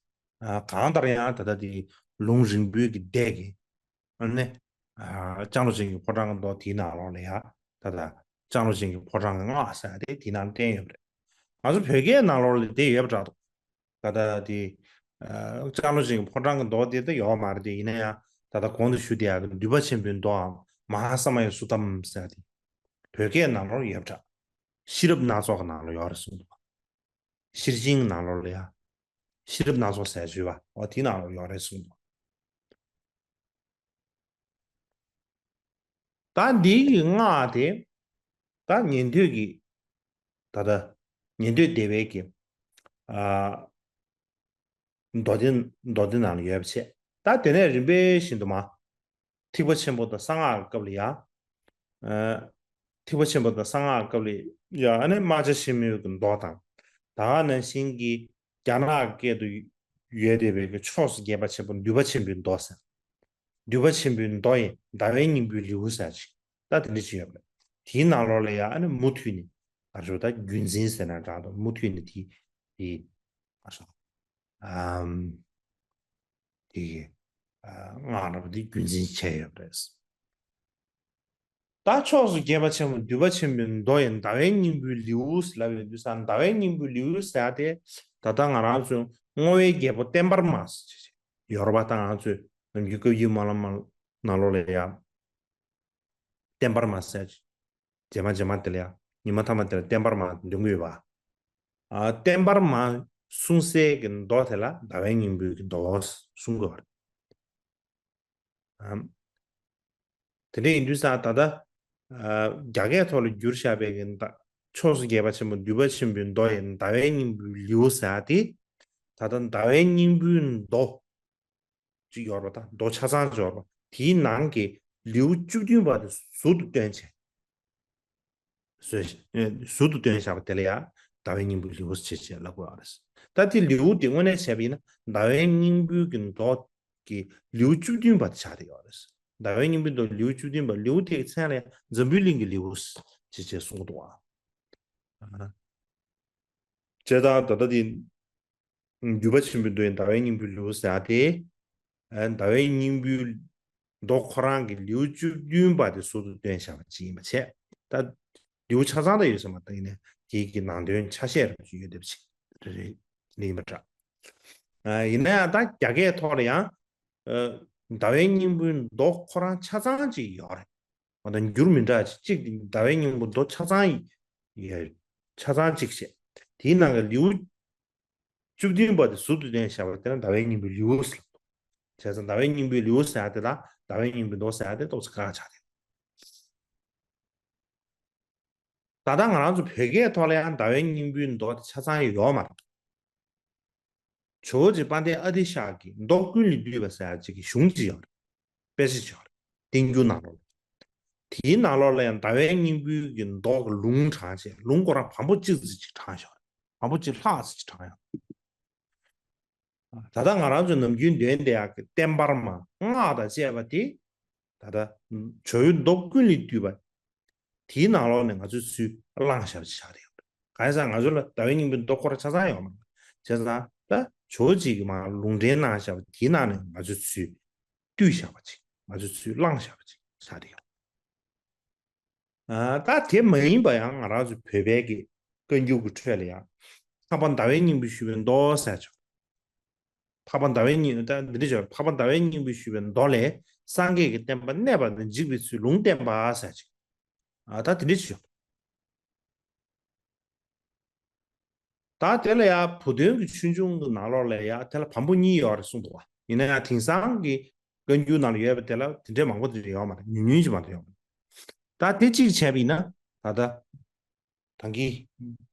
ཨ་གང་ལྟར་ཡང་ད་ལྟ་དེ་ལུང་རིང་པོའི་གི་སྡེ་གི་ཨ་ནི་ཨ་ལྕང་ལོ་ཅན་གྱི་ཕོ་བྲང་གི་མདོ་དེའི་ནང་ལོགས་ལ་ཡ་ད་ལྟ་ལྕང་ལོ་ཅན་གྱི་ཕོ་བྲང་གི་སྔགས་ཟེར་ཡག་དེ་དེའི་ནང་བསྟན་ཡོད་པ་རེད། ང་ཚོ་བོད་སྐད་ནང་ལོགས་ལ་དེ་ཡོད་པ་འདྲ་འདུག་ད་ལྟ་དེ་ཨ་ལྕང་ལོ་ཅན་གྱི་ཕོ་བྲང་གི་མདོ་དེ་ད་ཡོད་མ་རེད་དེ། ཡིན་ན་ཡང་ད་ལྟ་གོང་དུ་ཞུས་དེ་ཡག་གི་འདུས་པ་ཆེན་པོའི་མདོའམ་མ་ཧཱ་ས་མ་ཡ་སུ་ཏམ་ཟེར་དེ་བོད་སྐད་ནང་ལོགས་ཡོད་པ་འདྲ། ཤེས་རབ་སྣ་ཚོགས་ཀྱི་ནང་ལ་ཡོད་རེད་གསུངས་འདུག་ཤེར་ཕྱིན་གྱི་ནང་ལོགས་ལ་ཡ། ཤེས་རབ་སྣ་ཚོགས་ཟེར་ཞུས་པ་འོ་དེའི་ནང་ལ་ཡོད་རེད་གསུངས་འདུག་ད་འདིའི་གི་སྔགས་དེ་ད་ཉན་ཐོས་ཀྱི་ད་ལྟ་ཉན་ཐོས་སྡེ་པའི་གི་ཨ་མདོ་སྡེ་མདོ་སྡེ་ནང་ལ་ཡོད་པ་བྱས། ད་དེ་ནས་རིམ་པས་བཞིན་དུ་མ་ཐེག་པ་ཆེན་པོ་དང་གསང་སྔགས་ཀྱི་སྐབས་ལ་ཡ། ཨ་ཐེག་པ་ཆེན་པོ་དང་གསང་སྔགས་ཀྱི་སྐབས་ལ་ཡ་ཨ་ནི་རྨ་བྱ་ཆེན་མོའི་གི་མདོ་དང་། ད་ག་ནང་བཞིན་གྱི་རྒྱ་ནག་སྐད་དུ་ཡོད་བསྡད་པའི་གི་ཕྱོགས་སུ་རྒྱས་པ་ཆེན་པོ་འདུས་པ་ཆེན་པོའི་མདོ་ཟེར། འདུས་པ་ཆེན་པོའི་མདོ་ཡི་ཟླ་བའི་སྙིང་པོའི་ལེའུ་ཟེར་ཅིག་ད་དེ་འདྲ་ཅིག་ཡོད་པ་རེད། དེའི་ནང་ལོགས་ལ་ཡང་ཨ་ནི་མུ་མཐུད་ནས་ཨ་རོ་ད་བརྒྱུད་འཛིན་ཟེར་ན་འདྲ་འདུག་མུ་མཐུད་ནས་དེ་དེ་ཨ་རོ་ཨམ་དེ་གི་ཨ་སྔགས་འདྲ་པོ་དེ་བརྒྱུད་འཛིན་བྱས་ཡོད་པ་རེད། ད་ཕྱོགས་སུ་རྒྱས་པ་ཆེན་པོ་འདུས་པ་ཆེན་པོའི་མདོ་ཡི་ཟླ་བའི་སྙིང་པོའི་ལེའུ་ལབ་ཡོང་དུས་ཙང་ཟླ་བའི་སྙིང་པོའི་ལེའུ་ཟེར་ཏེ་ད་ལྟ་ང་རང་ཚོའི་བསྔོ་བའི་རྒྱལ་པོ་བརྟན་པར་མ་ཟེར་ཡོད་རེད་པ། ད་ང་ཚོས་ནམ་རྒྱུན་བཀའ་བརྒྱུད་སྨོན་ལམ་ནང་ལོགས་ལ་ཡང་བརྟན་པར་མ་ཟེར། རྗེས་མ་རྗེས་མ་དེ་ལ་ཡང་ཉི་མ་ཐ་མ་དེ་ལ་བརྟན་པར་མ་འདོན་གྱི་ཡོད་པ། ཨ་བརྟན་པར་མ་གསུངས་སའི་གི་མདོ་དེ་ལ་ཟླ་བའི་སྙིང་པོའི་གི་མདོ་གསུང་གི་ཡོད་རེད། ཨམ། དེ་འདྲ་ཡིན་དུས་ཙང་ད་ལྟ་ཨ་རྒྱ་སྐད་ཐོག་ལ་བསྒྱུར་བཞག་པའི་གི་ད་ཕྱོགས་སུ་རྒྱས་པ་ཆེན་པོ་འདུས་པ་ཆེན་པོའི་མདོ་ཡི་ཟླ་བའི་སྙིང་པོའི་ལེའུ་ཟེར་ཡག་དེ། ད་ལྟ་ཟླ་བའི་སྙིང་པོའི་མདོ་ཅིག་ཡོད་རེད་པ། ད་མདོ་ཆ་ཚང་ཅིག་ཡོད་རེད་པ། དེའི་ནང་གི་ལེའུ་བཅུ་བདུན་པ་དེ་ཟུར་དུ་བཏོན་བྱས། ཟུར་ཨེ་ཟུར་དུ་བཏོན་བཞག་པ་དེ་ལ་ཡང་ཟླ་བའི་སྙིང་པོའི་ལེའུ་ཞེས་བྱས་ལབ་དགོས་པ་རེད། ད་དེ་ལེའུ་དེ་དངོས་གནས་བྱས་པ་ཡིན་ན་ཟླ་བའི་སྙིང་པོའི་གི་མདོ་གི་ལེའུ་བཅུ་བདུན་པ་དེ་ཆགས་བསྡད་ཡོད་རེད། ཟླ་བའི་སྙིང་པོའི་མདོ་ལེའུ་བཅུ་བདུན་པ། ལེའུ་དེའི་མཚན་ལ་ཡང་འཛམ་བུའི་གླིང་གི་ལེའུ་ཞེས་བྱས་གསུང་གི་འདུག་ཨ། བྱས་ཙང་ད་ལྟ་དེ་འདུས་པ་ཆེན་པོའི་མདོ་ཡི་ཟླ་བའི་སྙིང་པོའི་ལེའུ་ཟེར་ཡག་དེ། ཨ་ཟླ་བའི་སྙིང་པོའི་མདོ་ཁོ་རང་གི་ལེའུ་བཅུ་བདུན་པ་དེ་ཟུར་དུ་བཏོན་བཞག་པ་ཅིག་ཡིན་པ་བྱས། ད་ལེའུ་ཆ་ཚང་ད་ཡོད་ས་མ་རེད། ཡིན་ནའི་དེའི་གི་ནང་དོན་ཆ་ཤས་རེ་ཅིག་ཡོད་བསྡད་པ་ཅིག་རེ་རེ་ཡིན་པ་འདྲ། ཨ་ཡིན་ན་ཡང་ད་རྒྱ་སྐད་ཐོག་ལ་ཡང་ཨ་ཟླ་བའི་སྙིང་པོའི་མདོ་ཁོ་རང་ཆ་ཚང་ཅིག་ཡོད་རེད། མ་གཏོགས་འགྱུར་མི་འདྲ་ཅིག་ཅིག་ཟླ་བའི་སྙིང་པོ་མདོ་ཆ་ཚང་ཡོད། ཆ་ཚང་གཅིག་བྱས། དེའི་ནང་གི་ལེའུ་བཅུ་བདུན་པ་དེ་ཟུར་དུ་བསྟན་བཞག་པ་དེ་ལ་ཟླ་བའི་སྙིང་པོའི་ལེའུ་ཟེར་ལབ་འདུག་བྱས་ཙང་ཟླ་བའི་སྙིང་པོའི་ལེའུ་ཟེར་ཡ་དེ་ལ་ཟླ་བའི་སྙིང་པོའི་མདོ་ཟེར་ཡ་དེ་ཏོག་ཙམ་དཀའ་ཆག་རེད། ད་ལྟ་ང་རང་ཚོ་བོད་སྐད་ཐོག་ལ་ཡང་ཟླ་བའི་སྙིང་པོའི་མདོ་དེ་ཆ་ཚང་ཡོད་མ་རེད། ཇོ་བོ་རྗེ་དཔལ་ལྡན་ཨ་ཏི་ཤ་གི་མདོ་ཀུན་ལས་བཏུས་པ་ཟེར་ཡ་གཅིག་གི་གཞུང་གཅིག་ཡོད་རེད། དཔེ་ཆ་གཅིག་ཡོད་རེད། བསྟན་འགྱུར་ནང་ལོགས་ལ། དེའི་ནང་ལོགས་ལ་ཡང་ཟླ་བའི་སྙིང་པོའི་གི་མདོ་གི་ལུང་དྲངས་བྱས། ལུང་ཁོ་རང་བམ་པོ་གཅིག་ཙམ་ཅིག་དྲངས་བཞག་རེད། བམ་པོ་གཅིག་ལྷག་ཙམ་ཅིག་དྲངས་ཡོད། ད་ལྟ་ང་རང་ཚོའི་ནམ་རྒྱུན་འདོན་བསྡད་ཡག་གི་བསྟན་བར་མ་སྔགས་དང་བཅས་པ་དེ། ད་ལྟ་ཇོ་བོའི་མདོ་ཀུན་ལས་བཏུས་པ། དེའི་ནང་ལོགས་ནས་ང་ཚོས་ཚུར་བླངས་བཞག་པ་ཅིག་ཆགས་ཡོད་རེད། གང་ཡིན་ཟེར་ན་ང་ཚོ་ལ་ཟླ་བའི་སྙིང་པོའི་མདོ་ཁོ་རང་ཆ་ཚང་ཡོད་མ་རེད། བྱས་ཙང་ད་ཇོ་བོ་རྗེ་གིས་མར་ལུང་འདྲེན་གནང་བཞག་པ་དེའི་ནང་ནས་ང་ཚོས་ཚུར་བཏུས་བཞག་པ་ཅིག་ང་ཚོས་ཚུར་བླངས་བཞག་པ་ཅིག་ཆགས་ཡོད། ཨ། ད་དེ་མ་ཡིན་པ་ཡང་ང་རང་ཚོ་བོད་པའི་གི་བཀའ་འགྱུར་གྱི་ཁྲོད་ལ་ཡང་འཕགས་པ་ཟླ་བའི་སྙིང་པོས་ཞུས་པའི་མདོ་ཟེར་ཆོག་འཕགས་པ་ཟླ་བའི་སྙིང་ད་འདི་འདྲ་ཞིག་འཕགས་པ་ཟླ་བའི་སྙིང་པོས་ཞུས་པའི་མདོ་ལས། སངས་རྒྱས་ཀྱི་བསྟན་པ་གནས་པ་དང་འཇིག་པའི་ཚུལ་ལུང་བསྟན་པ་ཟེར་ཅིག་ཨ། ད་དེ་འདྲ་ཞིག་ད་དེ་ལ་ཡང་བུ་སྟོན་གྱི་ཆོས་འབྱུང་གི་ནང་ལོགས་ལ་ཡང་དེ་ལ་བམ་པོ་གཉིས་ཡོད་རེད་གསུངས་འདུག་བ། ཡིན་ན་ཡང་དེང་སང་གི་བཀའ་འགྱུར་ནང་ལ་ཡོད་པ་དེ་ལ་དེ་འདྲའི་མང་པོ་དེ་འདྲ་ཡོད་མ་རེད། ཉུང་ཉུང་ཅིག་མ་གཏོགས་ཡོད་མ་རེད། ད་དེ་གཅིག་བྱས་པ་ཡིན་ན་ད་ལྟ། ད་གིན་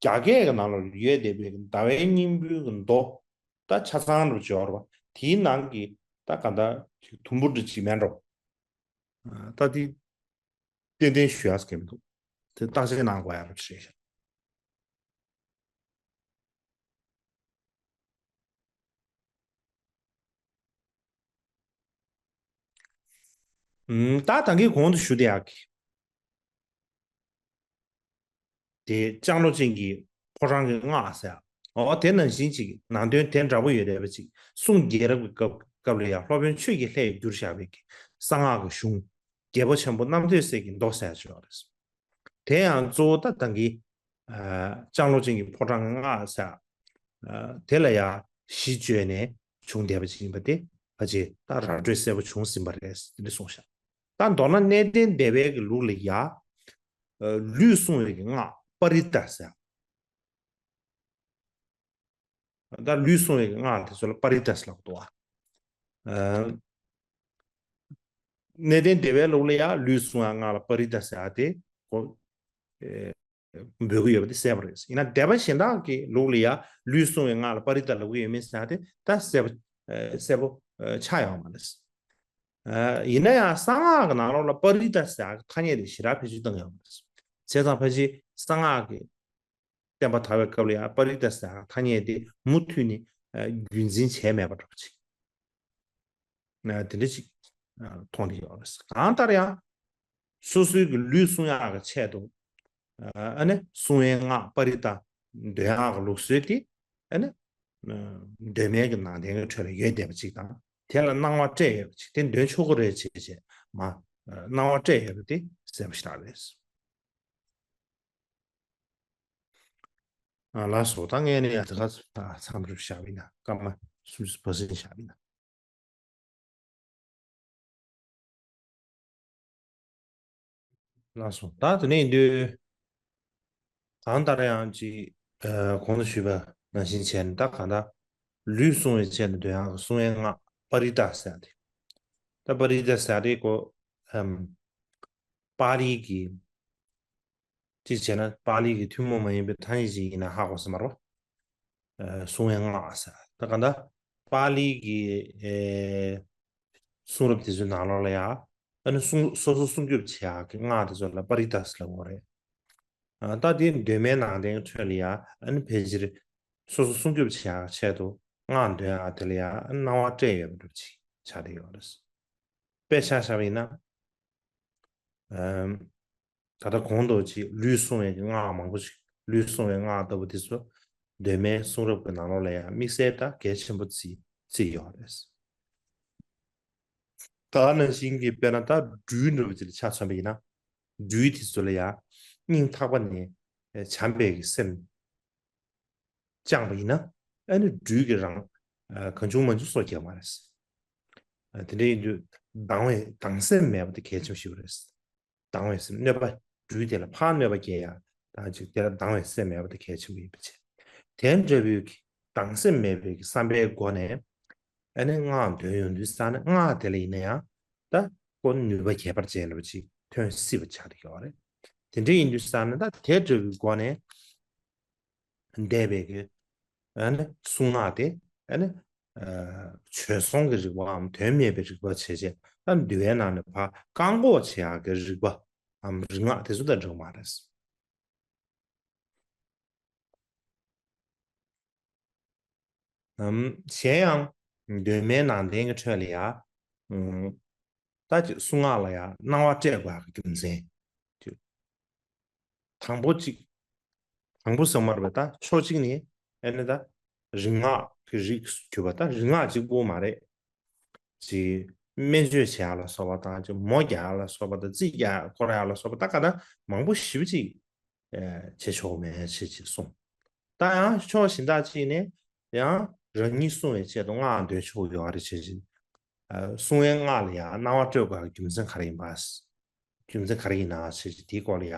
རྒྱ་སྐད་ཀྱི་ནང་ལ་ཡོད་བསྡད་པའི་ཟླ་བའི་སྙིང་པོའི་གི་མདོ། ད་ཆ་ཚང་རུ་སྦྱོར་བ་དེའི་ནང་གི་ད་ག་འདྲ་ཅིག་དུམ་བུ་འདྲ་ཅིག་མེད་འགྲོ། ད་དེ་ཏན་ཏན་ཞུ་ཡག་གི་མི་འདུག་དེ་བརྟག་དཔྱད་གནང་དགོས་ཡག་རེད་ཤག་ད་ད་གིན་གོང་དུ་ཞུ་བསྡད་ཡག་གི་དེ་ལྕང་ལོ་ཅན་གྱི་ཕོ་བྲང་གི་སྔགས་ཟེར། འོ་དེ་ནང་བཞིན་ཅིག་ནང་དོན་དེ་འདྲ་པོ་ཡོད་བསྡད་པ་ཅིག་གསུང་རྒྱལ་རབས་ཀྱི་སྐབས་སྐབས་ལ་ཡང་སློབ་དཔོན་ཆོས་ཀྱི་ལྷས་བསྒྱུར་བཞག་པའི་གི་གསང་སྔགས་ཀྱི་གཞུང་རྒྱལ་པོ་ཆེན་པོ་རྣམ་ཐོས་སྲས་ཀྱི་མདོ་ཟེར་ཅིག་ཡོད་རེད། དེ་ཡང་གཙོ་བོ་ད་ད་གིན་ལྕང་ལོ་ཅན་གྱི་ཕོ་བྲང་གི་སྔགས་ཟེར། དེ་ལ་ཡང་གཞི་བཅོལ་ནས་བྱུང་བསྡད་པ་ཅིག་ཡིན་པ་དེ་ཕལ་ཆེར་ད་ར་སྤྲོད་གསལ་པོ་བྱུང་ཟིན་པ་རེད་དེ་འདྲ་གསུངས་ཤག་ད་མདོར་ན་གནས་བརྟན་སྡེ་པའི་གི་ལུགས་ལ་ཡ། ཨ། ལུས་བསྲུང་བའི་གི་སྔགས་པ་རི་ཏ་ཟེར། ད་ལུས་བསྲུང་བའི་གི་སྔགས་དེ་ཚོ་ལ་པ་རི་ཏ་ཟེར་ལབ་འདུག་ཨ། ཨ། གནས་བརྟན་སྡེ་པའི་ལུགས་ལ་ཡ་ལུས་བསྲུང་བའི་སྔགས་ལ་པ་རི་ཏ་ཟེར་ཡ་དེ་གོ། ཨེ། འབོད་ཀྱི་ཡོད་པ་དེ་གསལ་པོ་རེད། ཡིན་ན་སྡེ་པ་གཞན་དག་གི་ལུགས་ལ་ཡ་ལུས་བསྲུང་བའི་སྔགས་ལ་པ་རི་ཏ་ལབ་ཀྱི་ཡོད་མེད་ཟེར་ཡ་དེ་ད་གསལ་པོ་ཨེ་གསལ་པོ་ཨེ་ཆགས་ཡོད་མ་རེད། ཨ། ཡིན་ན་ཡང་གསང་སྔགས་ཀྱི་ནང་ལོགས་ལ་པ་རི་ཏ་ཟེར་ཡག་གི་ཐ་སྙད་དེ་ཞེ་དྲག་བེད་སྤྱོད་བཏང་ཡོད་མ་རེད། བྱས་ཙང་ཕལ་ཆེར་གསང་སྔགས་ཀྱི་བསྟན་པ་དར་བའི་སྐབས་ལ་ཡང་པ་རི་ཏ་ཟེར་ཡག་གི་ཐ་སྙད་དེ་མུ་མཐུད་ནས་ཨ་རྒྱུན་འཛིན་བྱས་མེད་པ་འདྲ་པོ་ཅིག་ཨ། དེ་འདྲ་ཅིག་ཨ། མཐོང་གི་ཡོད་རེད། གང་ལྟར་ཡང་སོ་སོའི་གི་ལུས་བསྲུང་ཡག་གི་ཆེད་དུ། ཨ་ནི་བསྲུང་བའི་སྔགས་པ་རི་ཏ་འདོན་ཡག་གི་ལུགས་སྲོལ་དེ་ཨ་ནི་གདོད་མའི་གི་ནང་བསྟན་གྱི་ཁྲོད་ལ་ཡོད་བསྡད་པ་ཅིག་དང་། དེ་ལ་སྣང་བ་སྤྲད་ཡོད་པ་ཅིག་དེ་འདོན་ཆོག་གི་རེད་ཅེས་བྱས་མ་སྣང་བ་སྤྲད་ཡོད་པ་དེ་གསལ་པོ་ཞེ་དྲག་རེད། ཨ། ལགས་སོ། ད་ངས་ནི་ཡ་ད་ག་མཚམས་རེ་བཞག་པ་ཡིན་ན་སྐར་མ་སུམ་ཅུ་སོ་བཞི་བཞག་པ་ཡིན་ན། ལགས་སོ། ད་དེ་ནས་ཡིན་དུས། གང་ལྟར་ཡང་ཅིག་ཨ། གོང་དུ་ཞུས་པ་ནང་བཞིན་བྱས་ནས་ད་གང་ལྟར་ལུས་བསྲུང་བའི་ཆེད་དུ་འདོན་ཡག་གི་བསྲུང་བའི་སྔགས་པ་རི་ཏ་ཟེར་ཏེ། ད་པ་རི་ཏ་ཟེར་ཏེ་གོ་ཨམ། པཱ་ལི་གི། གཅིག་བྱས་ན་པཱ་ལི་གི་ཐུན་མོང་མ་ཡིན་པའི་ཐ་སྙད་ཅིག་ཡིན་ན་ཧ་གོ་ས་མ་རེད། ཨ། བསྲུང་བའི་སྔགས་ཟེར། ད་གང་ལྟར་པཱ་ལི་གི་ཨེ་གསུང་རབ་དེ་ཚོའི་ནང་ལོགས་ལ་ཡ། ཨ་ནི་སྲུང་སོ་སོ་སྲུང་སྐྱོབ་བྱེད་ཡག་གི་སྔགས་དེ་ཚོ་ལ་པ་རི་ཏ་ཟེར་ལབ་ཀྱི་ཡོད་རེད། ཨ། ད་དེ་གདོད་མའི་ནང་བསྟན་གྱི་ཁྲོད་ལ་ཡ་ཨ་ནི་ཕལ་ཆེར་སོ་སོ་སྲུང་སྐྱོབ་བྱེད་ཡག་ཆེད་དུ་སྔགས་འདོན་ཡག་དེ་ལ་ཡ་ཨ་ནི་སྣང་བ་སྤྲད་ཡོད་པ་འདྲ་པོ་ཅིག་ཆགས་བསྡད་ཡོད་རེད། དཔེ་ཆ་བཞག་པ་ཡིན་ན། ཨམ། ད་ལྟ་གོང་དུ་ཅིག་ལུས་བསྲུང་བའི་སྔགས་མང་པོ་ཞིག་ལུས་བསྲུང་བའི་སྔགས་ལྟ་བུ་དེ་ཚོ་གདོད་མའི་གསུང་རབ་ཀྱི་ནང་ལོགས་ལ་ཡང་དམིགས་བསལ་དང་གལ་ཆེན་པོ་བརྩི་བརྩིས་ཡོད་རེད། ད་ནང་བཞིན་གྱི་དཔེར་ན་ད་སྦྲུལ་འདྲ་བོ་ཅིག་ལ་ཆ་མཚོན་པ་ཡིན་ན། སྦྲུལ་དེ་ཚོ་ལ་ཡང་སྙིང་ཐག་པ་ནས་བྱམས་པའི་གི་སེམས་བཅངས་པ་ཡིན་ན། ཨ་ནི་སྦྲུལ་གྱིས་རང་ཨ་གང་བྱུང་མང་བྱུང་སྲོག་སྐྱེལ་བ་མ་རེད། ཨ། དེ་འདྲ་ཡིན་དུས་སྡང་བའི་སྡང་སེམས་མེད་པ་དེ་གལ་ཆེན་པོ་ཞིག་རེད། སྡང་བའི་སེམས་གནོད་པ་སྦྲུལ་དེ་ལ་ཕར་གནོད་པ་སྐྱེལ་ཡ། ད་ཅིག་དེ་ལ་སྡང་བའི་སེམས་མེད་པ་དེ་གལ་ཆེན་པོ་ཡིན་པ་བྱས། དེ་འདྲ་བོའི་གི་སྡང་སེམས་མེད་པའི་གི་བསམ་པའི་སྒོ་ནས་ཨ་ནི་སྔགས་འདོན་ཡོང་དུས་ཙང་ནས་སྔགས་དེ་ལ་ཡིན་ན་ཡང་ད་ཁོ་ནུས་པ་ཁྱད་པར་ཅན་འདྲ་བོ་ཅིག་ཐོན་སྲིད་པ་ཆགས་ཀྱི་ཡོད་རེད། དེ་འདྲ་ཡིན་དུས་ཙང་ནས་ད་དེ་འདྲ་བོའི་སྒོ་ནས་འདས་པའི་གི་ཨ་ནི་གསུང་ངག་དེ་ཨ་ནི་ཨ་བྱོལ་སོང་གི་རིག་པའམ་དོན་མེད་པའི་རིག་པ་བྱས་བྱས་ད་འདུལ་བའི་ནང་ནས་ཕར་བཀག་འགོག་བྱེད་ཡག་གི་རིག་པའམ་རིག་སྔགས་དེ་ཚོ་ད་འགྲིག་མ་རེད། ཨམ། གཞན་ཡང་། གདོད་མའི་ནང་བསྟན་གྱི་ཁྲོད་ལ་ཡ། ཨམ། ད་ཅིག་གསུང་ངག་ལ་ཡ་སྣང་བ་སྤྲད་དགོས་ཡག་གི་རྒྱུ་མཚན། ཅིག་དང་པོ་གཅིག་དང་པོ་ཟེར་མ་རེད་པས། ད་ཕྱོགས་གཅིག་ནས་ཨེ་ནི་ད་རིག་སྔགས་ཀྱི་རིགས་སུ་གྱུར་པ། ད་རིག་སྔགས་གཅིག་པོ་མ་རེད། ཅིག་སྨན་བཅོས་བྱེད་ཡག་ལ་སོགས་པ་དང་། ཅིག་མོ་རྒྱག་ཡག་ལ་སོགས་པ་དང་། རྩིས་རྒྱག་སྐོར་ཡག་ལ་སོགས་པ། ད་ག་ད་མང་པོ་ཞེ་པོ་ཅིག་ཨེ་བྱེད་ཆོག་མེད་ཅེས་ཅིག་གསུངས། ད་ཡང་ཕྱོགས་གཞན་དག་ཅིག་ནས་ཡང་རང་ཉིད་སྲུང་བའི་ཆེད་དུ་སྔགས་འདོན་ཆོག་ཡོད་རེད་ཅེས་ཅིག་ཨ་སྲུང་བའི་སྔགས་ལ་ཡང་སྣང་བ་སྤྲོད་དགོས་པའི་རྒྱུ་མཚན་ག་རེ་ཡིན་པ། རྒྱུ་མཚན་ག་རེ་ཡིན་ན་ཞེས་དེའི་སྐོར་ལ་ཡང་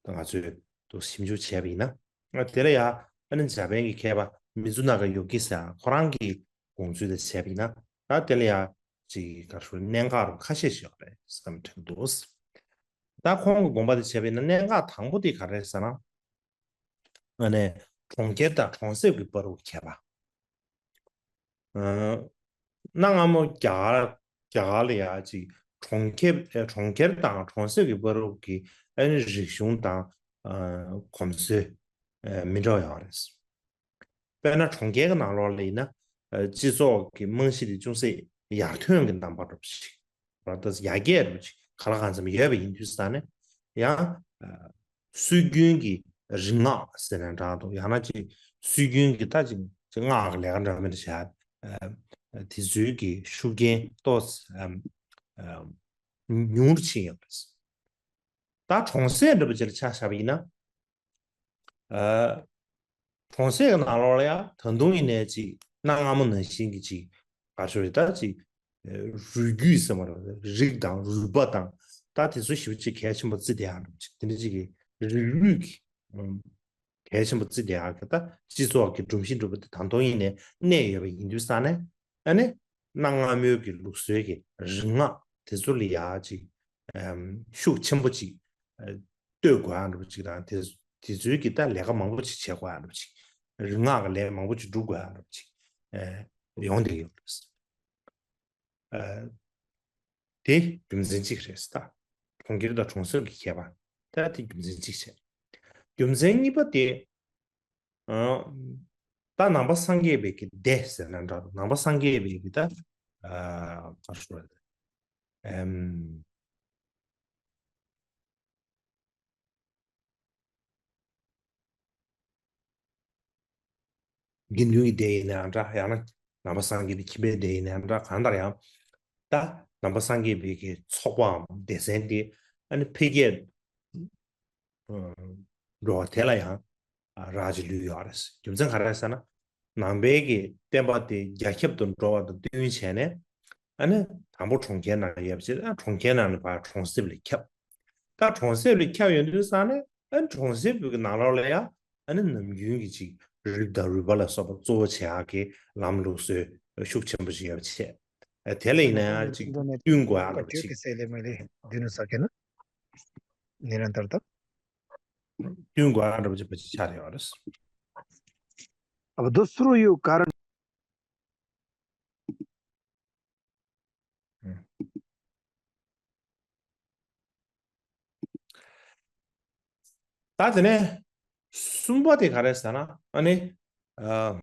ང་ཚོས་ཏོག་ཞིབ་འཇུག་བྱས་པ་ཡིན་ན། ཨ་དེ་ལ་ཡང་ཨ་ནི་འཇར་པན་གྱི་མཁས་པ་མི་ཛུ་ན་ག་ཡོ་ཀི་ཟེར་ཁོ་རང་གི་དགོངས་ཚུལ་དེ་བྱས་པ་ཡིན་ན། ད་དེ་ལ་ཡང་ཅིག་ག་རེ་ཞུ། གནད་འགག་རུ་ཁ་ཤས་ཤིག་ཡོད་རེད་བསམ་དྲན་འདུག་ད་ཁོང་གི་དགོངས་པ་དེ་བྱས་པ་ཡིན་ན། གནད་འགག་དང་པོ་དེ་ག་རེ་རེད་ཟེར་ན། ཨ་ནི་གྲོང་ཁྱེར་དང་གྲོང་གསེབ་ཀྱི་བར་དུ་ཁྱད་པར། ཨ་གནའ་སྔ་མོ་རྒྱ་གར་རྒྱ་གར་ལ་ཡ་ཅིག་གྲོང་ཁྱེར་ཨ་གྲོང་ཁྱེར་དང་གྲོང་གསེབ་ཀྱི་བར་དུ་གི་ཨ་ནི་རིག་གཞུང་དང་ཨ་གོམས་སྲོལ་ཨ་མི་འདྲ་བ་ཡོད་རེད། དཔེར་ན་གྲོང་ཁྱེར་གྱི་ནང་ལོགས་ལ་ཡིན་ན་ཨ་སྤྱི་ཚོགས་ཀྱི་རྨང་གཞི་དེ་ཅུང་ཟད་ཡར་ཐོན་གྱི་རྣམ་པ་འདྲ་པོ་ཞིག་ད་ཡར་རྒྱས་རུ་ཅིག་གང་ལ་གང་འཚམ་ཡོད་པ་ཡིན་དུས་ཙང་ནས། ཡང་ཨ་སྲོལ་རྒྱུན་གྱི་རིག་སྔགས་ཟེར་ན་འདྲ་འདུག་ཡང་ན་ཅིག་སྲོལ་རྒྱུན་གྱི་ད་ཅིག་ཅིག་སྔགས་ཀྱི་ལས་ཀ་འདྲ་མི་འདྲ་བྱ། ཨ་དེ་ཚོའི་གི་ཤུགས་རྐྱེན་ཏོག་ཙམ་ཨ་ཉུང་རུ་ཕྱིན་ཡོད་པ་རེད། ད་གྲོང་གསེབ་འདྲ་པོ་ཅིག་ལ་ཆ་བཞག་པ་ཡིན་ན། ཨ་གྲོང་གསེབ་ཀྱི་ནང་ལོགས་ལ་ཡང་ད་དུང་ཡིན་ནའི་ཅིག་གནའ་སྔ་མོ་ནང་བཞིན་གྱི་ཅིག་ག་ཚོད་རེད། ད་ཅིག་ཨ་རུས་རྒྱུད་ཟེར་མ་རེད། རིགས་དང་རུས་པ་དང་། ད་དེ་ཚོ་ཞེ་པོ་ཅིག་གལ་ཆེན་པོ་བརྩི་བསྡད་ཡག་འདྲ་པོ་ཅིག་དེ་འདྲ་ཅིག་གི་རིགས་རུས་ཀྱི་ཨམ་གལ་ཆེན་པོ་བརྩི་བསྡད་ཡག་གི་ད་སྤྱི་ཚོགས་ཀྱི་སྒྲོམ་གཞི་འདྲ་པོ་དེ་ད་དུང་ཡིན་ནའི་གནས་ཡོད་པ་ཡིན་དུས་ཙང་ནས། ཨ་ནི་གནའ་སྔ་མོའི་གི་ལུགས་སྲོལ་གྱི་རིག་སྔགས་དེ་ཚོ་ལ་ཡ་ཅིག་ཨམ་ཤུགས་ཆེན་པོ་ཅིག་ཨ་གཏོད་དགོས་ཡག་འདྲ་པོ་ཅིག་དང་། དེ་དེ་ཚོའི་གི་ད་ལས་ཀ་མང་པོ་ཅིག་བྱེད་དགོས་ཡག་འདྲ་པོ་ཅིག་རིག་སྔགས་ཀྱི་ལས་མང་པོ་ཅིག་སྒྲུབ་དགོས་ཡག་འདྲ་པོ་ཅིག་ཨ་ཡོང་བསྡད་ཡོད་རེད། ཨ་དེ་རྒྱུ་མཚན་གཅིག་རེད་ད། གྲོང་ཁྱེར་དང་གྲོང་གསེབ་ཀྱི་ཁྱད་པར། ད་དེ་རྒྱུ་མཚན་གཅིག་བྱས། རྒྱུ་མཚན་གཉིས་པ་དེ། ཨ་ད་ནང་པ་སངས་རྒྱས་པའི་གི་སྡེ་ཟེར་ན་འདྲ་འདུག་ནང་པ་སངས་རྒྱས་པའི་གི་ད་ཨ་ག་རེ་ཞུ་དགོས་རེད། ཨམ། དགེ་འདུན་གྱི་སྡེ་ཡིན་ནའང་འདྲ། ཡང་ན་ནང་པ་སངས་རྒྱས་པའི་ཁྱིམ་པའི་སྡེ་ཡིན་ནའང་འདྲ། གང་ལྟར་ཡང་ད་ནང་པ་སངས་རྒྱས་པའི་གི་ཚོགས་པའམ་སྡེ་ཚན་དེ་ཨ་ནི་འཕེལ་རྒྱས་ཨ་འགྲོ་བ་དེ་ལ་ཡང་ཨ་རག་ཅིག་ལུས་ཡོད་རེད། རྒྱུ་མཚན་ག་རེ་རེད་ཟེར་ན། ནང་པའི་གི་བསྟན་པ་དེ་རྒྱ་ཁྱབ་ཏུ་འགྲོ་བ་དང་བསྟུན་བྱས་ནས། ཨ་ནི་དང་པོ་གྲོང་ཁྱེར་ནང་ཡོད་པ་བྱས། ཨ་གྲོང་ཁྱེར་ནང་ནས་ཕར་གྲོང་གསེབ་ལ་ཁྱབ། ད་གྲོང་གསེབ་ལ་ཁྱབ་ཡོང་དུས་ཙང་ནས། ཨ་ནི་གྲོང་གསེབ་ཀྱི་ནང་ལོགས་ལ་ཡང་ཨ་ནི་ནམ་རྒྱུན་གྱི་ཅིག་རིགས་དང་རུས་པ་ལ་སོགས་པ་གཙོ་བོ་བྱེད་ཡག་གི་ལམ་ལུགས་སྲོལ་ཤུགས་ཆེན་པོ་ཞིག་ཡོད་པ་བྱས། ཨ་དེ་ལ་ཡིན་ན་ཡང་ཅིག་བསྟུན་དགོས་ཡག་འདྲ་པོ་ཅིག་བསྟུན་དགོས་ཡག་འདྲ་པོ་ཅིག་ཕལ་ཆེར་ཆགས་ཡོད་རེད། अब दोस्रो यो कारण ད་དེ་ནས་གསུམ་པ་དེ་ག་རེ་ཟེར་ན། ཨ་ནི་ཨ་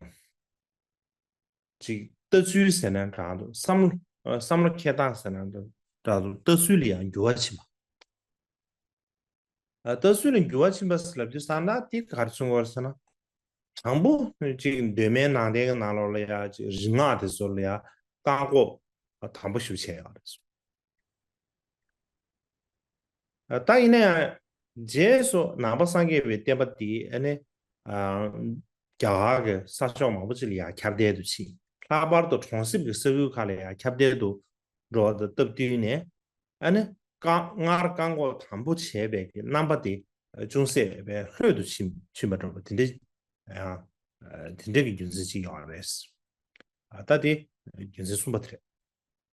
ཅིག་ལྟ་ཚུལ་ཟེར་ན་འདྲ་འདུག་བསམ་བློ་ཨ་བསམ་བློ་འཁྱེར་སྟངས་ཟེར་ན་འདྲ་འདུག་ལྟ་ཚུལ་ལ་ཡང་འགྱུར་བ་ཕྱིན་པ། ཨ་ལྟ་ཚུལ་ལ་འགྱུར་བ་ཕྱིན་པ་ཟེར་ལབ་དུས་ཙང་ན་དེ་ག་རེ་མཚོན་གྱི་ཡོད་རེད་ཟེར་ན། དང་པོ་ཅིག་གདོད་མའི་ནང་བསྟན་གྱི་ནང་ལོགས་ལ་ཡ་ཅིག་རིག་སྔགས་དེ་ཚོ་ལ་ཡ་བཀག་འགོག་དམ་པོ་ཞིག་བྱས་ཡོད་རེད། ཨ་ད་ཡིན་ན་ཡང་རྗེས་སུ་ནང་པ་སངས་རྒྱས་པའི་བསྟན་པ་འདི་ཨ་ནི་ཨ་རྒྱ་གར་གྱི་ས་ཕྱོགས་མང་པོ་ཅིག་ལ་ཡང་ཁྱབ་གདལ་དུ་ཕྱིན། ལྷག་པར་དུ་གྲོང་གསེབ་ཀྱི་ས་ཁུལ་ཁག་ལ་ཡང་ཁྱབ་གདལ་དུ་འགྲོ་བ་དང་སྟབས་བསྟུན་ནས། ཨ་ནི་བཀག་སྔར་བཀག་འགོག་དམ་པོ་བྱས་པའི་གི་རྣམ་པ་དེ་ ཅུང་ཟད་པའི་ལྷོད་དུ་ཕྱིན་ཕྱིན་པ་འདྲ་བ་དེ་འདྲ་ཡང་དེ་འདྲ་གི་རྒྱུ་མཚན་ཅིག་ཡོད་རེད། ད་དེ་རྒྱུ་མཚན་གསུམ་པ་དེ་རེད།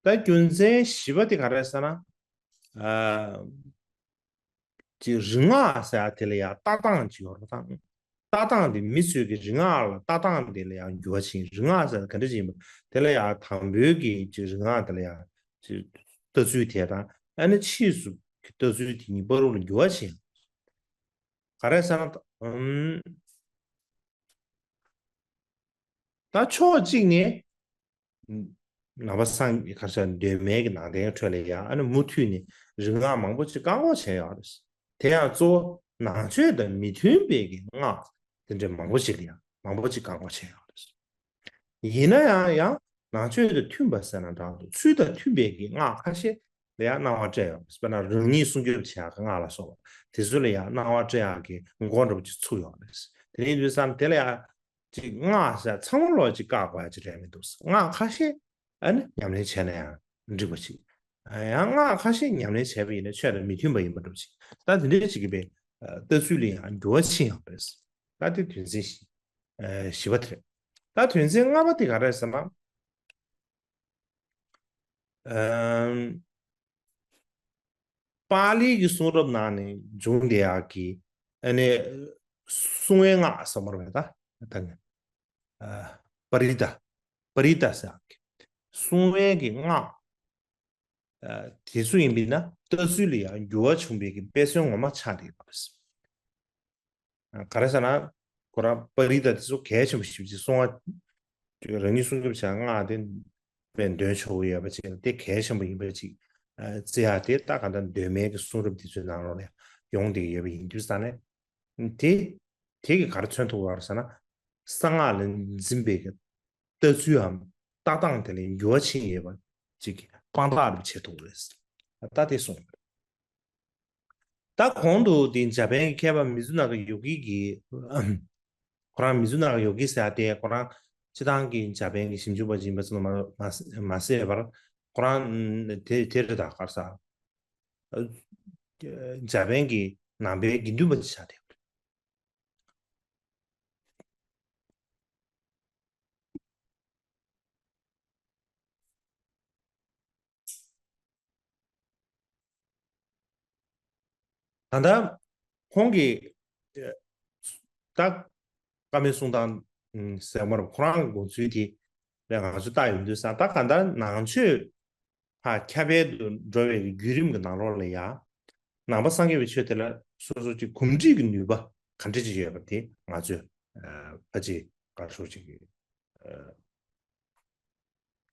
ད་རྒྱུ་མཚན་བཞི་པ་དེ་ག་རེ་ཟེར་ན། ཅིག་རིག་སྔགས་ཟེར་ཡ་དེ་ལ་ཡང་ལྟ་སྟངས་ཅིག་ཡོད་རེད་དང་། ལྟ་སྟངས་དེ་མི་ཚོས་ཀྱི་རིག་སྔགས་ལ་ལྟ་སྟངས་དེ་ལ་ཡང་འགྱུར་བ་ཕྱིན། རིག་སྔགས་ཟེར་ན་ག་འདྲ་ཅིག་ཡིན་པ་དེ་ལ་ཡང་དང་པོའི་གི་ཅིག་རིག་སྔགས་དེ་ལ་ཡང་ཅིག་ལྟ་ཚུལ་དེ་དང་། ཨ་ནི་ཕྱིས་སུ་གི་ལྟ་ཚུལ་དེ་གཉིས་བར་དུ་ལ་འགྱུར་བ་ཕྱིན། ག་རེ་ཟེར་ན་ད་ཕྱོགས་གཅིག་ནས་ནང་པ་སངས་གར་ཆ་གདོད་མའི་གི་ནང་བསྟན་ཁྲོད་ལ་ཡང་ཨ་ནི་མུ་མཐུད་ནས་རིག་སྔགས་མང་པོ་ཅིག་བཀག་འགོག་བྱས་ཡོད་རེད། དེ་ཡང་གཙོ་བོ་ནང་ཆོས་དང་མི་མཐུན་པའི་གི་སྔགས་དེ་འདྲ་མང་པོ་ཅིག་ལ་ཡང་མང་པོ་ཅིག་བཀག་འགོག་བྱས་ཡོད་རེད། ཡིན་ན་ཡང་ཡང་ནང་ཆོས་དང་མཐུན་པ་ཟེར་ན་འདྲ་འདུག་ཚུལ་དང་མཐུན་པའི་གི་སྔགས་ཁ་ཤས་ལ་ཡང་གནང་བ་སྤྲད་ཡོད་རེད། དཔེར་ན་རང་ཉིད་སྲུང་སྐྱོབ་བྱེད་ཡག་གི་སྔགས་ལ་སོགས་པ་དེ་ཚོ་ལ་ཡང་གནང་བ་སྤྲད་ཡག་གི་འགོ་འདྲ་པོ་ཅིག་ཚུགས་ཡོད་རེད། དེ་ཡིན་དུས་ཙམ་དེ་ལ་ཡང་ཅིག་སྔགས་ཟེར་ཚང་མ་ལོག་ཅིག་བཀག་དགོས་ཡ་ཅིག་རེད་མི་འདུག་སྔགས་ཁ་ཤས་ཨ་ནི་ཉམས་ལེན་བྱས་ན་ཡང་འགྲིག་པ་ཅིག་ཡང་སྔགས་ཁ་ཤས་ཉམས་ལེན་བྱས་པ་ཡིན་ན་ཆོས་དང་མི་མཐུན་པ་ཡིན་པ་འདྲ་པོ་ཅིག་ད་དེ་འདྲའི་ཅིག་གི་པའི་ལྟ་ཚུལ་ལ་ཡང་འགྱུར་བ་ཕྱིན་ཡོད་རེད། ད་དེ་དོན་ཚན་བཞི་བཞི་པ་དེ་རེད། ད་དོན་ཚན་ལྔ་པ་དེ་ག་རེ་རེད་ཟེར་ན། ཨམ། པཱ་ལིའི་གི་གསུང་རབ་ནང་ནས་བྱུང་བསྡད་ཡག་གི་ཨ་ནི་སྲུང་བའི་སྔགས་ཟེར་མ་རེད་པས་ད། ད་ནི་ཨ་པ་རི་ཏ། པ་རི་ཏ་ཟེར་ཡག་གི་སྲུང་བའི་གི་སྔགས་ཨ་དེ་ཚོ་ཡིན་པས་ན་ལྟ་ཚུལ་ལ་ཡང་འགྱུར་བ་བྱུང་བའི་གི་དཔེ་མཚོན་ངོ་མ་ཆགས་བསྡད་ཡོད་པ་རེད། ག་རེ་ཟེར་ན། ཁོ་རང་པ་རི་ཏ་དེ་ཚོ་གལ་ཆེན་པོ་ཞེ་པོ་ཅིག་གསུང་བ། རང་ཉིད་སྲུང་སྐྱོབ་བྱ་སྔགས་དེ་དཔེ་འདོན་ཆོག་གི་ཡོད་པ་ཅིག་དེ་གལ་ཆེན་པོ་ཡིན་པ་ཅིག་བརྩི་ཡག་དེ་ད་ག་ད་གདོད་མའི་གི་གསུང་རབ་དེ་ཚོའི་ནང་ལོགས་ལ་ཡོང་བསྡད་ཀྱི་ཡོད་པ་ཡིན་དུས་ཙང་ནས། དེ་དེ་གི་ག་རེ་མཚོན་ཐུབ་པ་རེད་ཟེར་ན། གསང་སྔགས་ལ་འཛིན་པའི་གི་ལྟ་ཚུལ་འམ་ལྟ་སྟངས་དེ་ལ་འགྱུར་བ་ཕྱིན་ཡོད་པ་ཅིག་གི་དཔང་རྟགས་རེ་བྱེད་ཐུབ་རེད། ད་དེ་གསུངས། ད་གོང་དུ་དེ་འཇར་པན་གྱི་མཁས་པ་མི་ཛུ་ན་ག་ཡོ་གི་གིས། ཁོ་རང་མི་ཛུ་ན་ག་ཡོ་གི་ཟེར་ཡ་དེ་ཁོ་རང་སྤྱི་བཏང་གི་འཇར་པན་གྱི་ཞིབ་འཇུག་པ་ཅིག་ཡིན་པ་ཙམ་དུ་མ་མ་མ་ཟད་པར་ཁོ་རང་དེ་དེ་རེད་ད་གར་ས། འཇར་པན་གྱི་ནང་པའི་དགེ་འདུན་པ་ཅིག་ཆགས་བསྡད་ཡོད་རེད། ད་ལྟ་ཁོང་གིས་ད་བཀའ་མའི་གསུང་སྟངས་ཟེར་མ་རུ་ཁོ་རང་གི་དགོངས་ཚུལ་དེ་ལས་ང་ཚོས་བལྟ་ཡོང་དུས་ཙང་ད་ག་ད་ནང་ཆོས་ཕར་ཁྱབ་སྤེལ་དུ་འགྲོ་བའི་བརྒྱུད་རིམ་གྱི་ནང་ལོགས་ལ་ཡ། ནང་པ་སངས་རྒྱས་པའི་ཆོས་དེ་ལ་སོ་སོ་ཅིག་གོམས་འདྲིས་ཀྱི་ནུས་པ་ག་འདྲ་ཅིག་ཡོད་པ་དེ་ང་ཚོས་ཕལ་ཆེར་ག་རེ་ཞུ་ཅིག་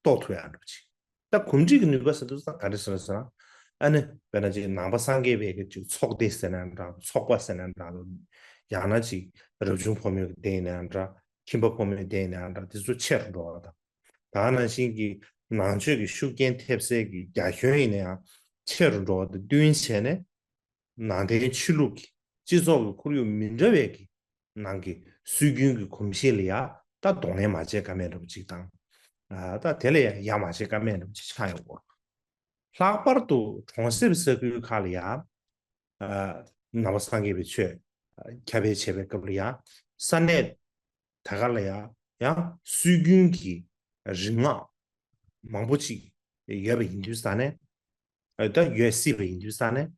རྟོགས་ཐུབ་ཡག་འདྲ་པོ་ཅིག་ད་གོམས་འདྲིས་ཀྱི་ནུས་པ་ཟེར་དུས་ཙང་ག་འདྲ་ཟེར་ན་ཟེར་ན། ཨ་ནི་དཔེར་ན་ཅིག་ནང་པ་སངས་རྒྱས་པའི་གི་ཅིག་ཚོགས་སྡེ་ཟེར་ན་འདྲ་ཚོགས་པ་ཟེར་ན་འདྲ། ཡང་ན་ཅིག་རབ་བྱུང་ཕོ་མོའི་གི་སྡེ་ཡིན་ན་འདྲ་ཁྱིམ་པ་ཕོ་མོའི་སྡེ་ཡིན་ན་འདྲ་དེ་ཚོ་ཆེ་རུ་འགྲོ་བ་དང་། ད་ནང་བཞིན་གྱི་ནང་ཆོས་ཀྱི་ཤུགས་རྐྱེན་ཐེབས་སའི་གི་རྒྱ་ཁྱོན་ཡིན་ན་ཡང་ཆེ་རུ་འགྲོ་བ་དང་བསྟུན་བྱས་ནས། ནང་བསྟན་ཆོས་ལུགས་ཀྱི་སྤྱི་ཚོགས་ཀྱི་ཁོར་ཡུག་མི་འདྲ་བའི་གི་ནང་གི་སྲོལ་རྒྱུན་གྱི་གོམས་གཤིས་ལ་ཡ་ད་གདོང་ལེན་མ་བྱས་ཀ་མེད་འདྲ་པོ་ཅིག་དང་། ཨ་ད་དེ་ལ་ཡ་ཡ་མ་བྱས་ཀ་མེད་འདྲ་པོ་ཅིག་ཆགས་ཡོང་གི་རེད། ལྷག་པར་དུ་གྲོང་གསེབ་ས་ཁུལ་ཁག་ལ་ཡ་ཨ་ནང་པ་སངས་རྒྱས་པའི་ཆོས་ཁྱབ་སྤེལ་བྱེད་པའི་སྐབས་ལ་ཡ་ས་གནས་ད་ག་ལ་ཡ་ཡང་སྲོལ་རྒྱུན་གྱི་རིག་སྔགས་མང་པོ་ཅིག་ཡོད་པ་ཡིན་དུས་ཙང་ནས། ཨ་ད་ཡོད་སྲིད་པ་ཡིན་དུས་ཙང་ནས།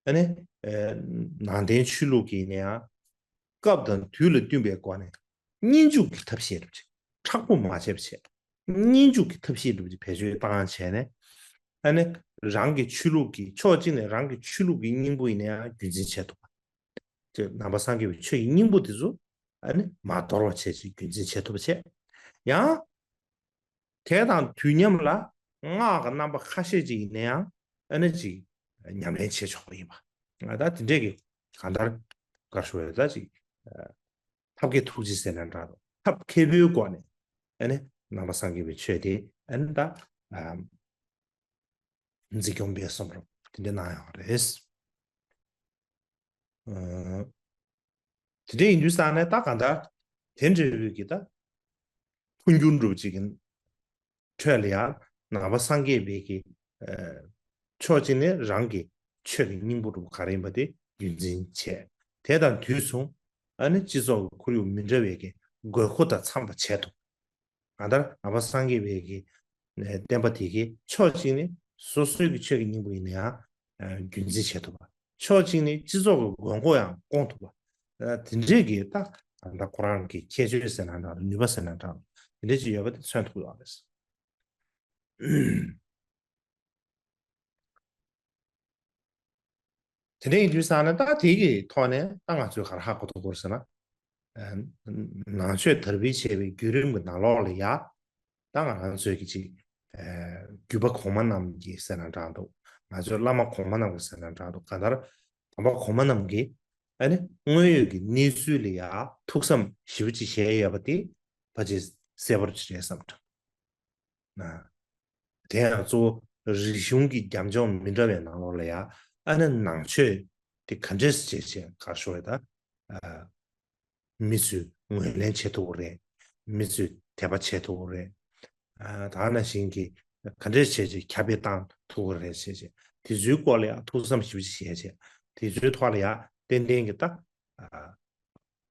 ཨ་ནི་ཨ་ནང་བསྟན་ཆོས་ལུགས་ཀྱི་ནི་ཡང་སྐབས་དང་དུས་ལ་བསྟུན་པའི་སྒོ་ནས་སྙོན་འཛུགས་ཀྱི་ཐབས་ཤེས་འདྲ་པོ་ཅིག་མཁྲེགས་པོ་མ་བྱས་པ་བྱས། སྙོན་འཛུགས་ཀྱི་ཐབས་ཤེས་འདྲ་པོ་ཅིག་བེད་སྤྱོད་བཏང་བྱས་ནས། ཨ་ནི་རང་གི་ཆོས་ལུགས་ཀྱི་ཕྱོགས་གཅིག་ནས་རང་གི་ཆོས་ལུགས་ཀྱི་སྙིང་པོ་ཡིན་ན་ཡང་རྒྱུན་འཛིན་བྱེད་ཐུབ་པ། ཅེས་ནང་པ་སངས་རྒྱས་པའི་ཆོས་ཀྱི་སྙིང་པོ་དེ་ཚོ་ཨ་ནི་མ་དོར་བ་བྱས་ཅིག་རྒྱུན་འཛིན་བྱེད་ཐུབ་པ་བྱས། ཡང་དེ་དང་དུས་མཉམ་ལ་སྔགས་ཀྱི་རྣམ་པ་ཁ་ཤས་ཅིག་ཡིན་ན་ཡང་ཨ་ནི་ཅིག་ཉམས་ལེན་བྱེད་ཆོག་པ་ཡིན་པ། ང་ད་དེ་འདྲས་ཀྱི་གང་ལྟར་དགར་ཞུ་བའི་ད་ཅིག་ཐབས་མཁས་ཐུགས་རྗེ་ཟེར་ན་འདྲ་འདུག་ཐབས་མཁས་པོའི་སྒོ་ནས་ཨ་ནི་ནང་པ་སངས་རྒྱས་པའི་ཆོས་དེ་ཨ་ནི་ད། འཛིན་སྐྱོང་སྤེལ་གསུམ་རུ་དེ་འདྲ་གནང་ཡོད་རེད། ཨ་དེ་འདྲ་ཡིན་དུས་ཙང་ནས་ད་གང་ལྟར་དེ་འདྲ་བའི་གི་ད་འཕོ་འགྱུར་འགྲོ་ཅིག་གི་ཁྲོད་ལ་ཡང་ནང་པ་སངས་རྒྱས་པའི་གི་ཨ་ཕྱོགས་གཅིག་ནས་རང་གི་ཆོས་ཀྱི་སྙིང་པོ་རུ་ག་རེ་ཡིན་པ་དེ་རྒྱུན་འཛིན་བྱས། དེ་དང་དུས་མཚུངས་ཨ་ནི་སྤྱི་ཚོགས་ཀྱི་ཁོར་ཡུག་མི་འདྲ་བའི་གི་དགོས་མཁོ་དང་འཚམས་པ་བྱས་ཐུབ། གང་ལྟར་ནང་པ་སངས་རྒྱས་པའི་གི་བསྟན་པ་དེ་གི་ཕྱོགས་གཅིག་ནས་སོ་སོའི་གི་ཆོས་ཀྱི་སྙིང་པོ་ཡིན་ན་ཡང་རྒྱུན་འཛིན་བྱེད་ཐུབ་པ། ཕྱོགས་གཅིག་ནས་སྤྱི་ཚོགས་ཀྱི་དགོས་མཁོ་ཡང་སྐོང་ཐུབ་པ། དེ་འདྲས་ཀྱི་ད་གང་ལྟར་ཁོ་རང་གི་ཁྱད་ཆོས་ཟེར་ན་འདྲ་འདུག་ནུས་པ་ཟེར་ན་འདྲ་འདུག་དེ་འདྲས་ཅིག་ཡོད་པ་དེ་མཚོན་ཐུབ་ཡོད་རེད། དེ་འདྲ་ཡིན་དུས་ཙང་ནས་ད་དེ་གི་ཐོག་ནས་ད་ང་ཚོས་ག་རེ་ཧ་གོ་ཐུབ་ཀྱི་ཡོད་ཟེར་ན། ནང་ཆོས་དར་སྤེལ་བྱས་པའི་བརྒྱུད་རིམ་གྱི་ནང་ལོགས་ལ་ཡ། ད་ང་རང་ཚོས་ཀྱི་ཅིག་བརྒྱུད་པ་གོང་མ་རྣམས་ཀྱི་ཟེར་ན་འདྲ་འདུག་ང་ཚོའི་བླ་མ་གོང་མ་རྣམས་ཀྱི་ཟེར་ན་འདྲ་འདུག་གང་ལྟར་དམ་པ་གོང་མ་རྣམས་ཀྱིས་ཨ་ནི་དངོས་ཡོད་ཀྱི་གནས་ཚུལ་ལ་ཡ་ཐུགས་བསམ་ཞེ་པོ་ཅིག་བཞེས་ཡོད་པ་དེ་ཕལ་ཆེར་གསལ་པོ་ཅིག་རེད་བསམ་འདུག་ན། དེ་ཡང་གཙོ་བོ་རིག་གཞུང་གི་རྒྱབ་ལྗོངས་མི་འདྲ་བའི་ནང་ལོགས་ལ་ཡང་ཨ་ནི་ནང་ཆོས་དེ་ག་འདྲས་བྱས་བྱས་ག་ཞོར་ད་མི་ཚོས་ངོས་ལེན་བྱེད་ཐུབ་ཀྱི་རེད། མི་ཚོས་དད་པ་བྱེད་ཐུབ་ཀྱི་རེད། ད་ནང་བཞིན་གྱི་ག་འདྲས་བྱས་བྱས་ཁྱབ་སྤེལ་བཏང་ཐུབ་ཀྱི་རེད་བྱས་བྱས་དེ་ཚོའི་སྐོར་ལ་ཡང་ཐུགས་བསམ་ཞིབ་ཅིག་བྱས་བྱས་དེ་ཚོའི་ཐོག་ལ་ཡང་ཏན་ཏན་གྱི་ད་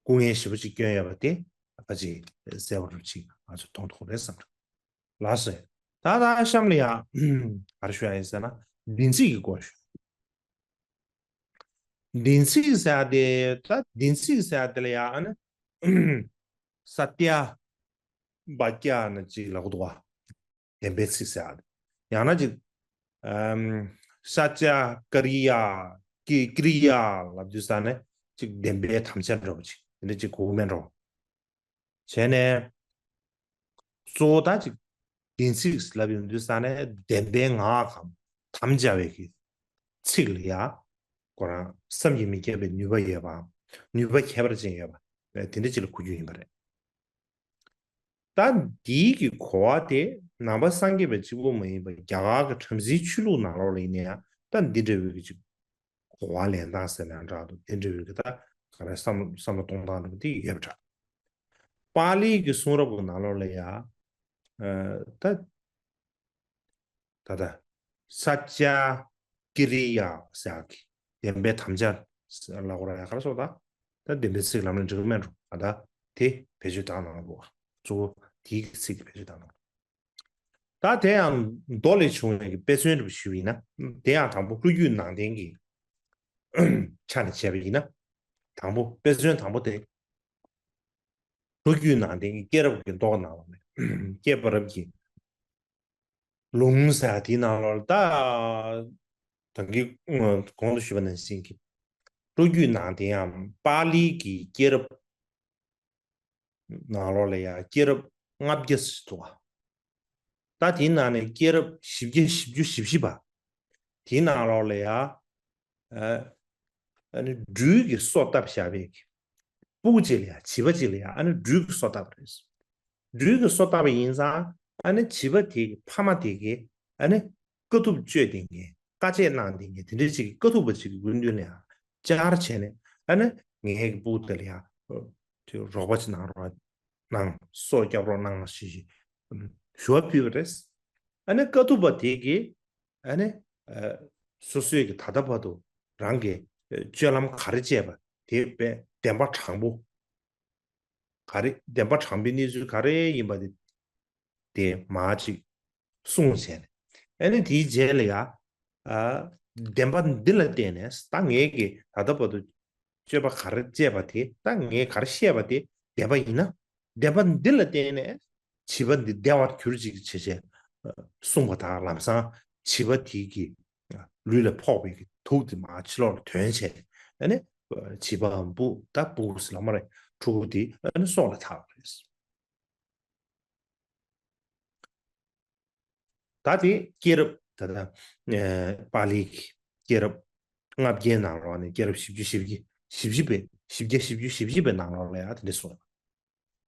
སྐུ་ངལ་ཞེ་པོ་ཅིག་བསྐྱོན་ཡོད་པ་དེ་ཕལ་ཆེར་གསལ་པོ་ཅིག་ང་ཚོས་མཐོང་ཐུབ་ཀྱི་རེད་བསམ་འདུག་ལགས་སོ། ད་ད་གཤམ་ལ་ཡང་ག་རེ་ཞུ་ཡ་ཡིན་ཟེར་ན་བདེན་ཚིག་གི་སྐོར་ཞུ། བདེན་ཚིག་ཟེར་ཡ་དེ་ད་བདེན་ཚིག་ཟེར་ཡ་དེ་ལ་ཡང་ཨ་ནི་ས་ཏྱ་བ་ཀྱ་ན་ཅིག་ལབ་ཀྱི་འདུག་བ། བདེན་པའི་ཚིག་ཟེར་ཡ་དེ་ཡང་ན་ཅིག་ས་ཏྱ་ཀ་རི་ཡ་ཀི་ཀི་རི་ཡ་ལབ་དུས་ས་ནས་ཅིག་བདེན་པའི་དམ་བཅའ་འདྲ་བོ་ཅིག་དེ་འདྲ་ཅིག་གོ་གི་མེད་འགྲོ། བྱས་ནས། གཙོ་བོ་ད་ཅིག་བདེན་ཚིག་ལབ་ཡོང་དུས་ས་ནས་བདེན་པའི་ངག་གམ་དམ་བཅའ་བའི་གི་ཚིག་ལ་ཡ། ཁོ་རང་བསམ་གྱིས་མི་ཁྱབ་པའི་ནུས་པ་ཡོད་པའམ་ནུས་པ་ཁྱད་པར་ཅན་ཡོད་པ་དེ་འདྲ་ཅིག་ལ་གོ་རྒྱུ་ཡིན་པ་རེད། ད་འདིའི་གི་གོ་བ་དེ་ནང་པ་སངས་རྒྱས་པ་གཅིག་པོ་མ་ཡིན་པར་རྒྱ་གར་གྱི་བྲམ་ཟེའི་ཆོས་ལུགས་ནང་ལོགས་ལ་ཡིན་ན་ཡང་ད་འདི་འདྲ་བའི་གི་ཅིག་གོ་བ་ལེན་སྟངས་ཟེར་ན་འདྲ་འདུག་དེ་འདྲ་བའི་གི་ད་ག་རེ་བསམ་བསམ་བློ་གཏོང་སྟངས་འདྲ་པོ་དེ་ཡོད་པ་འདྲ། པཱ་ལིའི་གི་གསུང་རབ་གི་ནང་ལོགས་ལ་ཡ། ཨ་ད་ད་ད་ས་ཅ་ཀི་རི་ཡ་ཟེར་གི་བདེན་པའི་དམ་བཅའ་ལ་གོ་ར་ཡ་ག་རེ་སོགས་ད་ད་བདེན་པའི་ཚིག་ལམ་ལ་འགྲིག་གི་མེད་འགྲོ་ཨ་ད་དེ་བེད་སྤྱོད་བཏང་གནང་འདུག་གཙོ་བོ་དེའི་གི་ཚིག་དེ་བེད་སྤྱོད་བཏང་གནང་འདུག་ད་དེ་ཡང་མདོ་ལས་བྱུང་བའི་དཔེ་མཚོན་རུ་ཞུས་པ་ཡིན་ན། དེ་ཡང་དང་པོ་ལྷོ་རྒྱུད་ནང་བསྟན་གྱི་ཆ་ནས་བྱས་པ་ཡིན་ན། དང་པོ་དཔེ་མཚོན་དང་པོ་དེ། ལྷོ་རྒྱུད་ནང་བསྟན་གྱི་སྐྱེས་རབས་ཀྱི་མདོ་ནང་ལོགས་ནས་སྐྱེས་པ་རབས་ཀྱི་ལུང་ཟེར་དེའི་ནང་ལོགས་ལ་ད། ད་གིན་གོང་དུ་ཞུས་པ་ནང་བཞིན་གྱི་ལྷོ་རྒྱུད་ནང་བསྟན་ཡང་པཱ་ལིའི་གི་སྐྱེས་རབས། ནང་ལོགས་ལ་ཡང་སྐྱེས་རབས་ལྔ་བརྒྱ་ཙམ་འདུག་བ། ད་དེའི་ནང་ནས་སྐྱེས་རབས་བཞི་བརྒྱ་བཞི་བཅུ་ཞེ་བཞི་པ། དེའི་ནང་ལོགས་ལ་ཡང་ཨ་ཨ་ནི་སྦྲུལ་གྱི་སོ་བཏབ་བཞག་པའི་སྤུ་གུ་གཅིག་ལ་ཡང་བྱིས་པ་གཅིག་ལ་ཡང་ཨ་ནི་སྦྲུལ་གྱི་སོ་བཏབ་པ་རེད། སྦྲུལ་གྱི་སོ་བཏབ་པ་ཡིན་ཙང་ཨ་ནི་བྱིས་པ་དེ་གི་ཕ་མ་དེ་གི་ཨ་ནི་དཀའ་ཐུབ་སྤྱོད་བསྡད་མཁན་དཀའ་སྤྱད་གནང་བསྡད་མཁན་དེ་འདྲ་ཅིག་གི་དཀའ་ཐུབ་པ་ཅིག་གི་སྐུ་མདུན་ལ་ཡང་བཅར་བྱས་ནས་ཨ་ནི་ངའི་གི་སྤུ་གུ་དེ་ལ་ཡང་དེ་རོགས་པ་ཅིག་གནང་རོགས་གནང་སོ་སྐྱབས་རོགས་གནང་ཞེས་ཞུ་བ་ཕུལ་བ་རེད། ཨ་ནི་དཀའ་ཐུབ་པ་དེ་གིས་ཨ་ནི་སོ་སོའི་གི་ད་ལྟ་བར་དུ་རང་གི་སྤྱོད་ལམ་ག་རེ་སྤྱད་པ་དེ་དཔེ་བདེན་པ་དྲང་པོ། ག་རེ་བདེན་པ་དྲང་པོའི་གནས་ཚུལ་ག་རེ་ཡིན་པ་དེ་དེ་མར་ཅིག་གསུངས་བྱས་ནས་ཨ་ནི་དེའི་རྗེས་ལ་ཡ་ཨ་བདེན་པ་འདི་ལ་བརྟེན་ནས་ད་ངས་ཀྱི་ད་ལྟ་བར་དུ་སྤྱོད་པ་ག་རེ་སྤྱད་པ་དེ་ད་ངས་ག་རེ་བཤད་པ་དེ་བདེན་པ་ཡིན་ན་བདེན་པ་འདི་ལ་བརྟེན་ནས་བྱིས་པ་འདི་བདེ་བར་གྱུར་ཅིག་བྱས་བྱས་གསུངས་པ་དང་ལམ་སང་བྱིས་པ་དེ་གི་ལུས་ལ་ཕོག་པའི་གི་དུག་དེ་མར་ཕྱི་ལོགས་ལ་ཐོན་བྱས་ཨ་ནི། བྱིས་པའམ་སྤུ་ད་སྤུ་གུ་ཟེར་ལ་མ་རེད་ཕྲུ་གུ་དེ་ཨ་ནི་སྲོག་ལ་ཐར་བ་རེད། ད་དེ་སྐྱེས་རབས་ད་ལྟ་པཱ་ལིའི་སྐྱེས་རབས་ལྔ་བརྒྱའི་ནང་ལོགས་ནས་སྐྱེས་རབས་བཞི་བཅུ་ཞེ་བརྒྱད་ཞེ་བཞི་པའི་བཞི་བརྒྱ་བཞི་བཅུ་ཞེ་བཞི་པའི་ནང་ལོགས་ལ་ཡང་དེ་འདྲ་གསུངས།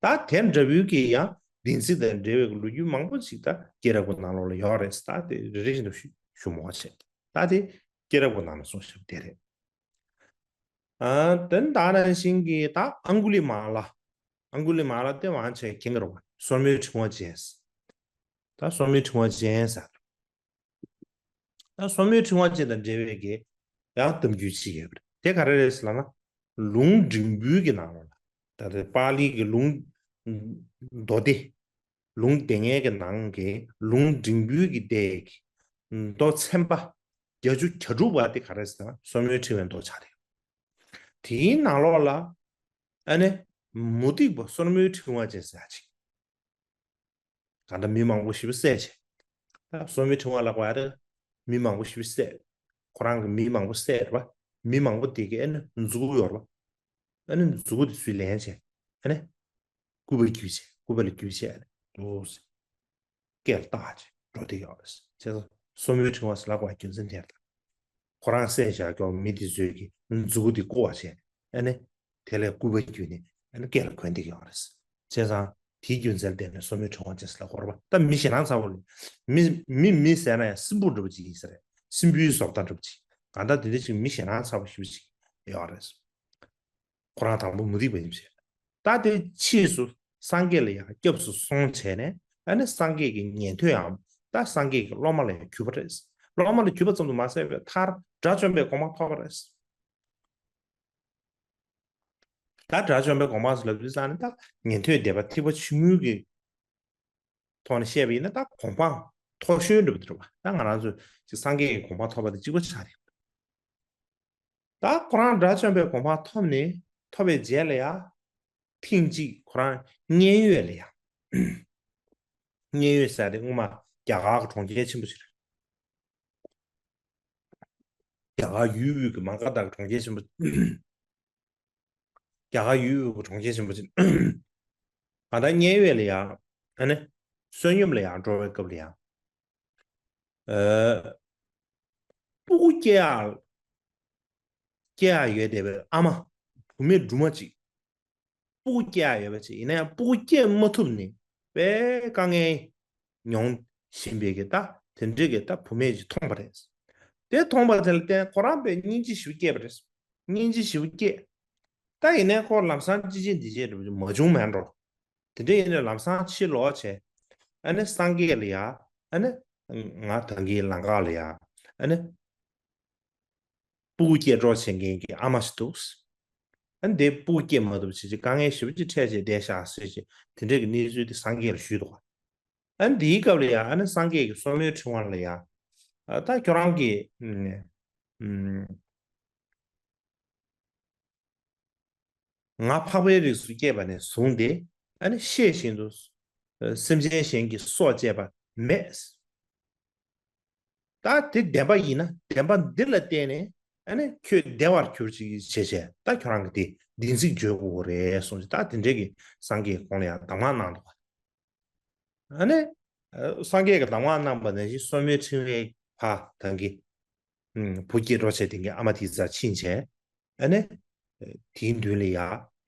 ད་དེ་འདྲ་བོའི་གི་ཡང་བདེན་ཚིག་དང་འབྲེལ་བའི་ལོ་རྒྱུས་མང་པོ་ཞིག་ད་སྐྱེས་རབས་ཀྱི་ནང་ལོགས་ལ་ཡོད་རེད། ད་དེ་རེ་རེ་བཞིན་དུ་ཞུ་ཞུ་མོ་བྱེད། ད་དེ་སྐྱེས་རབས་ཀྱི་ནང་ལ་གསུངས་བཞག་པ་དེ་རེད། ཨ་དེ་ད་ནང་བཞིན་གྱི་ད་ཨང་གུ་ལི་མ་ལ། ཨང་གུ་ལི་མ་ལ་དེ་ཝང་ཆེ་ཁེང་རུ་བ་སོར་མོའི་ཕྲེང་བ་ཅན། ད་སོར་མོའི་ཕྲེང་བ་ཅན་ཟེར། ད་སོར་མོའི་ཕྲེང་བ་ཅན་དང་འབྲེལ་བའི་གི་ཡང་གཏམ་རྒྱུད་ཅིག་ཡོད་པ་རེད། དེ་ག་རེ་རེད་ཟེར་ལབ་ན། ལུང་འབྲིང་པོའི་གི་ནང་ལ། ད་ལྟ་པཱ་ལིའི་གི་ལུང་མདོ་སྡེ། ལུང་སྡེ་ལྔའི་གི་ནང་གི་ལུང་འབྲིང་པོའི་གི་སྡེ་གི་མདོ་ཚན་པ་བརྒྱད་ཅུ་གྱ་དྲུག་པ་དེ་ག་རེ་ཟེར་ན་སོར་མོའི་ཕྲེང་བའི་མདོ་ཆགས་རེད། དེའི་ནང་ལོགས་ལ་ཨ་ནི་མུ་སྟེགས་པ་སོར་མོའི་ཕྲེང་བ་ཅན་ཟེར་ཡ་ཅིག་གང་ལྟར་མི་མང་པོ་ཞེ་པོ་བསད་བྱས། ད་སོར་མོའི་ཕྲེང་བ་ལབ་པ་ཡ་རེད། མི་མང་པོ་ཞེ་པོ་བསད། ཁོ་རང་གི་མི་མང་པོ་བསད་རེད་པ། མི་མང་པོ་དེ་གི་ཨ་ནི་མཛུ་གུ་ཡོད་རེད་པ། ཨ་ནི་མཛུ་གུ་དེ་ཚུར་ལེན་བྱས། ཨ་ནི་སྐུད་པ་བརྒྱུས་བྱས། སྐུད་པ་ལ་བརྒྱུས་བྱས། ཨ་ནི་འདུག་སེ་སྐེ་ལ་བཏགས་བྱས་འགྲོ་བསྡད་ཡོད་རེད། བྱས་ཙང་སོར་མོའི་ཕྲེང་བ་ཟེར་ལབ་པ་རྒྱུ་མཚན་དེ་རེད། ཁོ་རང་བསད་བཞག་ཀྱོག་མི་དེ་ཚོའི་གི་མཛུ་གུ་དེ་བརྐོ་བ་བྱས། ཨ་ནི་དེ་ལས་སྐུད་པ་བརྒྱུས་ནས་ཨ་ནི་སྐེ་ལ་གོན་བསྡད་ཀྱི་ཡོད་རེད། བྱས་ཙང་དེའི་རྒྱུ་མཚན་ལ་བརྟེན་ནས་སོར་མོའི་ཕྲེང་བ་ཅན་ཟེར་ལབ་ཀྱི་ཡོད་རེད་པ། ད་མི་ཞེད་སྣང་ཚ་པོ་རེད། མི་མི་མི་ཟེར་ན་ཡང་སྲིན་པོ་འདྲ་པོ་ཅིག་ཡིན་ས་རེད། སྲིན་པོའི་བཟོ་ལྟ་འདྲ་པོ་ཅིག་གང་ལྟར་དེ་འདྲ་ཅིག་མི་ཞེད་སྣང་ཚ་པོ་ཞེ་པོ་ཅིག་ཡོད་རེད། ཁོ་རང་དང་པོ་མུ་སྟེགས་པ་ཡིན་པ་བྱས། ད་དེ་ཕྱིས་སུ་སངས་རྒྱས་ལ་ཡང་སྐྱབས་སུ་སོང་བྱས་ནས་ཨ་ནི་སངས་རྒྱས་ཀྱི་ཉན་ཐོས་འམ་ད་སངས་རྒྱས་ཀྱི་སློབ་མ་ལ་ཡང་གྱུར་པ་རེད། སློབ་མ་ལ་གྱུར་པ་ཙམ་དུ་མ་ཟད་པའི་མཐར་དགྲ་བཅོམ་པའི་གོ་འཕང་ཐོབ་པ་རེད། ད་དགྲ་བཅོམ་པའི་གོ་འཕང་ཟེར་ལབ་དུས་ཙང་ནི་ད་ཉན་ཐོས་སྡེ་པ་ཐེག་པ་ཆུང་ངུའི་གི་ཐོག་ནས་བཤད་པ་ཡིན་ན་ད་གོ་འཕང་མཐོ་ཤོས་འདྲ་པོ་དེ་རེད་པ། ད་ང་རང་ཚོ་ཅིག་སངས་རྒྱས་ཀྱི་གོ་འཕང་ཐོབ་པ་དེ་གཅིག་པ་ཆགས་རེད། ད་ཁོ་རང་དགྲ་བཅོམ་པའི་གོ་འཕང་ཐོབ་ནས་ཐོབ་པའི་རྗེས་ལ་ཡང་ཐེངས་གཅིག་ཁོ་རང་མཉན་ཡོད་ལ་ཡང་། མཉན་ཡོད་ཟེར་དེ་སྔོན་མ་རྒྱ་གར་གྱི་གྲོང་ཁྱེར་ཆེན་པོ་ཞིག་རེད། རྒྱ་གར་ཡུལ་དབུས་ཀྱི་མ་ག་དྷ་གི་གྲོང་ཁྱེར་ཆེན་པོ། རྒྱ་གར་ཡུལ་དབུས་ཀྱི་གྲོང་ཁྱེར་ཆེན་པོ་ཅིག་གང་ལྟར་མཉན་ཡོད་ལ་ཡང་ཨ་ནི་བསོད་སྙོམས་ལ་ཡང་འགྲོ་བའི་སྐབས་ལ་ཡང་ཨ་སྤུ་གུ་སྐྱེ་ཡག་སྐྱེ་ཡག་ཡོད་བསྡད་པའི་ཨ་མ་བུད་མེད་སྦྲུམ་མ་ཅིག་སྤུ་གུ་སྐྱེ་ཡག་ཡོད་པ་ཅིག་ཡིན་ན་ཡང་སྤུ་གུ་སྐྱེ་མ་ཐུབ་ནས་དཔེ་དཀའ་ངལ་མྱོང་བཞིན་པའི་གི་ད་དེ་འདྲའི་གི་ད་བུད་མེད་ཅིག་མཐོང་བ་རེད། དེ་མཐོང་བ་དེ་ལ་བརྟེན་ཁོ་རང་དཔེ་སྙིང་རྗེ་ཞེ་པོ་སྐྱེས་པ་རེད། སྙིང་རྗེ་ཞེ་པོ་སྐྱེས། ད་ཡིན་ནའི་ཁོ་ལམ་སང་ཅི་བྱེད་འདི་བྱེད་འདྲ་པོ་ཅིག་མ་བྱུང་མེད་འགྲོ། དེ་འདྲ་ཡིན་ནའི་ལམ་སང་ཕྱིར་ལོག་བྱས། ཨ་ནི་སངས་རྒྱས་ལ་ཡ། ཨ་ནི་ང་ད་གིན་ལམ་ཁ་ལ་ཡ། ཨ་ནི་སྤུ་གུ་སྐྱེ་གྲོགས་བྱེད་མཁན་གྱི་ཨ་མ་ཞིག་འདུག་ཨ་ནི་དེ་སྤུ་གུ་སྐྱེ་མ་ཐུབ་བྱས་ཅིག་དཀའ་ངལ་ཞེ་པོ་ཅིག་འཕྲད་བྱས་བསྡད་ཤག་ཟེར་བྱས་དེ་འདྲའི་གི་གནས་ཚུལ་དེ་སངས་རྒྱས་ལ་ཞུས་འདུག་ཨ་ནི་དེའི་སྐབས་ལ་ཡ་ཨ་ནི་སངས་རྒྱས་ཀྱིས་སོར་མོའི་ཕྲེང་བ་ལ་ཡ། ཨ་ད་ཁྱོད་རང་གིས་ང་འཕགས་པའི་རིགས་སུ་སྐྱེས་པ་ནས་བཟུང་སྟེ་ཨ་ནི་ཤེས་བཞིན་དུ་སེམས་ཅན་གཞན་གྱི་སྲོག་བཅད་པ་མེད། ད་དེ་བདེན་པ་ཡིན་ན་བདེན་པ་འདི་ལ་བརྟེན་ནས་ཨ་ནི་ཁྱོད་བདེ་བར་གྱུར་ཅིག་བྱས་བྱས་ད་ཁྱོད་རང་གི་དེ་བདེན་ཚིག་བརྗོད་དགོས་རེད་གསུངས་ཅིག་ད་དེ་འདྲའི་གི་སངས་རྒྱས་ཁོང་ལ་ཡང་གདམས་ངག་གནང་འདུག་ཨ་ནི། སངས་རྒྱས་ཀྱི་གདམས་ངག་གནང་བ་ནང་བཞིན་སོར་མོའི་ཕྲེང་བའི་ཕ་དང་གི་བུ་སྐྱེ་གྲོགས་བྱས་དེ་གི་ཨ་མ་དེའི་རྩར་ཕྱིན་བྱས། ཨ་ནི། དེའི་མདུན་ལ་ཡ་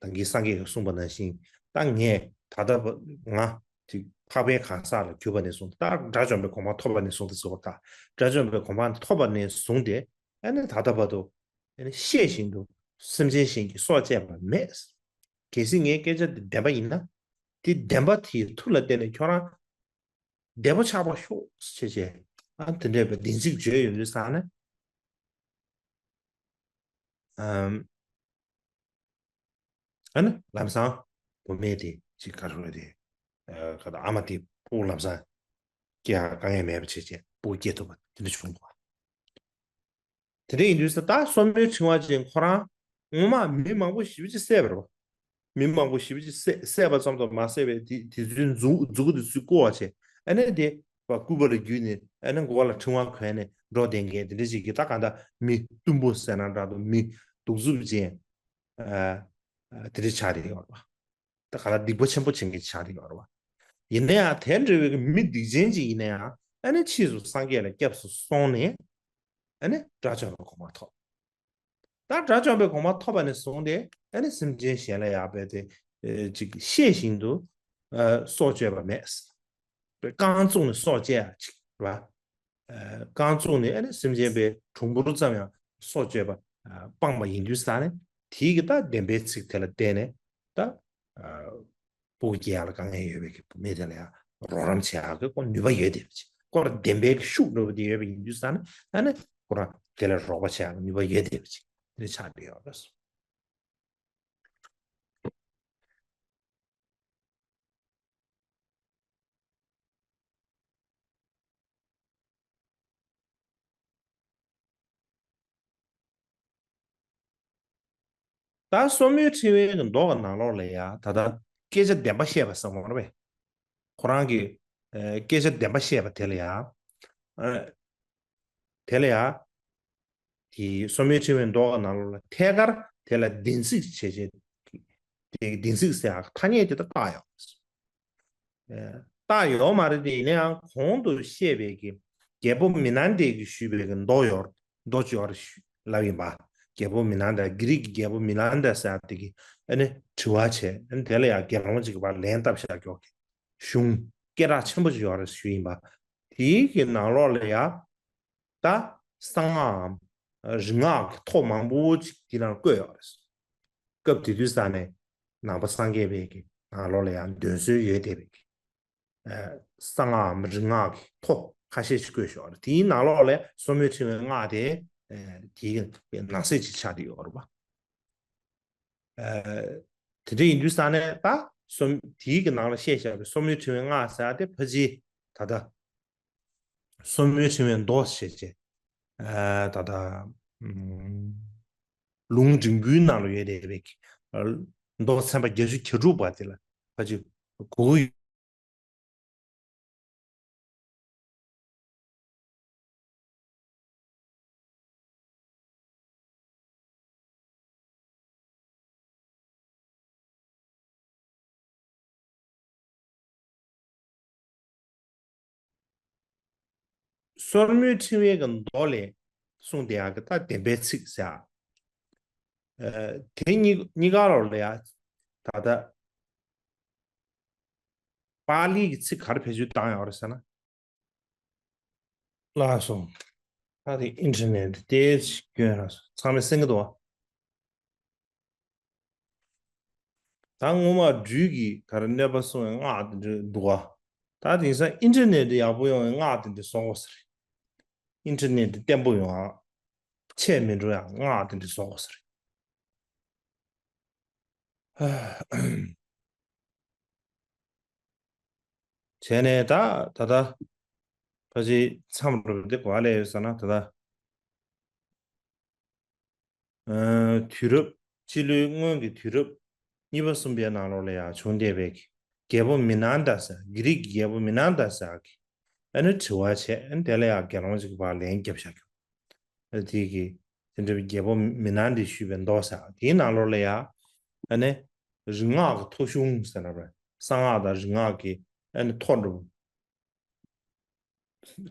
དང་གི་སངས་རྒྱས་ཀྱིས་གསུངས་པ་ནང་བཞིན་ད་ངས་ད་ལྟ་བ་ང་ཅིག་འཕགས་པའི་གང་ཟག་ལ་གྱུར་པ་ནས་བཟུང་ད་དགྲ་བཅོམ་པའི་གོ་འཕང་ཐོབ་པ་ནས་བཟུང་སྟེ་ཟེར་བ་ད་དགྲ་བཅོམ་པའི་གོ་འཕང་ཐོབ་པ་ནས་བཟུང་སྟེ་ཨ་ནི་ད་ལྟ་བར་དུ་ཨ་ནི་ཤེས་བཞིན་དུ་སེམས་ཅན་གཞན་གྱི་སྲོག་བཅད་པ་མེད། གལ་སྲིད་ངའི་སྐད་ཆ་འདི་བདེན་པ་ཡིན་ན། དེ་བདེན་པ་དེའི་མཐུ་ལ་བརྟེན་ནས་ཁྱོད་རང་བདེ་པོ་ཆགས་པ་ཤོག་ཅེས་བྱས། ཨ་དེ་འདྲའི་བའི་བདེན་ཚིག་བརྗོད་ཡོང་དུས་ཙང་ནས། ཨམ། ཨ་ནི་ལམ་སང་བུད་མེད་དེ་ཅིག་ག་རེ་རེད་དེ། ཨ་ག་ད་ཨ་མ་དེ་སྤུ་གུ་ལམ་སང་སྐྱེ་ཡག་དཀའ་ངལ་མེད་པ་བྱས་བྱས་སྤུ་གུ་སྐྱེ་ཐུབ་པ་དེ་འདྲ་བྱུང་འདུག་དེ་འདྲ་ཡིན་དུས་ཙང་ད་སོར་མོའི་ཕྲེང་བ་ཅན་ཁོ་རང་སྔོན་མ་མི་མང་པོ་ཞེ་པོ་ཅིག་བསད་པ་རེད་པ། མི་མང་པོ་ཞེ་པོ་ཅིག་བསད་བསད་པ་ཙམ་དུ་མ་ཟད་པའི་དེ་དེ་ཚོའི་མཛུ་མཛུ་གུ་དེ་ཚོས་བརྐོ་བ་བྱས་ཨ་ནི་དེ་བ་སྐུད་པ་ལ་བརྒྱུས་ནས་ཨ་ནི་མགོ་ལ་ཕྲེང་བ་གོན་ནས་འགྲོ་བསྡད་མཁན་དེ་འདྲ་ཅིག་གིས་ད་ག་ད་མི་གཏུམ་པོ་ཟེར་ན་འདྲ་འདུག་མི་གདུག་རྩུབ་ཅན་ཨ་ཨ་དེ་འདྲ་ཆགས་བསྡད་ཡོད་རེད་པ། ད་ག་ལ་སྡིག་པ་ཆེན་པོ་བྱེད་མཁན་ཆགས་ཀྱི་ཡོད་རེད་བ། ཡིན་ན་ཡང་དེ་འདྲ་བའི་མི་སྡིག་ཅན་ཅིག་ཡིན་ན་ཡང་ཨ་ནི་ཕྱིས་སུ་སངས་རྒྱས་ལ་སྐྱབས་སུ་སོང་ནས་ཨ་ནི་དགྲ་བཅོམ་པའི་གོ་འཕང་ཐོབ། ད་དགྲ་བཅོམ་པའི་གོ་འཕང་ཐོབ་པ་ནས་བཟུང་སྟེ་ཨ་ནི་སེམས་ཅན་གཞན་ལ་ཡག་པའི་དེ་ཅིག་ཤེས་བཞིན་དུ་སྲོག་གཅོད་པ་མེད། རྐང་བཙུགས་ནས་སྲོག་གཅོད་ཡ་ཅིག་རེད་བ། རྐང་བཙུགས་ནས་ཨ་ནི་སེམས་ཅན་པའི་གྲུང་པོར་ཙམ་ཡང་སྲོག་གཅོད་པ་སྤངས་པ་ཡིན་དུས་ཙང་ནས་དེའི་གི་ད་བདེན་པའི་ཚིག་དེ་ལ་བརྟེན་ནས་ད་སྤུ་གུ་སྐྱེ་ཡག་ལ་དཀའ་ངལ་ཡོད་པའི་གི་བུད་མེད་དེ་ལ་ཡང་རོགས་རམ་བྱེད་ཡག་གི་ཁོ་ནུས་པ་ཡོད་བསྡད་པ་ཅིག་ཁོ་ལ་བདེན་པའི་གི་ཤུགས་འདྲ་པོ་དེ་ཡོད་པ་ཡིན་དུས་ཙང་ནས་ཨ་ནི་ཁོ་རང་དེ་ལ་རོགས་པ་བྱེད་ཡག་གི་ནུས་པ་ཡོད་བསྡད་པ་ཅིག་དེ་ཆགས་བསྡད་ཡོད་རེད། ད་སོར་མོའི་ཕྲེང་བའི་གི་མདོ་གི་ནང་ལོགས་ལ་ཡ་ད་ལྟ་སྐད་ཆ་བདེན་པ་བཤད་པ་ཟེར་བ་རེད་པས། ཁོ་རང་གི་ཨ་སྐད་ཆ་བདེན་པ་བཤད་པ་དེ་ལ་ཡ་ཨ་དེ་ལ་ཡ་དེ་སོར་མོའི་ཕྲེང་བའི་མདོ་གི་ནང་ལོགས་ལ་ཐད་ཀར་དེ་ལ་བདེན་ཚིག་བྱས་བྱས་དེ་བདེན་ཚིག་ཟེར་ཡ་ཐ་སྙད་དེ་ད་བཏགས་ཡོད། ཨ་བཏགས་ཡོད་མ་རེད་དེ། ཡིན་ན་ཡང་གོང་དུ་བཤད་པའི་གི་རྒྱལ་པོ་མི་ནན་དེ་གིས་ཞུས་པའི་གི་མདོ་ཡོད་མདོ་ཅིག་ཡོད་རེད་ཞུ་ལབ་ཡིན་པ། རྒྱལ་པོ་མི་ནན་དེ་གྷི་རིག་གི་རྒྱལ་པོ་མི་ནན་དེ་ཟེར་ཡ་དེ་གིས་ཨ་ནི་དྲི་བ་བྱས། ཨ་ནི་དེ་ལ་ཡང་དགེ་སློང་ཅིག་གིས་ཕར་ལན་བཏབ་བཞག་ཀྱོག་གི་གཞུང་སྐད་གྲགས་ཆེན་པོ་ཅིག་ཡོད་རེད་ཞུས་ཡིན་པ། དེའི་གི་ནང་ལོགས་ལ་ཡ་ད་གསང་སྔགས་རིག་སྔགས་ཀྱི་ཐོ་མང་པོ་ཅིག་དེ་ནང་བཀོད་ཡོད་རེད། སྐབས་དེ་དུས་ས་ནས་ནང་པ་སངས་རྒྱས་པའི་གི་ནང་ལོགས་ལ་ཡང་འདོན་སྲོལ་ཡོད་བསྡད་པའི་གི་ཨ་གསང་སྔགས་རིག་སྔགས་ཀྱི་ཐོ་ཁ་ཤས་ཤིག་བཀོད་ཞོར་དེའི་ནང་ལོགས་ལ་སོར་མོས་ཕྲེང་བའི་སྔགས་དེ་ཨ་དེའི་ནང་གསེས་ཅིག་ཆགས་བསྡད་ཡོད་རེད་པ། ཨ་དེ་འདྲ་ཡིན་དུས་ས་ནས་ད་སོར་དེའི་གི་ནང་ལ་བཤད་བཞག་པའི་སོར་མོས་ཕྲེང་བའི་སྔགས་ཟེར་ཡ་དེ་ཕལ་ཆེར་ད་ལྟ་སོར་མོས་ཕྲེང་བའི་མདོ་ཞེས་བྱས། ཨ་ད་ལྟ་ཨམ་ལུང་འབྲིང་པོའི་ནང་ལ་ཡོད་བསྡད་པའི་ཨ་མདོ་ཚན་པ་བརྒྱད་ཅུ་གྱ་དྲུག་པ་དེ་ལ་ཕལ་ཆེར་གོ་གི་ཡོད། སོར་མོའི་ཕྲེང་བའི་གི་མདོ་ལས་གསུངས་བསྡད་ཡག་གི་ད་བདེན་པའི་ཚིག་ཟེར་ཡ། ཨ་དེ་གཉིས་གཉིས་ཀ་ལོགས་ལ་ཡ་ད་ལྟ་པཱ་ལིའི་གི་ཚིག་ག་རེ་བེད་སྤྱོད་བཏང་ཡོད་རེད་ཟེར་ན། ལགས་སོ། ད་དེ་ཨིན་ཊར་ནེཊ་དེ་སྐྱོན་རག་སོང་། ཚང་མས་གསན་གི་འདུག་བ། ད་སྔོན་མ་སྦྲུལ་གྱིས་ག་རེ་གནོད་པ་སྲུང་བའི་སྔགས་དེ་འདྲ་འདུག་བ། ད་དེང་སང་ཨིན་ཊར་ནེཊ་ཡག་པོ་ཡོང་བའི་སྔགས་དེ་འདྲ་བཟོ་དགོས་ས་རེད། ཨིན་ཊར་ནེཊ་བརྟན་པོ་ཡོང་བ། ཆད་མི་འགྲོ་ཡག་སྔགས་དེ་འདྲ་བཟོ་དགོས་ས་རེད། བྱས་ནས་ད་ད་ལྟ་ཕལ་ཆེར་མཚམས་རེ་འདི་ག་པར་སླེབས་ཡོད་ཟེར་ན། ད་ལྟ་ཨ་དུས་རབས་སྤྱི་ལོའི་སྔོན་གྱི་དུས་རབས་གཉིས་པ་གསུམ་པའི་ནང་ལོགས་ལ་ཡང་བྱུང་བསྡད་པའི་རྒྱལ་པོ་མི་ནན་ད་ཟེར། གྷི་རིག་གི་རྒྱལ་པོ་མི་ནན་ད་ཟེར་གྱི་ཨ་ནི་དྲི་བ་བྱས། ཨ་ནི་དེ་ལ་ཡང་དགེ་སློང་ཅིག་གིས་ཕར་ལན་བརྒྱབ་བཞག་རྒྱུ། ཨ་དེ་གི་དེ་འདྲ་བའི་རྒྱལ་པོ་མི་ནན་དེས་ཞུས་པའི་མདོ་ཟེར་དེའི་ནང་ལོགས་ལ་ཡང་ཨ་ནི་རིག་སྔགས་ཀྱི་ཐོ་གཞུང་ཟེར་ན་རེད། གསང་སྔགས་དང་རིག་སྔགས་ཀྱི་ཨ་ནི་ཐོ་འདྲ་པོ་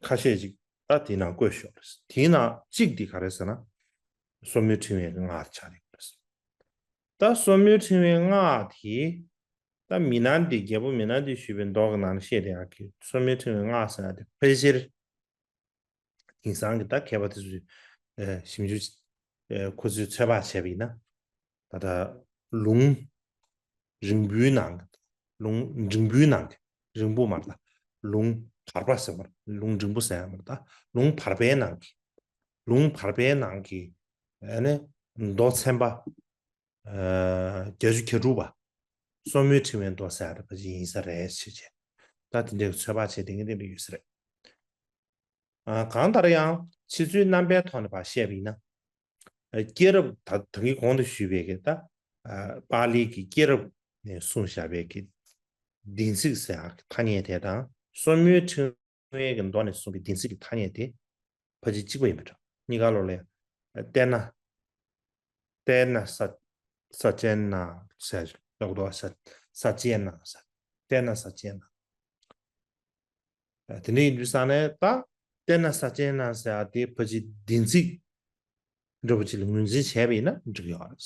ཁ་ཤས་ཅིག་ད་དེའི་ནང་བཀོད་ཞོག་རེད། དེའི་ནང་གཅིག་དེ་ག་རེ་ཟེར་ན། སོར་མོས་ཕྲེང་བའི་སྔགས་ཆགས་རེད། ད་སོར་མོས་ཕྲེང་བའི་སྔགས་དེ་ད་མི་ནན་དེ་རྒྱལ་པོ་མི་ནན་དེས་ཞུས་པའི་མདོ་གི་ནང་ནས་བཤད་བསྡད་ཡག་གི་སོར་མོས་ཕྲེང་བའི་སྔགས་ཟེར་ཡག་དེ་ཕལ་ཆེར་དེང་སང་གི་ད་མཁས་པ་དེ་ཚོས་ཨ་ཞིབ་འཇུག་ཨ་ཁོ་ཚོས་ཚོད་དཔག་བྱས་པ་ཡིན་ན། ད་ལྟ་ལུང་རིང་པོའི་ནང་གི་ལུང་འབྲིང་པོའི་ནང་གི་རིང་པོ་མ་རེད་ད། ལུང་བར་པ་ཟེར་མ་རེད། ལུང་འབྲིང་པོ་ཟེར་ཡག་མ་རེད་ད། ལུང་བར་པའི་ནང་གི་ལུང་བར་པའི་ནང་གི་ཨ་ནི་མདོ་ཚན་པ་ཨ་བརྒྱད་ཅུ་གྱ་དྲུག་པ། སོར་མོའི་ཕྲེང་བའི་མདོ་ཟེར་ཡག་དེ་ཕལ་ཆེར་ཡིན་ས་རེད་ཟེར་བྱས། ད་དེ་འདྲའི་ཚོད་དཔག་བྱས་བསྡད་མཁན་དེ་འདྲ་ཡོད་ས་རེད། ཨ་གང་ལྟར་ཡང་ཕྱི་ཚུལ་རྣམ་པའི་ཐོག་ནས་ཕར་བཤད་པ་ཡིན་ན། ཨ་སྐྱེས་རབས་ད་ད་གིན་གོང་དུ་ཞུས་པའི་གི་ད་ཨ་པཱ་ལི་གི་སྐྱེས་རབས་ནས་གསུངས་བཞག་པའི་གི་བདེན་ཚིག་ཟེར་ཡག་གི་ཐ་སྙད་དེ་དང་སོར་མོའི་ཕྲེང་བའི་གི་མདོ་ནས་གསུངས་པའི་བདེན་ཚིག་གི་ཐ་སྙད་དེ་ཕལ་ཆེར་གཅིག་པ་ཡིན་པ་འདྲ། གཉིས་ཀ་ལོགས་ལ་ཡང་ཏེ་ན། ཏེ་ན་ས་ས་ཅེ་ན་ཟེར་ཡག་འདུག་བ། ས་ས་ཅེ་ན་ཟེར། ཏེ་ན་ས་ཅེ་ན། ཨ་དེ་འདྲ་ཡིན་དུས་ཙང་ནས་ད་ཏེ་ན་ས་ཅེ་ན་ཟེར་ཡག་དེ་ཕལ་ཆེར་བདེན་ཚིག་འདྲ་པོ་ཅིག་ལ་ངོས་འཛིན་བྱས་པ་ཡིན་ན་འགྲིག་གི་ཡོད་རེད།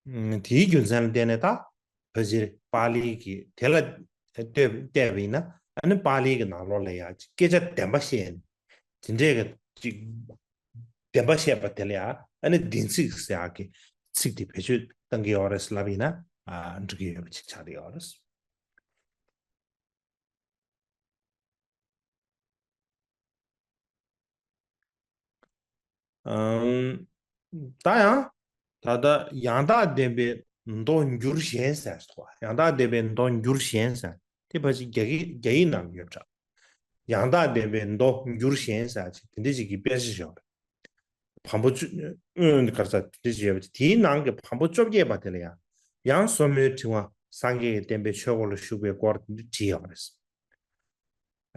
ཨ་དེའི་རྒྱུ་མཚན་ལ་བརྟེན་ནས་ད་ཕལ་ཆེར་པཱ་ལི་གི་དེ་ལ་ལྟོས་བལྟས་པ་ཡིན་ན། ཨ་ནི་པཱ་ལི་གི་ནང་ལོགས་ལ་ཡང་སྐད་ཆ་བདེན་པ་བཤད་ནས་དེ་འདྲའི་གི་ཅིག་བདེན་པ་བཤད་པ་དེ་ལ་ཡང་ཨ་ནི་བདེན་ཚིག་ཟེར་ཡག་གི་ཚིག་དེ་བེད་སྤྱོད་གཏང་གི་ཡོད་རེད་ལབ་ཡིན་ན། ཨ་འགྲིག་གི་ཡོད་པ་ཅིག་ཆགས་ཀྱི་ཡོད་རེད། ཨམ། ད་ཡང་ད་ལྟ་ཡང་དག་བདེན་པའི་མདོ་འགྱུར་གཞན་ཟེར་ཐོག་ཡང་དག་བདེན་པའི་མདོ་འགྱུར་གཞན་ཟེར་དེ་ཕལ་ཆེར་རྒྱ་ཡིག་རྒྱ་ཡིག་ནང་ཡོད་འདྲ། ཡང་དག་བདེན་པའི་མདོ་འགྱུར་གཞན་ཟེར་ཅིག་དེ་འདྲ་ཅིག་གི་དཔེ་ཆ་ཞིག་ཡོད་རེད། བམ་པོ་བཅུ་ག་རེ་ཟ་དེ་འདྲ་ཞིག་ཡོད་པ་དེ། དེའི་ནང་གི་བམ་པོ་བཅོ་བརྒྱད་པ་དེ་ལ་ཡང་ཡང་སོར་མོའི་ཕྲེང་བ་སངས་རྒྱས་ཀྱི་བསྟན་པའི་ཆོས་སྐོར་ལ་ཞུགས་པའི་སྐོར་དེ་འདྲ་བྲིས་ཡོད་པ་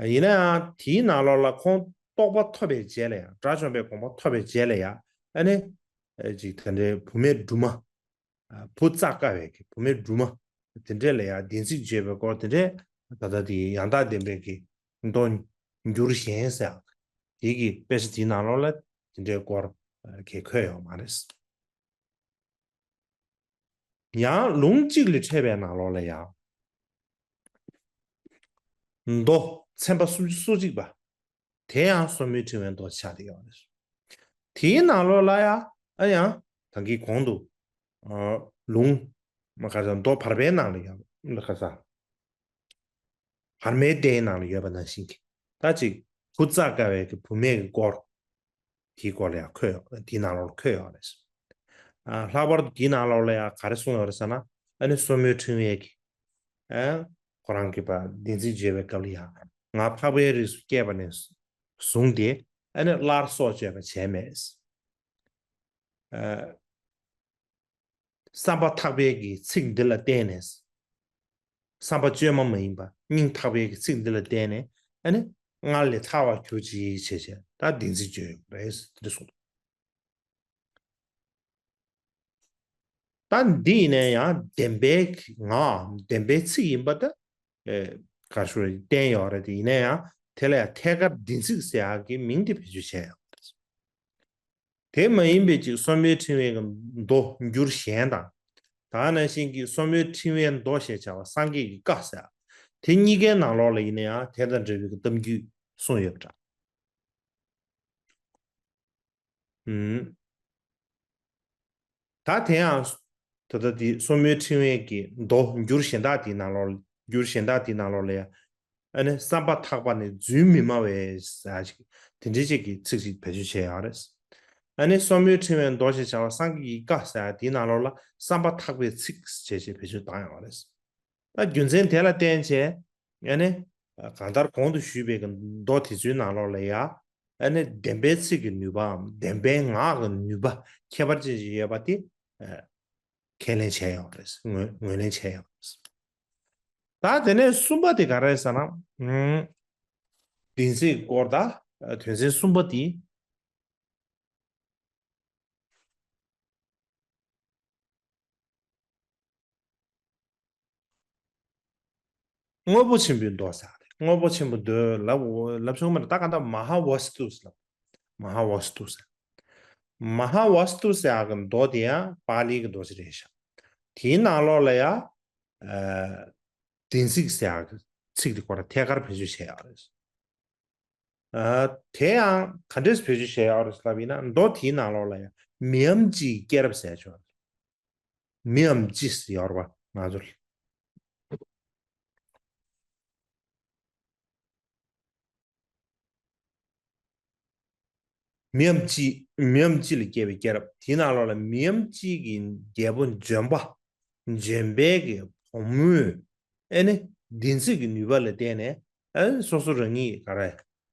རེད། ཡིན་ན་ཡང་དེའི་ནང་ལོགས་ལ་ཁོང་རྟོགས་པ་ཐོབ་པའི་རྗེས་ལ་ཡང་། དགྲ་བཅོམ་པའི་དགོངས་པ་ཐོབ་པའི་རྗེས་ལ་ཡང་ཨ་ནི་ཅིག་དེ་འདྲའི་བུད་མེད་སྦྲུམ་མ། བུ་བཙའ་དཀའ་བའི་གི་བུད་མེད་སྦྲུམ་མ་དེ་འདྲས་ལ་ཡང་བདེན་ཚིག་བརྗོད་པའི་སྐོར་དེ་འདྲས། ད་ལྟ་དེ་ཡང་དག་བདེན་པའི་གི་མདོ་འགྱུར་གཞན་ཟེར་ཡག་དེ་གི་དཔེ་ཆ་དེའི་ནང་ལོགས་ལ་དེ་འདྲའི་སྐོར་གི་འཁོད་ཡོད་མ་རེད། ཡང་ལུང་གཅིག་ལས་འཕྲོས་པའི་ནང་ལོགས་ལ་ཡང་མདོ་ཚན་པ་སུམ་ཅུ་སོ་གཅིག་པ། དེ་ཡང་སོར་མོའི་ཕྲེང་བའི་མདོ་ཆགས་བསྡད་ཡོད་རེད། དེའི་ནང་ལོགས་ལ་ཡང་ཨ་ཡང་ད་གིན་གོང་དུ་ཨ་ལུང་མ་ག་ས་མདོ་བར་པའི་ནང་ལ་ཡང་མ་ག་ས་བར་མའི་གདན་ནང་ལ་ཡོད་པ་ནང་བཞིན་གྱི་ད་ཅིག་བུ་བཙའ་དཀའ་བའི་གི་བུད་མེད་ཀྱི་སྐོར་དེའི་སྐོར་ལ་ཡང་འཁོད་ཡོད། དེའི་ནང་ལོགས་ལ་འཁོད་ཡོད་རེད། ཨ་ལྷག་པར་དུ་དེའི་ནང་ལོགས་ལ་ཡང་ག་རེ་གསུངས་ཡོད་རེད་ཟེར་ན། ཨ་ནི་སོར་མོའི་ཕྲེང་བའི་གི་ཨ་ཁོ་རང་གི་བདེན་ཚིག་བརྗོད་པའི་སྐབས་ལ་ཡང་ང་འཕགས་པའི་རིགས་སུ་སྐྱེས་པ་ནས་བཟུང་སྟེ་ཨ་ནི་སླར་སྲོག་གཅོད་པ་བྱས་མེད། ཨ་བསམ་པ་ཐག་པའི་གི་ཚིག་འདི་ལ་བརྟེན་ནས། བསམ་པ་བཅོས་མ་མ་ཡིན་པ་སྙིང་ཐག་པའི་གི་ཚིག་འདི་ལ་བརྟེན་ནས་ཨ་ནི་སྔར་ལས་ཐར་བར་གྱུར་ཅིག་བྱས་བྱས་ད་བདེན་ཚིག་བརྗོད་ཡོད་རེད་འདི་གསུངས། ད་འདི་ཡིན་ན་ཡང་བདེན་པའི་ངག་བདེན་པའི་ཚིག་ཡིན་པ་ད་ཨེ་ག་རེ་ཞུ་རེད། བསྟན་ཡོད་རེད། དེ་ཡིན་ན་ཡང་དེ་ལ་ཡང་ཐད་ཀར་བདེན་ཚིག་ཟེར་ཡག་གི་མིང་དེ་བེད་སྤྱོད་བྱས་ཡོད་རེད། དེ་མ་ཡིན་པའི་ཅིག་སོར་མོའི་ཕྲེང་བའི་མདོ་འགྱུར་གཞན་དང་། ད་ནང་བཞིན་གྱི་སོར་མོའི་ཕྲེང་བའི་མདོ་ཞེས་བྱ་བ་སངས་རྒྱས་ཀྱི་བཀའ་ཟེར། དེ་གཉིས་ཀའི་ནང་ལོགས་ལ་ཡིན་ན་ཡང་དེ་དང་འབྲེལ་བའི་གཏམ་རྒྱུད་གསུངས་ཡོད་པ་འདྲ། ཨུམ། ད་དེ་ཡང་ད་ལྟ་དེ་སོར་མོའི་ཕྲེང་བའི་གི་མདོ་འགྱུར་གཞན་དག་དེའི་ནང་ལོགས། འགྱུར་གཞན་དག་དེའི་ནང་ལོགས་ལ་ཡང་། ཨ་ནི་བསམ་པ་ཐག་པ་ནི་རྫུན་མི་སྨྲ་བས་ཟེར་ཅིག་དེ་འདྲའི་ཅིག་གི་ཚིག་ཅིག་བེད་སྤྱོད་བྱས་ཡོད་རེད། ཨ་ནི་སོར་མོའི་ཕྲེང་བའི་མདོ་ཞེས་བྱ་བ་སངས་རྒྱས་ཀྱི་བཀའ་ཟེར་དེའི་ནང་ལོགས་ལ་བསམ་པ་ཐག་པའི་ཚིག་ཅེས་བྱས་བེད་སྤྱོད་བཏང་ཡོད་རེད། ད་རྒྱུ་མཚན་དེ་ལ་བརྟེན་བྱས་ཨ་ནི་གང་ལྟར་གོང་དུ་ཞུས་པའི་གི་མདོ་དེ་ཚོའི་ནང་ལོགས་ལ་ཡང་ཨ་ནི་བདེན་པའི་ཚིག་གི་ནུས་པའམ་བདེན་པའི་ངག་གི་ནུས་པ་ཁྱད་པར་ཅན་ཞིག་ཡོད་པ་དེ་ཨ་ཁས་ལེན་བྱས་ཡོད་རེད། ངོས་ངོས་ལེན་བྱས་ཡོད་རེད། ད་དེ་ནས་གསུམ་པ་དེ་ག་རེ་ཟེར་ན། ཨུམ། བདེན་ཚིག་སྐོར་དང་དོན་ཚན་གསུམ་པ་དེ། དངོས་པོ་ཆེན་པོའི་མདོ་ཟེར་ཡག་རེད། དངོས་པོ་ཆེན་པོའི་མདོ་ལབ་ལབ་ཆོག་མ་རེད། ད་ག་ད་མ་ཧཱ་ཝ་སི་ཏུ་ཟེར་ལབ། མ་ཧཱ་ཝ་སི་ཏུ་ཟེར། མ་ཧཱ་ཝ་སི་ཏུ་ཟེར་ཡག་གི་མདོ་དེ་ཡང་པཱ་ལིའི་གི་མདོ་ཞིག་རེད་ཤག་དེའི་ནང་ལོགས་ལ་ཡང་ཨ་བདེན་ཚིག་ཟེར་ཡག་གི་ཚིག་དེ་ཁོ་རང་ཐད་ཀར་བེད་སྤྱོད་བྱས་ཡོད་རེད། ཨ་དེ་ཡང་ག་འདྲས་བེད་སྤྱོད་བྱས་ཡོད་རེད་ལབ་ཡིན་ན། མདོ་དེའི་ནང་ལོགས་ལ་ཡང་མིའམ་ཅིའི་སྐྱེས་རབས་ཟེར་ཡག་ཅིག་ཡོད་རེད། མིའམ་ཅི་ཟེར་ཡོད་རེད་པ། ང་ཚོ་མིའམ་ཅི། མིའམ་ཅི་ལ་སྐྱེས་པའི་སྐྱེས་རབས་དེའི་ནང་ལོགས་ལ་མིའམ་ཅི་གི་རྒྱལ་པོ་འཇོན་པ། འཇོན་པའི་གི་བུ་མོས་ཨེ་ནི་བདེན་ཚིག་གི་ནུས་པ་ལ་བརྟེན་ནས་ཨེ་སོ་སོ་རང་ཉིད་ག་རེ་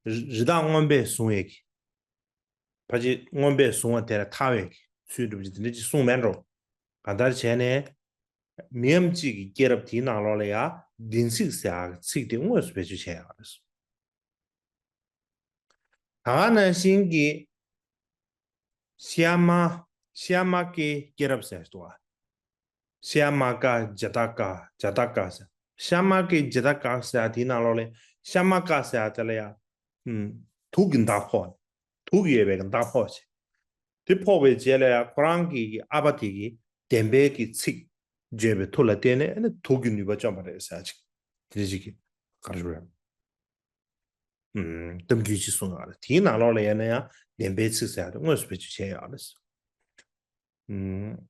རི་རི་དྭགས་རྔོན་པས་བཟུང་བའི་གི་ཕལ་ཆེར་རྔོན་པས་བཟུང་བ་དེ་ལ་ཐར་བའི་ཚུལ་འདྲ་པོ་ཅིག་དེ་འདྲ་ཅིག་གསུངས་མེད་འགྲོ། གང་ལྟར་བྱས་ནས་མིའམ་ཅི་གི་སྐྱེས་རབས་དེའི་ནང་ལོགས་ལ་ཡང་བདེན་ཚིག་ཟེར་ཡག་གི་ཚིག་དེ་དངོས་སུ་བེད་སྤྱོད་བྱས་ཡོད་རེད། ད་ག་ནང་བཞིན་གྱི་ཤཱ་མ་ཤཱ་མ་ཀའི་སྐྱེས་རབས་ཟེར་འདུག་བ། ཤཱ་མ་ཀ་ཇ་ཏ་ཀ་ཇ་ཏ་ཀ་ཟེར། ཤཱ་མ་ཀའི་ཇ་ཏ་ཀ་ཟེར་དེའི་ནང་ལོགས་ལ་ཤཱ་མ་ཀ་ཟེར་དེ་ལ་ཡང་ཨུམ་དུག་གི་མདའ་ཕོག་དུག་ཡོད་པའི་མདའ་ཕོག་བྱས། དེ་ཕོག་པའི་རྗེས་ལ་ཡང་ཁོ་རང་གི་ཨ་ཕ་དེ་གིས་བདེན་པའི་གི་ཚིག་བརྗོད་པའི་མཐུ་ལ་བརྟེན་ནས་ཨ་ནི་དུག་གི་ནུས་པ་བཅོམ་པ་རེད་ཟེར་ཅིག་དེ་འདྲ་ཅིག་གི་ག་རེ་ཞུ་དགོས་རེད། ཨུམ་གཏམ་རྒྱུད་ཅིག་གསུངས་ཡོད་རེད། དེའི་ནང་ལོགས་ལ་ཡིན་ན་ཡང་བདེན་པའི་ཚིག་ཟེར་ཡག་དེ་དངོས་སུ་བེད་སྤྱོད་བྱས་ཡོད་རེད། ཨུམ།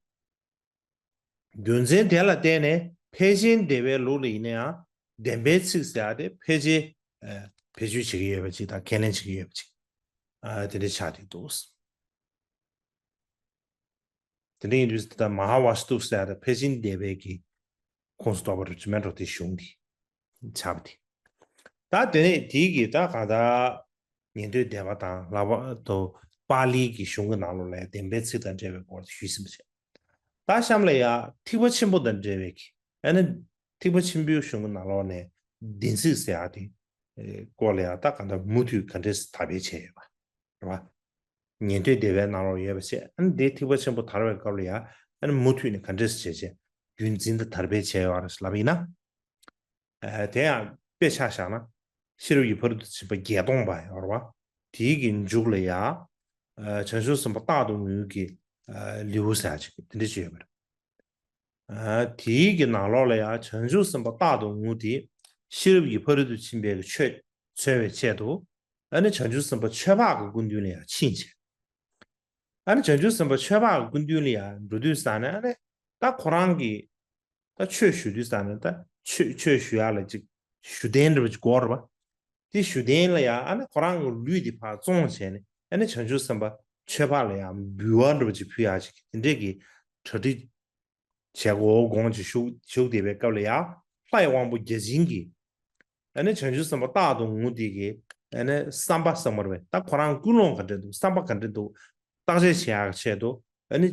རྒྱུ་མཚན་དེ་ལ་བརྟེན་ནས་ཕལ་ཆེན་སྡེ་པའི་ལུགས་ལ་ཡིན་ན་ཡང་བདེན་པའི་ཚིག་ཟེར་ཡག་དེ་ཕལ་ཆེར་ཨ་བེད་སྤྱོད་བྱེད་ཀྱི་ཡོད་པ་ཅིག་དང་ཁས་ལེན་བྱེད་ཀྱི་ཡོད་པ་ཅིག་ཨ་དེ་འདྲ་ཆགས་བསྡད་འདུག་དེ་འདྲ་ཡིན་དུས་ད་མ་ཧཱ་ཝ་སྟུ་ཟེར་ཡག་དེ་ཕལ་ཆེན་སྡེ་པའི་གི་ཁོངས་སུ་གཏོགས་པ་རེད་ཅེས་མེད་འགྲོ། དེ་གཞུང་འདི་ཆགས་པ་དེ། ད་དེ་ནས་དེའི་གི་ད་གང་ལྟར་ཉན་ཐོས་སྡེ་པ་དང་ལྷག་པར་དུ་ པཱ་ལིའི་གི་གཞུང་གི་ནང་ལོགས་ལ་ཡང་བདེན་པའི་ཚིག་དང་འབྲེལ་བའི་སྐོར་དེ་ཞུས་ཟིན་པ་བྱས། ད་གཤམ་ལ་ཡང་ཐེག་པ་ཆེན་པོ་དང་འབྲེལ་བའི་གི་ཨ་ནི་ཐེག་པ་ཆེན་པོའི་གཞུང་གི་ནང་ལོགས་ནས་བདེན་ཚིག་ཟེར་ཡག་དེ་སྐོར་ལ་ཡང་ད་གང་ལྟར་མུ་མཐུད་ག་འདྲས་སེ་དར་སྤེལ་བྱས་ཡོད་པ་རེད་བ། ཉན་ཐོས་སྡེ་པའི་ནང་ལོགས་ཡོད་པ་བྱས། ཨ་ནི་དེའི་ཐེག་པ་ཆེན་པོ་དར་བའི་སྐབས་ལ་ཡང་ཨ་ནི་མུ་མཐུད་ནས་ག་འདྲས་སེ་བྱས་བྱས་རྒྱུན་འཛིན་དང་དར་སྤེལ་བྱས་ཡོད་རེད་ལབ་ཡིན་ན། ཨ་དེ་ཡང་དཔེ་ཆ་བཞག་ན་ཤེས་རབ་ཀྱི་ཕ་རོལ་ཏུ་ཕྱིན་པ་བརྒྱད་སྟོང་པ་ཡོད་རེད་བ། དེའི་གི་མཇུག་ལ་ཡང་ཨ་བྱང་ཆུབ་སེམས་དཔའ་རྟག་ཏུ་ངུའི་གི་ཨ་ལེའུ་ཟེར་ཡག་ཅིག་དེ་འདྲ་ཅིག་ཡོད་པ་རེད། ཨ་དེའི་གི་ནང་ལོགས་ལ་ཡང་བྱང་ཆུབ་སེམས་དཔའ་རྟག་ཏུ་ངུ་དེ་ཤེས་རབ་ཀྱི་ཕ་རོལ་ཏུ་ཕྱིན་པའི་གི་ཆོས་འཚོལ་བའི་ཆེད་དུ་ཨ་ནི་བྱང་ཆུབ་སེམས་དཔའ་ཆོས་འཕགས་ཀྱི་སྐུ་མདུན་ལ་ཡང་ཕྱིན་བྱས། ཨ་ནི་བྱང་ཆུབ་སེམས་དཔའ་ཆོས་འཕགས་ཀྱི་སྐུ་མདུན་ལ་ཡང་འགྲོ་དུས་ཙ་ནས་ཨ་ནི་ད་ཁོ་རང་གི་ད་ཆོས་ཞུ་དུས་ཙ་ནས་ད་ཆོས་ཆོས་ཞུ་ཡག་ལ་ཅིག་ཞུ་རྟེན་འདྲ་པོ་ཅིག་དགོས་རེད་པ། དེ་ཞུ་རྟེན་ལ་ཡང་ཨ་ནི་ཁོ་རང་གི་ལུས་དེ་ཕར་བཙོངས་བྱས་ནས་ཨ་ནི་བྱང་ཆུབ་སེམས་དཔའ་ཆོས་འཕགས་ལ་ཡང་འབུལ་བ་འདྲ་པོ་ཅིག་ཕུལ་ཡག་ཅིག་དེ་འདྲས་ཀྱི་གྲ་སྒྲིག་བྱེད་དགོས་དགོངས་ཀྱི་བཞུགས་བཞུགས་བསྡད་པའི་སྐབས་ལ་ཡང་ལྷའི་དབང་པོ་བརྒྱ་བྱིན་གྱིས་ཨ་ནི་བྱང་ཆུབ་སེམས་དཔའ་རྟག་ཏུ་ངུ་དེ་གི་ཨ་ནི་བསམ་པ་བསམ་པར་བས་ད་ཁོ་རང་ཀུན་སློང་ག་འདྲ་འདུག་བསམ་པ་ག་འདྲ་འདུག་བརྟག་དཔྱད་བྱེད་ཡག་ཆེད་དུ་ཨ་ནི་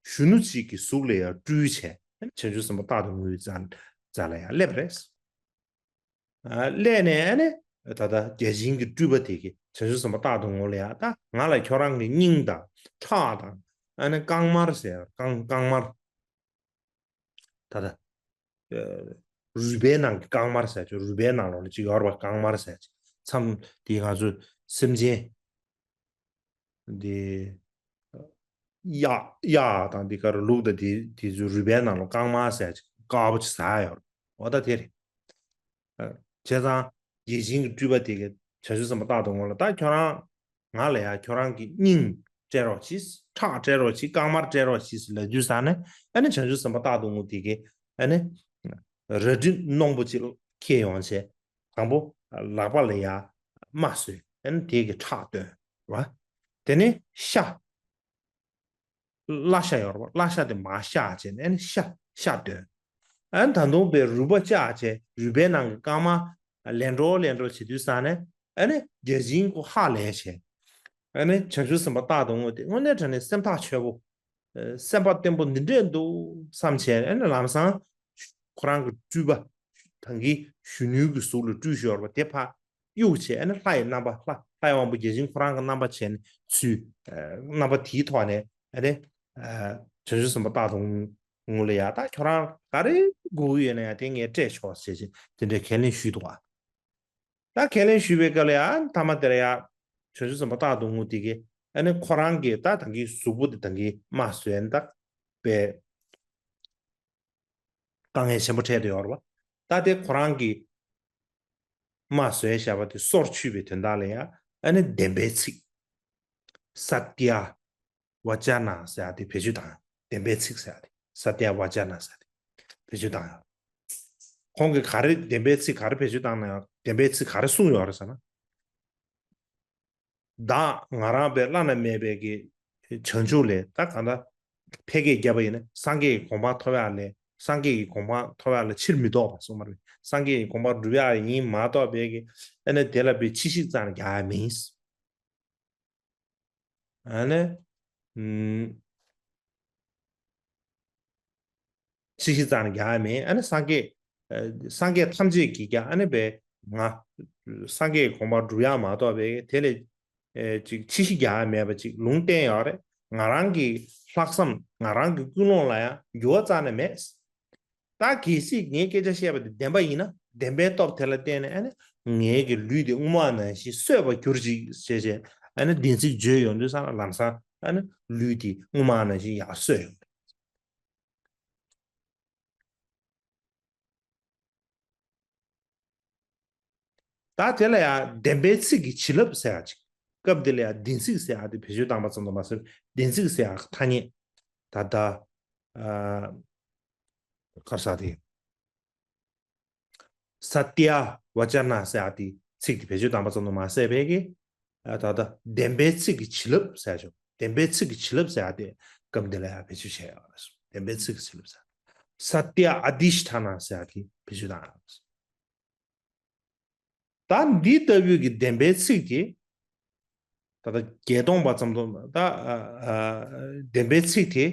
གཞོན་ནུ་གཅིག་གི་གཟུགས་ལ་ཡང་སྤྲུལ་བྱས་ཨ་ནི་བྱང་ཆུབ་སེམས་དཔའ་རྟག་ཏུ་ངུའི་རྩ་རྩ་ལ་ཡང་སླེབས་པ་རེད། ཨ་སླེབས་ནས་ཨ་ནི་ད་ལྟ་བརྒྱ་བྱིན་གྱི་སྤྲུལ་པ་དེ་གིས་བྱང་ཆུབ་སེམས་དཔའ་རྟག་ཏུ་ངུ་ལ་ཡང་ད་ང་ལ་ཁྱོད་རང་གི་སྙིང་དང་ཁྲག་དང་ཨ་ནི་རྐང་དམར་ཟེར་རྐང་རྐང་དམར། ད་ལྟ་རུས་པའི་ནང་གི་རྐང་དམར་ཟེར་ཆོག་རུས་པའི་ནང་ལོགས་ལ་ཅིག་ཡོད་རེད་པ། རྐང་དམར་ཟེར་ཅིག་མཚམས་དེ་ང་ཚོ་སེམས་ཅན་དེ་གཡག་གཡག་དང་དེ་ག་རུ་ལུག་དང་དེ་དེ་ཚོའི་རུས་པའི་ནང་ལ་རྐང་དམར་ཟེར་ཅིག་དཀར་པོ་ཅིག་ཟག་ཡོད་རེད། འོ་ད་དེ་རེད། བྱས་ཙང་རྒྱལ་ཆེན་གྱི་སྤྲུལ་པ་དེ་གིས་བྱང་ཆུབ་སེམས་དཔའ་རྟག་ཏུ་ངུ་ལ་ད་ཁྱོད་རང་ང་ལ་ཡང་ཁྱོད་རང་གི་སྙིང་སྤྲད་རོགས་གྱིས། ཁྲག་སྤྲད་རོགས་གྱིས། རྐང་དམར་སྤྲད་རོགས་གྱིས་ལབ་དུས་ཙ་ནས་ཨ་ནི་བྱང་ཆུབ་སེམས་དཔའ་རྟག་ཏུ་ངུ་དེ་གིས་ཨ་ནི་རལ་གྲི་རྣོན་པོ་ཅིག་འཁྱེར་ཡོང་བྱས་དང་པོ་ལག་པ་ལ་ཡང་རྨ་བཟོས། ཨ་ནི་དེ་གི་ཁྲག་བཏོན་ར། དེ་ནས་ཤ། བརླ་ཤ་ཡོད་རེད་པ། བརླ་ཤ་དེ་མར་བཤགས་བྱས་ནས་ཨ་ནི་ཤ་ཤ་བཏོན། ཨ་ནི་ད་དུང་པའི་རུས་པ་བཅག་བྱས་རུས་པའི་ནང་གི་རྐང་མ་ལན་འགྲོ་ལན་འགྲོ་བྱེད་དུས་ཙ་ནས་ཨ་ནི་བརྒྱ་བྱིན་ཁོ་ཧ་ལས་བྱས། ཨ་ནི་བྱང་ཆུབ་སེམས་དཔའ་རྟག་ཏུ་ངུ་དེ་དངོས་གནས་དྲང་གནས་སེམས་ཐག་ཆོད་པོ། སེམས་པ་བརྟན་པོ་འདི་འདྲས་འདུག་བསམ་བྱས་ཨ་ནི་ལམ་སང་ཁོ་རང་གི་སྤྲུལ་པ་ད་གིན་གཞོན་ནུའི་གི་གཟུགས་ལ་སྤྲུལ་ཞོར་བ་དེ་ཕར་གཡུག་བྱས་ཨ་ནི་ལྷ་ཡི་རྣམ་པ་ལྷ་ལྷ་ཡི་དབང་པོ་བརྒྱ་བྱིན་ཁོ་རང་གི་རྣམ་པ་བྱས་ནས་ཚུར་རྣམ་པ་དེའི་ཐོག་ནས་ཨ་ནི་བྱང་ཆུབ་སེམས་དཔའ་རྟག་ཏུ་ངུ་ལ་ཡ་ད་ཁྱོད་རང་ག་རེ་དགོས་ཀྱི་ཡོད་ན་ཡ་དེ་ངས་སྤྲད་ཆོག་ཟེར་བྱས་དེ་འདྲའི་ཁས་ལེན་ཞུས་འདུག་བ། ད་ཁས་ལེན་ཞུས་པའི་སྐབས་ལ་ཡ་མཐའ་མ་དེ་ལ་ཡ་བྱང་ཆུབ་སེམས་དཔའ་རྟག་ཏུ་ངུ་དེ་གིས་ཨ་ནི་ཁོ་རང་གི་ད་ད་གིན་གཟུགས་པོ་དེ་ད་གིན་རྨ་བཟོས་ནས་ད་པའི་དཀའ་ངལ་ཆེན་པོ་འཕྲད་དུ་ཡོད་རེད་པ། ད་དེ་ཁོ་རང་གིས་རྨ་བཟོས་བཞག་པ་དེ་སོར་ཆུད་པའི་དོན་དག་ལ་ཡང་ཨ་ནི་བདེན་པའི་ཚིག་ས་ཏྱ་ཝ་ཅ་ན་ཟེར་ཡག་དེ་བེད་སྤྱོད་བཏང་། བདེན་པའི་ཚིག་ཟེར་ཡག་དེ་ས་ཏྱ་ཝ་ཅ་ན་ཟེར་ཡག་དེ་བེད་སྤྱོད་བཏང་ཡོད། ཁོང་གིས་ག་རེ་བདེན་པའི་ཚིག་ག་རེ་བེད་སྤྱོད་བཏང་ན་ཡང་བདེན་པའི་ཚིག་ག་རེ་གསུངས་ཡོད་རེད་ཟེར་ན། བདག་ང་རང་པའི་བླ་ན་མེད་པའི་གི་བྱང་ཆུབ་ལས་ད་གང་ལྟར་ཕལ་སྐད་བརྒྱབ་པ་ཡིན་ན་སངས་རྒྱས་ཀྱི་གོ་འཕང་ཐོབ་ཡག་ལས་སངས་རྒྱས་ཀྱི་གོ་འཕང་ཐོབ་ཡག་ལས་ཕྱིར་མི་ལྡོག་པ་གསུངས་པ་རེད། སངས་རྒྱས་ཀྱི་གོ་འཕང་སྒྲུབ་ཡག་ཡིན་མ་གཏོགས་པའི་གི་ཨ་ནི་དེ་ལ་པའི་ཕྱི་བཤིག་ཙམ་རྒྱག་ཡག་མིན། ཨ་ནི། ཨུམ། ཕྱི་བཤིག་ཙམ་རྒྱག་ཡག་མེད། ཨ་ནི་སངས་རྒྱས། ཨ་སངས་རྒྱས་ཐམས་ཅད་ཀྱིས་ཀྱང་ཨ་ནི་པའི་ང་། སངས་རྒྱས་ཀྱི་གོ་འཕང་སྒྲུབ་ཡག་མ་གཏོགས་པའི་དེ་ལས། ཨེ་ཅིག་ཕྱི་བཤིག་རྒྱག་ཡག་མེད་པ་ཅིག་ལུང་བསྟན་ཡོད་རེད། ང་རང་གི་ལྷག་བསམ་ང་རང་གི་ཀུན་སློང་ལ་ཡང་འགྱུར་བ་རྩ་ནས་མེད། ད་གལ་སྲིད་ངས་སྐད་ཆ་བཤད་པ་དེ་བདེན་པ་ཡིན་ན་བདེན་པའི་སྟོབས་དེ་ལ་བརྟེན་ནས་ཨ་ནི་ངའི་གི་ལུས་དེ་སྔོན་མ་ནང་བཞིན་གསོས་པར་གྱུར་ཅིག་ཞེས་བྱས་ཨ་ནི་བདེན་ཚིག་བརྗོད་ཡོང་དུས་ཙང་ལམ་སང་ཨ་ནི་ལུས་དེ་སྔོན་མ་ནང་བཞིན་ཡར་གསོས་ཡོང་། ད་དེ་ལ་ཡང་བདེན་པའི་ཚིག་གི་བྱིན་རླབས་ཟེར་ཡག་ཅིག་སྐབས་འདི་ལ་ཡང་བདེན་ཚིག་ཟེར་ཡག་དེ་བེད་སྤྱོད་བཏང་པ་ཙམ་དུ་མ་ཟད་བདེན་ཚིག་ཟེར་ཡག་གི་ཐ་སྙད་ད་ལྟ་ཨ་ག་རེ་ཟེར་དེ། ས་ཏྱ་ཝ་ཅ་ན་ཟེར་ཡག་དེ་ཚིག་དེ་བེད་སྤྱོད་བཏང་པ་ཙམ་དུ་མ་ཟད་པའི་གི་ཨ་ད་ལྟ་བདེན་པའི་ཚིག་གི་བྱིན་རླབས་ཟེར་ཡག་ཅིག་བདེན་པའི་ཚིག་གི་བྱིན་རླབས་ཟེར་ཡག་དེ་སྐབས་འདི་ལ་ཡང་བེད་སྤྱོད་བྱས་ཡོད་རེད། བདེན་པའི་ཚིག་གི་བྱིན་རླབས་ཟེར། ས་ཏྱ་ཨ་དྷི་ཥྛ་ན་ཟེར་ཡག་དེ་བེད་སྤྱོད་བཏང་ཡོད་རེད། ད་འདི་ལྟ་བུའི་གི་བདེན་པའི་ཚིག་དེ་ ད་ལྟ་བརྒྱད་སྟོང་པ་ཙམ་དུ་ད་ཨ་ཨ་བདེན་པའི་ཚིག་དེ་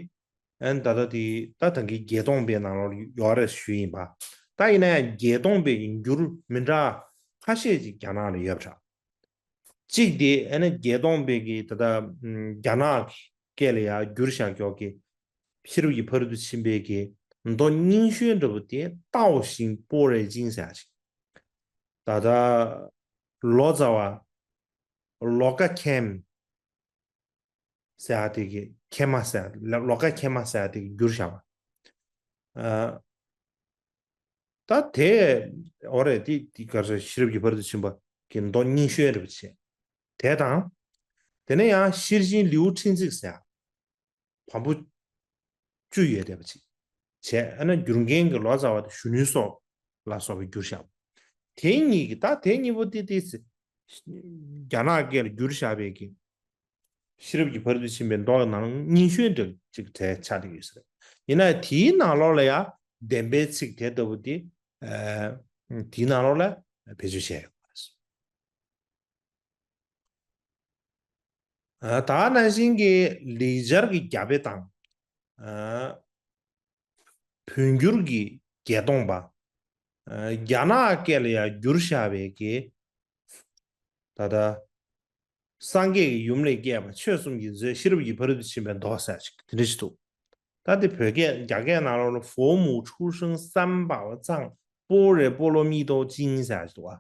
ཨན་ད་ལྟ་དེ་ད་ད་གིན་བརྒྱད་སྟོང་པའི་ནང་ལོགས་ཡོད་རེད་ཞུས་ཡིན་པ། ད་ཡིན་ན་ཡང་བརྒྱད་སྟོང་པའི་འགྱུར་མི་འདྲ་ཁ་ཤས་ཅིག་རྒྱ་ནག་ལ་ཡོད་པ་འདྲ། གཅིག་དེ་ཨ་ནི་བརྒྱད་སྟོང་པའི་གི་ད་ལྟ་ཨམ་རྒྱ་ནག་གི་སྐད་ལ་ཡང་བསྒྱུར་བཞག་ཀྱོག་གི་ཤེས་རབ་ཀྱི་ཕ་རོལ་ཏུ་ཕྱིན་པའི་གི་མདོ་རྙིང་ཤོས་འདྲ་པོ་དེ་ཏའོ་ཞིང་པོ་རེ་ཅིང་ཟེར་ཡ་ཅིག་ད་ལྟ་ལོ་ཙཱ་བ་ལོ་ཀ་མཁན་ཟེར་ཡ་དེ་གི་མཁན་མ་ཟེར་ཡ་ལོ་ཀ་མཁན་མ་ཟེར་ཡ་དེ་གི་བསྒྱུར་བཞག་པ། ཨ། ད་དེ་འོ་རེད། དེ་དེ་ག་རེ་ཟེར་ཤེས་རབ་ཀྱི་ཕ་རོལ་ཏུ་ཕྱིན་པ་གི་མདོ་རྙིང་ཤོས་རེད་པ་བྱས། དེ་དང་། དེ་ནས་ཡང་ཤེར་ཕྱིན་ལེའུ་ཕྲན་ཚེགས་ཟེར་ཡ། བམ་པོ་བཅུ་ཡོད་བསྡད་པ་ཅིག་བྱས། ཨ་ནི་བསྒྱུར་མཁན་གྱི་ལོ་ཙཱ་བ་དང་གཞོན་ནུའི་སྲོག་ལ་སོགས་པའི་བསྒྱུར་བཞག་དེ་གཉིས་ཀྱི་ད་དེ་གཉིས་པོ་ཏི་ཏི་སི་རྒྱ་ནག་སྐད་ལ་བསྒྱུར་བཞག་པའི་གི་ཤེས་རབ་ཀྱི་ཕ་རོལ་ཏུ་ཕྱིན་པའི་མདོ་ནང་རྙིང་ཤོས་འདྲ་ཅིག་གྲས་ཆགས་ཏེ་ཡོད་ས་རེད། ཡིན་ན་དེའི་ནང་ལོགས་ལ་ཡང་བདེན་པའི་ཚིག་དེ་ལྟ་བུ་དེ་ཨ་དེའི་ནང་ལོགས་ལ་བེད་སྤྱོད་བྱས་ཡོད་པ་རེད། ཨ་ད་ནང་བཞིན་གྱི་ལེགས་སྦྱར་གྱི་རྒྱ་དཔེ་དང་། ཨ་བོད་འགྱུར་གྱི་བརྒྱད་སྟོང་པ། ཨ་རྒྱ་ནག་སྐད་ལ་ཡང་བསྒྱུར་བཞག་པའི་གི་ད་ལྟ་སངས་རྒྱས་ཀྱི་ཡུམ་ལས་སྐྱེས་པ་ཆོས་གསུམ་གྱི་མཛོད་ཤེས་རབ་ཀྱི་ཕ་རོལ་ཏུ་ཕྱིན་པའི་མདོ་ཟེར་ཅིག་དེ་འདྲ་ཞིག་འདུག་ད་དེ་བོད་སྐད་རྒྱ་སྐད་ནང་ལོགས་ལ་佛母出生三宝藏，般若波罗蜜多经ཟེར་ཅིག་འདུག་ཨ།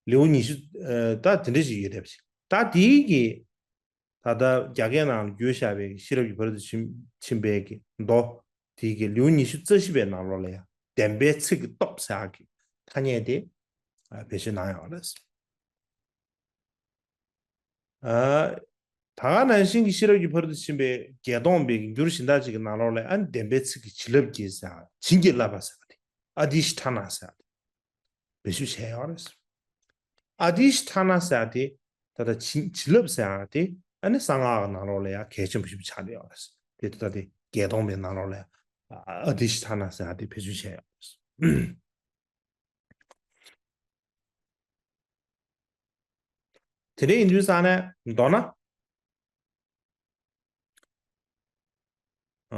ལེའུ་ཉི་ཤུ་ཨ་ད་དེ་འདྲ་ཞིག་ཡོད་བསྡད་པ་ཞིག་ད་དེའི་གི་ད་ལྟ་རྒྱ་སྐད་ནང་བསྒྱུར་བཞག་པའི་ཤེས་རབ་ཀྱི་ཕ་རོལ་ཏུ་ཕྱིན་ཕྱིན་པའི་གི་མདོ་དེའི་གི་ལེའུ་ཉི་ཤུ་རྩ་བཞི་པའི་ནང་ལོགས་ལ་ཡང་བདེན་པའི་ཚིག་གི་སྟོབས་ཟེར་ཡག་གི་ཐ་སྙད་དེ་ཨ་བེད་སྤྱོད་གནང་ཡོད་རེད། ཨ་ད་ག་ནང་བཞིན་གྱི་ཤེས་རབ་ཀྱི་ཕ་རོལ་ཏུ་ཕྱིན་པའི་བརྒྱད་སྟོང་པའི་གི་འགྱུར་གཞན་དག་ཅིག་གི་ནང་ལོགས་ལ་ཨ་བདེན་པའི་ཚིག་གི་བྱིན་རླབས་ཀྱིས་ཟེར་ཡག་བྱིན་གྱིས་བརླབས་པ་ཟེར་བ་དེ་ཨ་དྷི་ཥྛ་ན་ཟེར་བ་དེ། བེད་སྤྱོད་བྱས་ཡོད་རེད། ཨ་དྷི་ཥྛ་ན་ཟེར་ཡག་དེ་ད་ལྟ་བྱིན་བྱིན་རླབས་ཟེར་ཡག་དེ་ཨ་ནི་གསང་སྔགས་ཀྱི་ནང་ལོགས་ལ་ཡང་གལ་ཆེན་པོ་ཞིག་ཆགས་བསྡད་ཡོད་རེད། དེ་ད་ལྟ་དེ་བརྒྱད་སྟོང་པའི་ནང་ལོགས་ལ་ཡང་ཨ་དྷི་ཥྛ་ན་ཟེར་ཡག་དེ་བེད་སྤྱོད་བྱས་ཡོད་རེད། དེ་འདྲ་ཡིན་དུས་ཙང་ནས་མདོར་ན།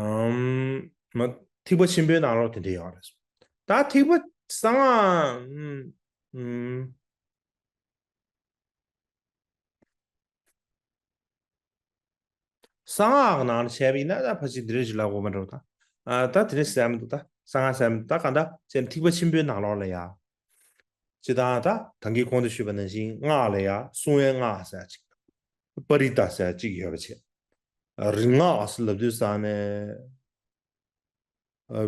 ཨམ། མ། ཐེག་པ་ཆེན་པོའི་ནང་ལོགས་དེ་འདྲ་ཡོད་རེད། ད་ཐེག་པ་གསང་སྔགས། ཨམ། གསང་སྔགས་ཀྱི་ནང་ལ་བྱས་པ་ཡིན་ན་ད་ཕལ་ཆེར་འདི་འདྲ་ཞིག་ལབ་དགོས་མ་འགྲོ་ད། ཨ་ད་དེ་འདྲ་ཟེར་མི་འདུག་ད་གསང་སྔགས་ཟེར་མི་འདུག་ད་ག་འདྲ་ཅེས་ཐེག་པ་ཆེན་པོའི་ནང་ལོགས་ལ་ཡ། ཇི་ལྟར་ད་ད་གིན་གོང་དུ་ཞུས་པ་ནང་བཞིན་སྔགས་ལ་ཡ་སྲུང་བའི་སྔགས་ཟེར་ཅིག་པ་རི་ཏ་ཟེར་ཅིག་ཡོད་པ་བྱས། རིག་སྔགས་ཟེར་ལབ་དུས་ཙང་ནས་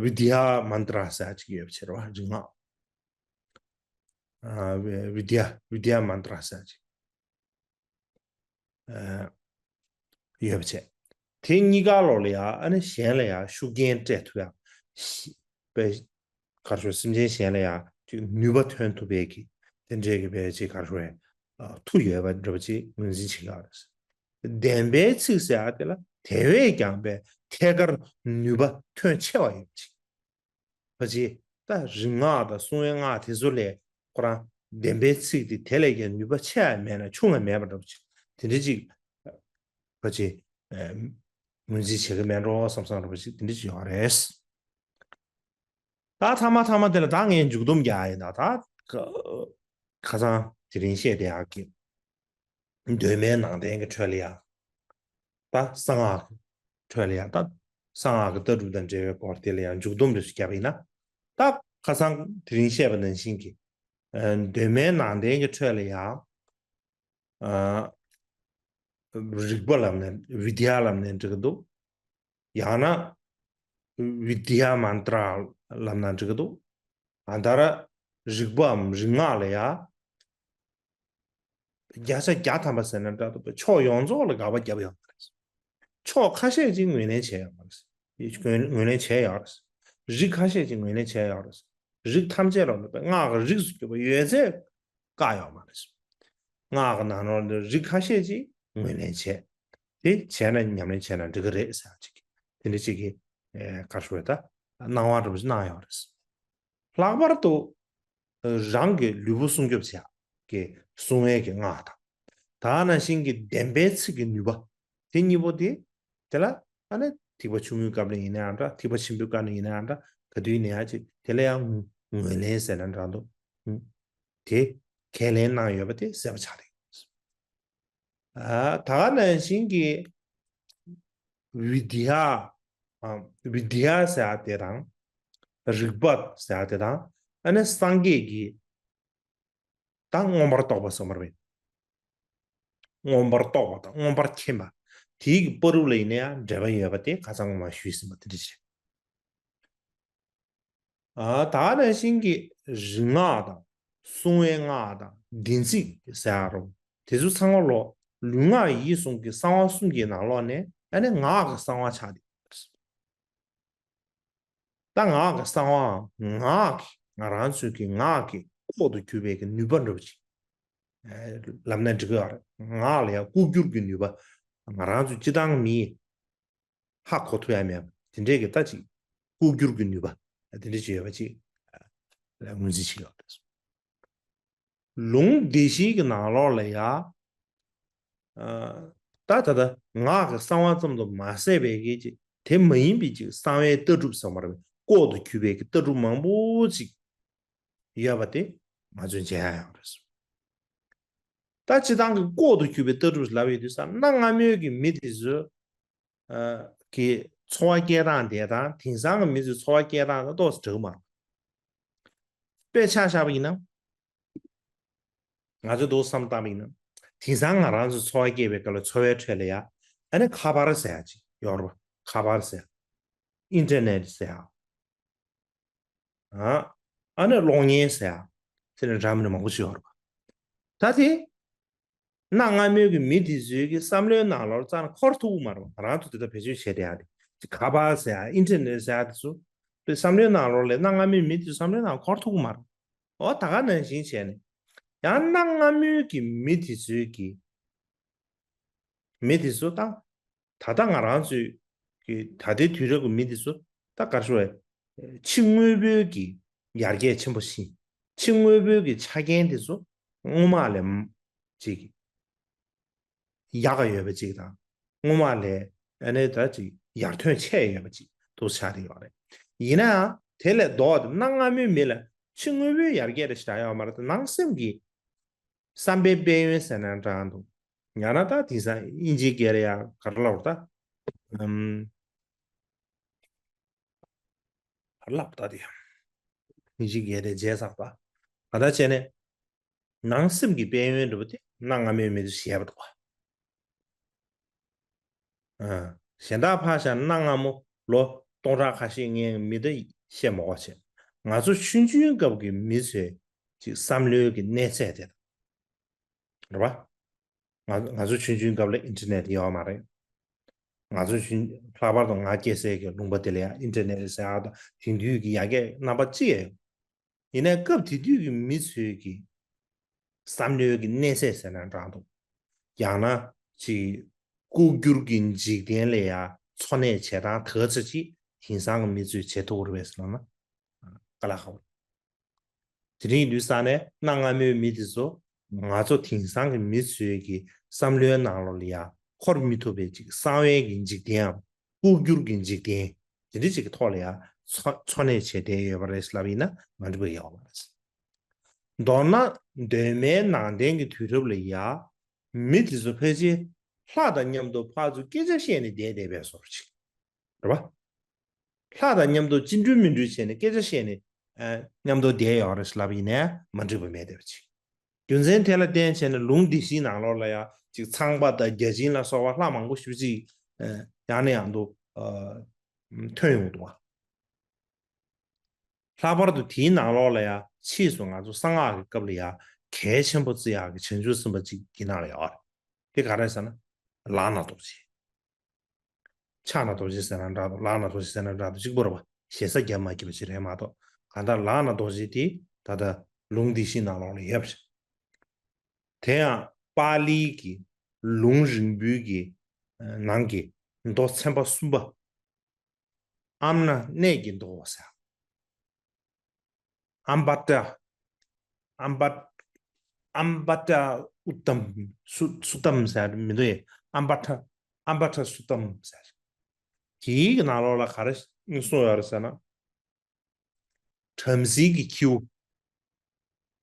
བི་དི་ཡ་མན་ཏྲ་ཟེར་ཅིག་ཡོད་པ་བྱས་རེད་བ། རིག་སྔགས། ཨ་བི་དི་ཡ་བི་དི་ཡ་མན་ཏྲ་ཟེར་ཅིག་ཨ་ཡོད་པ་བྱས། དེ་གཉིས་ཀ་ལོགས་ལ་ཡ་ཨ་ནི་གཞན་ལ་ཡ་ཤུགས་རྐྱེན་སྤྲད་ཐུབ་ཡ། ཤི་པའི་གར་ཤོར་སེམས་ཅན་གཞན་ལ་ཡ་ཅིག་ནུས་པ་ཐོན་ཐུབ་པའི་གི་དེ་འདྲའི་གི་བའི་ཅིག་གར་ཤོར་བའི་མཐུ་ཡོད་པ་འདྲ་པོ་ཅིག་ངོས་འཛིན་བྱེད་ཀྱི་ཡོད་རེད། བདེན་པའི་ཚིག་ཟེར་ཡ་དེ་ལ་དེ་བས་ཀྱང་པའི་ཐད་ཀར་ནུས་པ་ཐོན་ཆེ་བ་ཡོད་ཅིག་ཕལ་ཆེར་ད་རིག་སྔགས་དང་སྲུང་བའི་སྔགས་དེ་ཚོ་ལས་ཁོ་རང་བདེན་པའི་ཚིག་དེ་དེ་ལས་ཀྱང་ནུས་པ་ཆེ་བ་མེད་ན་ཆུང་བ་མེད་པ་འདྲ་པོ་ཅིག་དེ་འདྲ་ཅིག་ཕལ་ཆེར་ངོས་འཛིན་བྱེད་ཀྱི་མེད་འགྲོ་བསམ་བསམ་འདྲ་པོ་ཅིག་དེ་འདྲ་ཅིག་ཡོད་རེད། ད་ཐ་མ་ཐ་མ་དེ་ལ་ད་ངས་མཇུག་སྡོམ་རྒྱག་ཡིན་ད་ད་ཁ་སང་དེ་རིང་བཤད་བསྡད་ཡག་གི་གདོད་མའི་ནང་བསྟན་གྱི་ཁྲོད་ལ་ཡང་། ད་གསང་སྔགས་ཀྱི་ཁྲོད་ལ་ཡང་ད་གསང་སྔགས་ཀྱི་ལྟ་གྲུབ་དང་འབྲེལ་བའི་སྐོར་དེ་ལ་ཡང་མཇུག་སྡོམ་རེ་ཞིག་བརྒྱབ་པ་ཡིན་ན། ད་ཁ་སང་དེ་རིང་བཤད་པ་ནང་བཞིན་གྱི་ཨ་གདོད་མའི་ནང་བསྟན་གྱི་ཁྲོད་ལ་ཡང་ཨ་རིག་པ་ལབ་ནས་བི་དི་ཡ་ལབ་ནས་འགྲིག་གི་འདུག་ཡང་ན་བི་དི་ཡ་མན་ཏྲ་ལབ་ན་འགྲིག་གི་འདུག་ཨ་ད་ར་རིག་པའམ་རིག་སྔགས་ལ་ཡང་བརྒྱ་ཆ་བརྒྱ་ཐམ་པ་ཟེར་ན་འདྲ་འདུག་པ་ཕྱོགས་ཡོངས་རྫོགས་ལ་དགག་པ་བརྒྱབ་ཡོད་མ་རེད། ཕྱོགས་ཁ་ཤས་ཅིག་ངོས་ལེན་བྱས་ཡོད་མ་རེད། ངོས་ངོས་ལེན་བྱས་ཡོད་རེད། རིགས་ཁ་ཤས་ཅིག་ངོས་ལེན་བྱས་ཡོད་རེད། རིགས་ཐམས་ཅད་ལ་ནི་སྔགས་ཀྱི་རིགས་སུ་གྱུར་པ་ཡོད་ཚད་བཀག་ཡོད་མ་རེད། སྔགས་ཀྱི་ནང་ལོགས་ལ་རིགས་ཁ་ཤས་ཅིག་ངོས་ལེན་བྱས། དེ་བྱས་ན་ཉམས་ལེན་བྱས་ན་འགྲིག་གི་རེད་ཟེར་ཡག་ཅིག་དེ་འདྲ་ཅིག་གི་ཨེ་ག་རེ་ཞུ་དགོས་རེད་ད། སྣང་བ་འདྲ་པོ་ཞིག་གནང་ཡོད་རེད། ལྷག་པར་དུ་རང་གི་ལུས་པོ་སྲུང་སྐྱོབ་བྱེད་ཡག་གི་སྲུང་བའི་གི་སྔགས་དང་ ད་ག་ནང་བཞིན་གྱི་བདེན་པའི་ཚིག་གི་ནུས་པ། དེ་གཉིས་པོ་དེ། དེ་ལ་ཨ་ནི་ཐེག་པ་ཆུང་ངུའི་སྐབས་ལ་ཡིན་ནའང་འདྲ། ཐེག་པ་ཆེན་པོའི་སྐབས་ལ་ཡིན་ནའང་འདྲ། ག་དུས་ཡིན་ནའང་ཅིག་དེ་ལ་ཡང་ངོས་ལེན་ཟེར་ན་འདྲ་འདུག་དེ་ཁས་ལེན་གནང་ཡོད་པ་དེ་གསལ་པོ་ཆགས་རེད། ཨ། ད་ག་ནང་བཞིན་གྱི་བི་དི་ཡ། ཨ། བི་དི་ཡ་ཟེར་ཡ་དེ་དང་། རིག་པ་ཟེར་ཡ་དེ་དང་། ཨ་ནི་སངས་རྒྱས་ཀྱི། ད་མངོན་པར་རྟོགས་པ་ཟེར་མ་རེད། མངོན་པར་རྟོགས་པ་དང་མངོན་པར་མཁྱེན་པ། དེའི་གི་བར་དུ་ལ་ཡིན་ན་ཡང་འབྲེལ་བ་ཡོད་པ་དེ་ཁ་སང་ངོ་མ་ཞུས་ཟིན་པ་དེ་འདྲ་ཞིག་ཨ། ད་ག་ནང་བཞིན་གྱི་རིག་སྔགས་དང་། གསུང་བའི་སྔགས་དང་། བདེན་ཚིག་ཟེར་ཡ་རུང་། དེ་ཚོ་ཚང་མ་ལོ། ལུས་ངག་ཡིད་གསུམ་གྱི་གསང་བ་གསུམ་གྱི་ནང་ལོགས་ནས་ཨ་ནི་ངག་གི་གསང་བ་ཆགས་ཏེ། ད་ངག་གི་གསང་བའམ་ངག་གི། ང་རང་ཚོའི་གི་ངག་གི་ལྐོག་ཏུ་གྱུར་པའི་གི་ནུས་པ་འདྲ་པོ་ཅིག་ཨེ། ལབ་ན་འགྲིག་གི་ཡོད་རེད། ངག་ལ་ཡང་ལྐོག་གྱུར་གྱི་ནུས་པ། ང་རང་ཚོ་སྤྱིར་བཏང་མིས་ཧ་གོ་ཐུབ་ཡ་མེད་པ་དེ་འདྲས་ཀྱི་ད་ཅིག་ལྐོག་གྱུར་གྱི་ནུས་པ་དེ་འདྲས་ཅིག་ཡོད་པ་ཅིག་ལ་ངོས་འཛིན་བྱེད་ཡོད་རེད། ལུང་སྡེ་བཞིའི་གི་ནང་ལོགས་ལ་ཡ། ཨ། ད་ད་ལྟ་ངག་གི་གསང་བ་ཙམ་དུ་མ་ཟད་པའི་གི་ཅིག་དེ་མ་ཡིན་པའི་ཅིག་གསང་བའི་ལྟ་གྲུབ་ཟེར་བ་རེད། ལྐོག་ཏུ་གྱུར་པའི་གི་ལྟ་གྲུབ་མང་པོ་ཅིག་ཡོད་པ་དེ་ང་ཚོས་མཇལ་ཡ་ཡོད་རེད། ད་སྤྱིར་བཏང་གི་ལྐོག་ཏུ་གྱུར་པའི་ལྟ་གྲུབ་ལབ་ཡོད་དུས་ཙམ་གནའ་སྔ་མོའི་གི་མི་དེ་ཚོ། ཨ། གི་འཚོ་བ་སྐྱེལ་སྟངས་དེ་དང་དེང་སང་གི་མི་ཚོའི་འཚོ་བ་སྐྱེལ་སྟངས་དང་ཏོག་ཙམ་འདྲ་གི་མ་རེད། དཔེ་ཆ་བཞག་པ་ཡིན་ན། ང་ཚོས་འདུག་བསམ་བཏང་བ་ཡིན་ན། དེང་སང་ང་རང་ཚོ་འཚོ་བ་སྐྱེལ་བའི་སྐབས་ལ་འཚོ་བའི་ཁྲོད་ལ་ཡ། ཨ་ནི་ཁ་པར་ཟེར་ཡ་ཅིག་ཡོད་རེད་པ། ཁ་པར་ཟེར་ཡ། ཨིན་ཊར་ནེཊ་ཟེར་ཡ། ཨ། ཨ་ནི་གློག་བརྙན་ཟེར་ཡ། དེ་ནི་འདྲ་མི་འདྲ་མང་པོ་ཞིག་ཡོད་རེད་པ། ད་དེ། གནའ་སྔ་མོའི་གི་མི་དེ་ཚོའི་གི་བསམ་བློའི་ནང་ལོགས་རྩ་ནས་འཁོར་ཐུབ་ཀྱི་མ་རེད་པ། ང་རང་ཚོ་དེ་ལྟར་བེད་སྤྱོད་བྱས་བསྡད་ཡ་དེ། ཁ་པར་ཟེར་ཡ། ཨིན་ཊར་ནེཊ་ཟེར་ཡ་དེ་ཚོ། དེ་བསམ་བློའི་ནང་ལོགས་ལ་གནའ་སྔ་མོའི་མི་དེ་ཚོའི་བསམ་བློའི་ནང་འཁོར་ཐུབ་ཀྱི་མ་རེད། འོ་ད་ག་ནང་བཞིན་བྱས་ནས། ཡང་གནའ་སྔ་མོའི་གི་མི་དེ་ཚོའི་གི། མི་དེ་ཚོ་དང་། ད་ལྟ་ང་རང་ཚོའི་གི་ད་ལྟའི་དུས་རབས་ཀྱི་མི་དེ་ཚོ་ད་ག་རེ་ཞུ་དགོས་རེད། ཕྱི་དངོས་པོའི་གི་ཡར་རྒྱས་ཆེན་པོ་ཕྱིན། ཕྱི་དངོས་པོའི་གི་ཆ་རྐྱེན་དེ་ཚོ་སྔོན་མ་ལས་ཅིག་ཡག་ག་ཡོད་པ་ཅིག་དང་། སྔོན་མ་ལས་ཨ་ནི་ད་ཅིག་ཡར་ཐོན་ཆེ་ཡོད་པ་ཅིག་འདུག་ཆགས་བསྡད་ཡོད་རེད། ཡིན་ནའང་དེ་ལས་ལྡོག་སྟེ་གནའ་སྔ་མོའི་མི་ལ་ཕྱི་དངོས་པོའི་ཡར་རྒྱས་རེ་ཞིག་ཡོད་མ་རེད་དེ། ནང་སེམས་ཀྱི་བསམ་པའི་དཔལ་ཡོན་ཟེར་ན་འདྲ་འདུག་ཡང་ན་ད་དེང་སང་དབྱིན་ཇིའི་སྐད་ལ་ཡ་ག་རེ་ལབ་དགོས་རེད་ད། ཨམ། ག་རེ་ལབ་དགོས་རེད་ད་དེ། དབྱིན་ཇིའི་སྐད་དེ་བརྗེད་ཚར་ད། ག་ད་བྱས་ནས། ནང་སེམས་ཀྱི་དཔལ་ཡོན་འདྲ་པོ་དེ་གནའ་སྔ་མོའི་མི་ཚོས་བཤད་པ་འདུག་ག་ཨ། གཞན་དག་ཕར་བཞག་གནའ་སྔ་མོ་ལོ་སྟོང་ཕྲག་ཁ་ཤས་སྔོན་མི་དེ་བཤད་མ་དགོས་བྱས། ང་ཚོ་ཆུང་ཆུང་སྐབས་ཀྱི་མི་ཚོའི་ཅིག་བསམ་བློའི་གི་གནས་ཚད་དེ་དང་། རེད་པ། ང་ང་ཚོ་ཆུང་ཆུང་སྐབས་ལ་ཨིན་ཊར་ནེཊ་ཡོད་མ་རེད། ང་ཚོ་ཆུང་། ལྷག་པར་དུ་ང་སྐྱེས་སའི་གི་ལུང་པ་དེ་ལ་ཡང་ཨིན་ཊར་ནེཊ་ཟེར་ཡག་དང་དེང་དུས་ཀྱི་ཡར་རྒྱས་རྣམ་པ་ཅི་ཡང་ཡོད། ཡིན་ནའི་སྐབས་དེ་དུས་ཀྱི་མི་ཚོའི་གི་བསམ་བློའི་གི་གནས་ཚད་ཟེར་ན་འདྲ་འདུག་ཡང་ན་ཅིག་ལྐོག་གྱུར་གྱི་འཇིག་རྟེན་ལ་ཡང་འཚོ་གནས་བྱེད་སྟངས་དག་ཚོད་ཅིག་དེང་སང་གི་མི་ཚོས་བྱེད་ཐུབ་ཀྱི་རེད་པས་ཟེར་ལབ་ན། དཀའ་ལས་ཁག་པོ་རེད། དེ་རིང་དུས་ས་ནས་གནའ་སྔ་མོའི་མི་དེ་ཚོ་ང་ཚོ་དེང་སང་གི་མི་ཚོའི་གི་བསམ་བློའི་ནང་ལོགས་ལ་ཡང་འཁོར་མི་ཐུབ་པའི་ཅིག་གསང་བའི་གི་འཇིག་རྟེན་འམ། ལྐོག་གྱུར་གྱི་འཇིག་རྟེན་དེ་འདྲ་ཅིག་གི་ཐོག་ལ་ཡང་འཚོ་འཚོ་གནས་བྱས་བསྡད་ཡོད་པ་རེད་ལབ་ཡིན་ན་མ་འགྲིག་པ་ཡོད་མ་རེད། མདོར་ན་གདོད་མའི་ནང་བསྟན་གྱི་དུས་རབས་ལ་ཡང་མི་དེ་ཚོ་ཕལ་ཆེར་ལྷ་དང་མཉམ་དུ་ཕར་ཚུར་སྐད་ཆ་བཤད་ནས་བསྡད་བསྡད་པའི་བཟོ་འདྲ་ཅིག་རེད་པ། ལྷ་དང་མཉམ་དུ་ཅི་འགྲུལ་མི་འགྲུལ་བྱས་ནས་སྐད་ཆ་བཤད་ནས་ཨ་མཉམ་དུ་བསྡད་ཡོད་རེད་ལབ་ཡིན་ནའི་མ་འགྲིག་པ་མེད་བསྡད་པ་ཅིག་རྒྱུ་མཚན་དེ་ལ་བརྟེན་བྱས་ནས་ལུང་སྡེ་བཞིའི་ནང་ལོགས་ལ་ཡང་ཅིག་ཚངས་པ་དང་བརྒྱ་བྱིན་ལ་སོགས་པ་ལྷ་མང་པོ་ཞེ་པོ་ཅིག་ཨ་ཡང་ནས་ཡང་དུ་ཨ་ཐོན་ཡོང་འདུག་པ། ལྷག་པར་དུ་དེའི་ནང་ལོགས་ལ་ཡང་ཕྱིས་སུ་ང་ཚོ་གསང་སྔགས་ཀྱི་སྐབས་ལ་ཡང་གལ་ཆེན་པོ་བརྩི་ཡག་གི་བྱང་ཆུབ་སེམས་དཔའ་གཅིག་དེའི་ནང་ལ་ཡོད་རེད། དེ་ག་རེ་ཟེར་ན། ལག་ན་རྡོ་རྗེ། ཕྱག་ན་རྡོ་རྗེ་ཟེར་ན་འདྲ་འདུག་ལག་ན་རྡོ་རྗེ་ཟེར་ན་འདྲ་འདུག་གཅིག་པ་རེད་པ། ཞེ་ས་རྒྱབ་མ་བརྒྱབ་པ་ཅིག་རེད་མ་གཏོགས། གང་ལྟར་ལག་ན་རྡོ་རྗེ་དེ་ད་ལྟ་ལུང་སྡེ་བཞིའི་ནང་ལོགས་ལ་ཡོད་པ་རེད། དེ་ཡང་པཱ་ལིའི་གི་ལུང་རིང་པོའི་གི་ནང་གི་མདོ་ཚན་པ་གསུམ་པ། ཨམ་ན་གནས་ཀྱི་མདོ་ཟེར། ཨམ་བ་ཏྲ། ཨམ་བ། ཨམ་བ་ཏྲ་ ཨུ་ཏམ་སུ་སུ་ཏམ་ཟེར་མི་འདུག་ཡེ། ཨམ་བ་ཊ་ཨམ་བ་ཊ་སུ་ཏམ་ཟེར། དེའི་གི་ནང་ལོགས་ལ་ག་རེ་གསུངས་ཡོད་རེད་ཟེར་ན། བྲམ་ཟེའི་གི་ཁྱེའུ།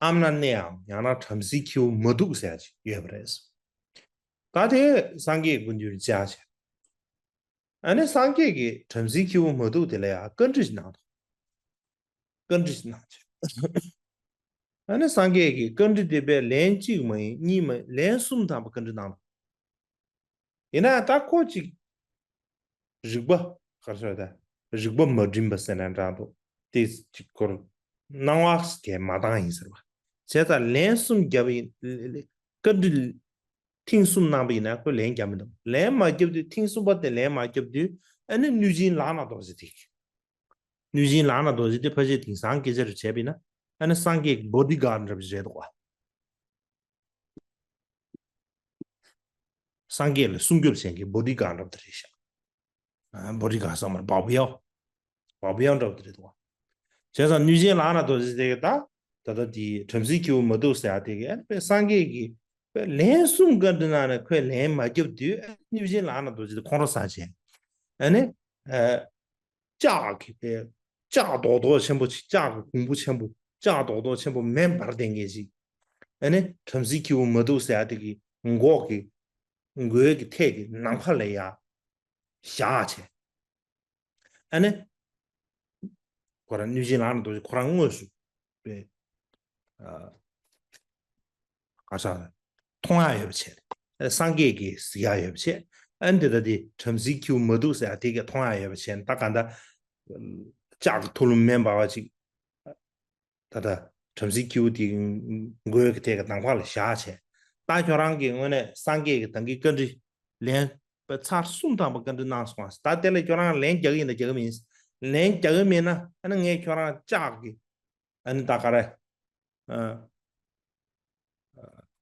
ཨམ་ན་ནའམ་ཡང་ན་བྲམ་ཟེའི་ཁྱེའུ་མ་འདུག་ཟེར་ཅིག་ཡོད་པ་རེད། ད་དེ་སངས་རྒྱས་ཀྱི་སྐུ་མདུན་བཅར་བྱས། ཨ་ནི་སངས་རྒྱས་ཀྱིས་བྲམ་ཟེའི་ཁྱེའུ་མ་འདུག་དེ་ལ་ཡང་བཀའ་འདྲི་གནང་འདུག་བཀའ་འདྲི་གནང་བྱས། ཨ་ནི་སངས་རྒྱས་ཀྱིས་བཀའ་འདྲི་དེ་པས་ལན་གཅིག་མ་ཡིན་གཉིས་མ་ཡིན་ལན་གསུམ་ཐམ་པ་བཀའ་འདྲི་གནང་འདུག་ཡིན་ན་ད་ཁོ་ཅིག་རིག་པ་ག་རེ་ཟེར་ད། རིག་པ་མ་སྒྲིམ་པ་ཟེར་ན་འདྲ་འདུག་དེ་ཅིག་སྐོར་སྣང་བ་གས་མ་བཏང་ཡིན་ཟེར་བ། བྱས་ཙང་ལན་གསུམ་བརྒྱབ་ཡིན། བཀའ་འདྲི་ཐེངས་གསུམ་གནང་པ་ཡིན་ན་ཁོས་ལན་བརྒྱབ་མི་འདུག་ལན་མ་བརྒྱབ་དུས་ཐེངས་གསུམ་པ་དེ་ལན་མ་བརྒྱབ་དུས་ཨ་ནི་གནོད་སྦྱིན་ལག་ན་རྡོ་རྗེ་དེ། གནོད་སྦྱིན་ལག་ན་རྡོ་རྗེ་དེ་ཕལ་ཆེར་དེང་སང་སྐད་ཆ་རུ་བྱས་པ་ཡིན་ན་ཨ་ནི་སངས་རྒྱས་ཀྱི་བོ་ཌི་གཱཌ་འདྲ་པོ་ཞིག་རེད་འདུག་བ། སངས་རྒྱས་ལ་སྲུང་སྐྱོབ་བྱེད་མཁན་བོ་ཌི་གཱཌ་འདྲ་པོ་དེ་རེད་ཤག་ཨ། བོ་ཌི་གཱཌ་ཟེར་མ་རེད། བག་པ་ཡོ། བག་པ་ཡོ་འདྲ་པོ་དེ་རེད་འདུག་བ། བྱས་ཙང་གནོད་སྦྱིན་ལག་ན་རྡོ་རྗེ་དེ་གི་ད་ད་ལྟ་དེ་བྲམ་ཟེའི་ཁྱེའུ་མ་འདུག་ཟེར་ཡ་དེ་གི་ཨ་ནི་སངས་རྒྱས་ཀྱིས་ལན་གསུམ་བཀའ་འདྲི་གནང་ནས་ཁོས་ལན་མ་བརྒྱབ་དུས་ཨ་ནི་གནོད་སྦྱིན་ལག་ན་རྡོ་རྗེ་དེ་ཁོང་ཁྲོ་ཟ་བྱས། ཨ་ནི། ཨ། ལྕགས་ཀྱི་པའི་ལྕགས་རྡོག་རྡོག་ཆེན་པོ་ཅིག་ལྕགས་ཀྱི་གོང་བུ་ཆེན་པོ་ལྕགས་རྡོག་རྡོག་ཆེན་པོ་མེ་འབར་ལྡང་མཁན་ཅིག་ཨ་ནི་བྲམ་ཟེའི་ཁྱེའུ་མ་འདུག་ཟེར་ཡ་དེ་གི་མགོ་གི་མགོའི་གི་ཐད་ཀྱི་ནམ་མཁའ་ལ་ཡ་བཞག་བྱས། ཨ་ནི་ཁོ་རང་གནོད་སྦྱིན་ལག་ན་རྡོ་རྗེ་ཁོ་རང་དངོས་སུ་པའི། ཨ། ག་ས་མཐོང་ཡ་ཡོད་པ་བྱས། སངས་རྒྱས་ཀྱིས་གཟིགས་ཡ་ཡོད་པ་བྱས། ཨ་ནི་དེ་ལྟ་དེ་བྲམ་ཟེའི་ཁྱེའུ་མ་འདུག་ཟེར་ཡ་དེ་གས་མཐོང་ཡ་ཡོད་པ་བྱས་ད་ག་འདྲ། ལྕགས་ཀྱི་ཐུ་ལུམ་མེ་འབར་བ་ཅིག་ད་ལྟ་བྲམ་ཟེའི་ཁྱེའུ་དེའི་མགོའི་གི་ཐད་ཀྱི་ནམ་མཁའ་ལ་བཞག་བྱས། ད་ཁྱོད་རང་གིས་དངོས་གནས་སངས་རྒྱས་ཀྱི་ད་གིན་བཀའ་འདྲི་ལན་པ་ཚར་གསུམ་ཐམ་པ་བཀའ་འདྲི་གནང་སོང་བ། ད་དེ་ལ་ཁྱོད་རང་ལན་རྒྱག་གི་ཡིན་ད་རྒྱག་གི་མིན། ལན་རྒྱག་གི་མིན་ན་ཨ་ནི་ངས་ཁྱོད་རང་ལྕགས་ཀྱི་ཨ་ནི་ད་ག་རེ། ཨ།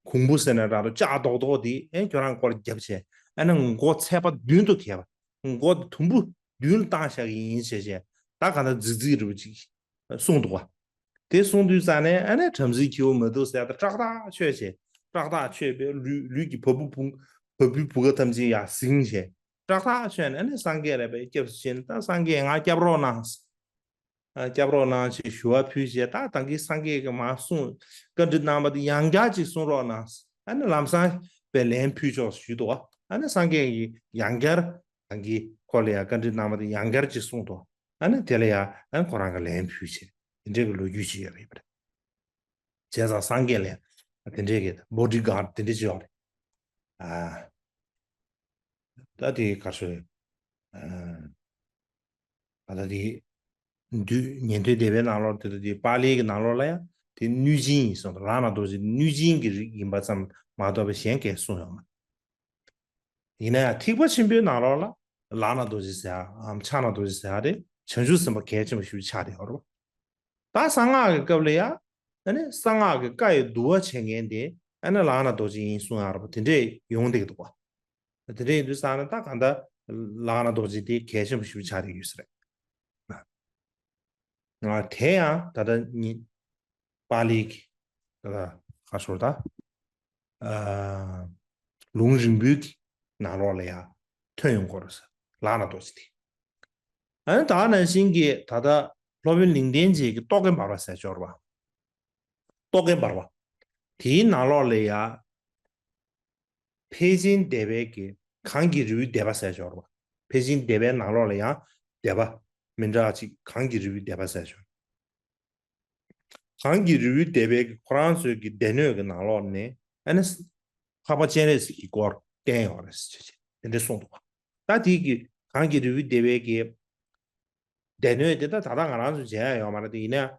གོང་བུ་ཟེར་ན་ར་རོ་ལྕགས་རྡོག་རྡོག་དེ་ཨེ་ཁྱོད་རང་སྐོར་རྒྱབ་བྱས་ཨ་ནི་མགོ་ཚད་པ་མདུན་དུ་གས་པ་མགོ་དེ་དུམ་བུ་མདུན་ལ་བཏང་བཞག་གི་ཡིན་བྱས་བྱས་ད་ག་ད་རྫིག་རྫིག་རུ་ཅིག་གསུངས་འདུག་བ། དེ་གསུངས་དུས་ཙང་ནས་ཨ་ནི་བྲམ་ཟེའི་ཁྱེའུ་མ་འདུག་ཟེར་ད་ཏྲག་ཏག་ཆོད་བྱས་ཏྲག་ཏག་ཆོད་པས་ལུས་ལུས་ཀྱི་བ་སྤུ་བུ་བ་སྤུའི་བུ་ག་ཐམས་ཅད་ཡར་ཟིང་བྱས་ཏྲག་ཏག་ཆོད་ནས་ཨ་ནི་སངས་རྒྱས་ལ་པའི་སྐྱབས་སུ་མཆི་ད་སངས་རྒྱས་ང་སྐྱབས་རོགས་གནང་། ཨ། སྐྱབས་རོགས་གནང་ཞེས་ཞུ་བ་ཕུལ་བྱས་ད་ད་གིན་སངས་རྒྱས་ཀྱིས་མར་གསུངས་བཀའ་འདྲི་གནང་བ་དེ་ཡང་བསྐྱར་ཅིག་གསུང་རོགས་གནང་། ཨ་ནི་ལམ་སང་པའི་ལན་ཕུལ་ཆོག་ཞུས་འདུག་ཨ་ནི་སངས་རྒྱས་ཀྱིས་ཡང་བསྐྱར་ད་གིན་ཁོ་ལ་ཡང་བཀའ་འདྲི་གནང་བ་དེ་ཡང་བསྐྱར་ཅིག་གསུངས་འདུག་ཨ་ནི་དེ་ལ་ཡང་ཨ་ནི་ཁོ་རང་གིས་ལན་ཕུལ་བྱས་དེ་འདྲའི་གི་ལོ་རྒྱུས་ཅིག་ཡོད་རེད་པ། བྱས་ཙང་སངས་རྒྱས་ལ་ཡང་དེ་འདྲའི་གི་བོ་ཌི་གཱཌ་དེ་འདྲ་ཅིག་ཡོད་རེད། ཨ། ད་དེ་ག་རེ་ཟེར། ཨ། ད་ལྟ་དེ། འདུས་ཉན་ཐོས་སྡེ་པའི་ནང་ལོགས་དེ་ལྟ་དེ་པཱ་ལིའི་གི་ནང་ལོགས་ལ་ཡང་དེ་གནོད་སྦྱིན་ཡིན་གསུངས་འདུག་ལག་ན་རྡོ་རྗེ་གནོད་སྦྱིན་གྱི་རིགས་ཡིན་པ་ཙམ་མ་གཏོགས་པའི་གཞན་གས་གསུངས་ཡོད་མ་རེད། ཡིན་ན་ཡང་ཐེག་པ་ཆེན་པོའི་ནང་ལོགས་ལ་ལག་ན་རྡོ་རྗེ་ཟེར་ཡའམ་ཕྱག་ན་རྡོ་རྗེ་ཟེར་ཡ་དེ་བྱང་ཆུབ་སེམས་དཔའ་གལ་ཆེན་པོ་ཞིག་ཆགས་བསྡད་ཡོད་རེད། ད་གསང་སྔགས་ཀྱི་སྐབས་ལ་ཡང་ཨ་ནི་གསང་སྔགས་ཀྱི་བཀའ་ཡི་བསྡུ་བ་བྱེད་མཁན་དེ་ཨ་ནི་ལག་ན་རྡོ་རྗེ་ཡིན་གསུང་ཡ་རེད་པ་དེ་འདྲས་ཡོང་བསྡད་ཀྱི་འདུག་པ། དེ་འདྲ་ཡིན་དུས་ཙང་ནས་ད་གང་ལྟར་ལག་ན་རྡོ་རྗེ་དེ་གལ་ཆེན་པོ་ཞིག་ཆགས་བསྡད་ཡོད་ས་རེད། ང་དེ་ཡང་ད་ལྟ་ཉིད་པཱ་ལིའི་གི་ད་ལྟ་ཁ་ཤོར་ད་ཨ་ལུང་རིང་པོའི་གི་ནང་ལོགས་ལ་ཡང་ཐོན་ཡོང་གི་ཡོད་རེད་ཟེར་ལག་ན་རྡོ་རྗེ་དེ། ཨ་ནི་ད་ནང་བཞིན་གྱི་ད་ལྟ་སློབ་དཔོན་ལིང་བསྟན་འབྱེད་ཀྱི་རྟོག་གེ་འབར་བ་ཟེར་ཅིག་ཡོད་རེད་པ། རྟོག་གེ་འབར་བ། དེའི་ནང་ལོགས་ལ་ཡང་། ཕལ་ཆེན་སྡེ་པའི་གི་གངས་ཀྱི་རི་བོའི་སྡེ་པ་ཟེར་ཅིག་ཡོད་རེད་པ། ཕལ་ཆེན་སྡེ་པའི་ནང་ལོགས་ལ་ཡང་སྡེ་པ་མི་འདྲ་ཅིག་གངས་ཀྱི་རི་བོའི་སྡེ་པ་ཟེར་ཅིག་ཡོད། གངས་ཀྱི་རི་བོའི་སྡེ་པའི་གི་ཁོ་རང་ཚོའི་གི་སྡེ་སྣོད་ཀྱི་ནང་ལོགས་ནས་ཨ་ནི་འཕགས་པ་སྤྱན་རས་གཟིགས་ཀྱི་སྐོར་བསྟན་ཡོད་རེད་ཟེར་ཅིག་དེ་འདྲ་གསུངས་འདུག་པ། ད་དེའི་གི་གངས་ཀྱི་རི་བོའི་སྡེ་པའི་གི་སྡེ་སྣོད་དེ་ད་ད་ལྟ་ང་རང་ཚོ་མཇལ་ཡ་ཡོད་མ་རེད་དེ་ཡིན་ན།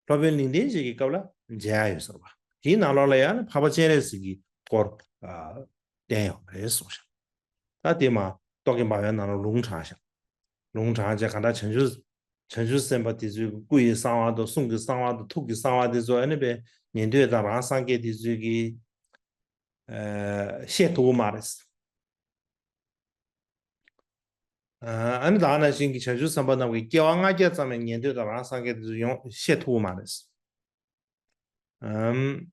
སློབ་དཔོན་ལིང་བསྟན་འབྱེད་ཀྱི་སྐབས་ལ་མཇལ་ཡ་ཡོད་ཟེར་བ། དེའི་ནང་ལོགས་ལ་ཡང་ནི་འཕགས་པ་སྤྱན་རས་གཟིགས་ཀྱི་སྐོར་ཨ་བསྟན་ཡོད་རེད་གསུངས་ཤག་ད་དེ་མ་རྟོག་གེ་འབར་བའི་ནང་ལ་ལུང་དྲངས་ཤག་ལུང་དྲངས་བྱས་གང་ལྟར་བྱང་ཆུབ་བྱང་ཆུབ་སེམས་དཔའ་དེ་ཚོའི་སྐུ་ཡི་གསང་བ་དང་གསུང་གི་གསང་བ་དང་ཐུགས་ཀྱི་གསང་བ་དེ་ཚོ་ཨ་ནི་པའི་ཉན་ཐོས་དང་རང་སངས་རྒྱས་དེ་ཚོས་ཀྱིས་ཨ་བཤད་ཐུབ་ཀྱི་མ་རེད། ཨ་ནི་ད་ག་ནང་བཞིན་གྱི་བྱང་ཆུབ་སེམས་དཔའ་རྣམས་ཀྱི་སྐྱེ་བ་ལྔ་བརྒྱ་ཙམ་ཡང་ཉན་ཐོས་དང་རང་སངས་རྒྱས་དེ་ཚོ་ཡོང་བཤད་ཐུབ་ཀྱི་མ་རེད། ཨམ།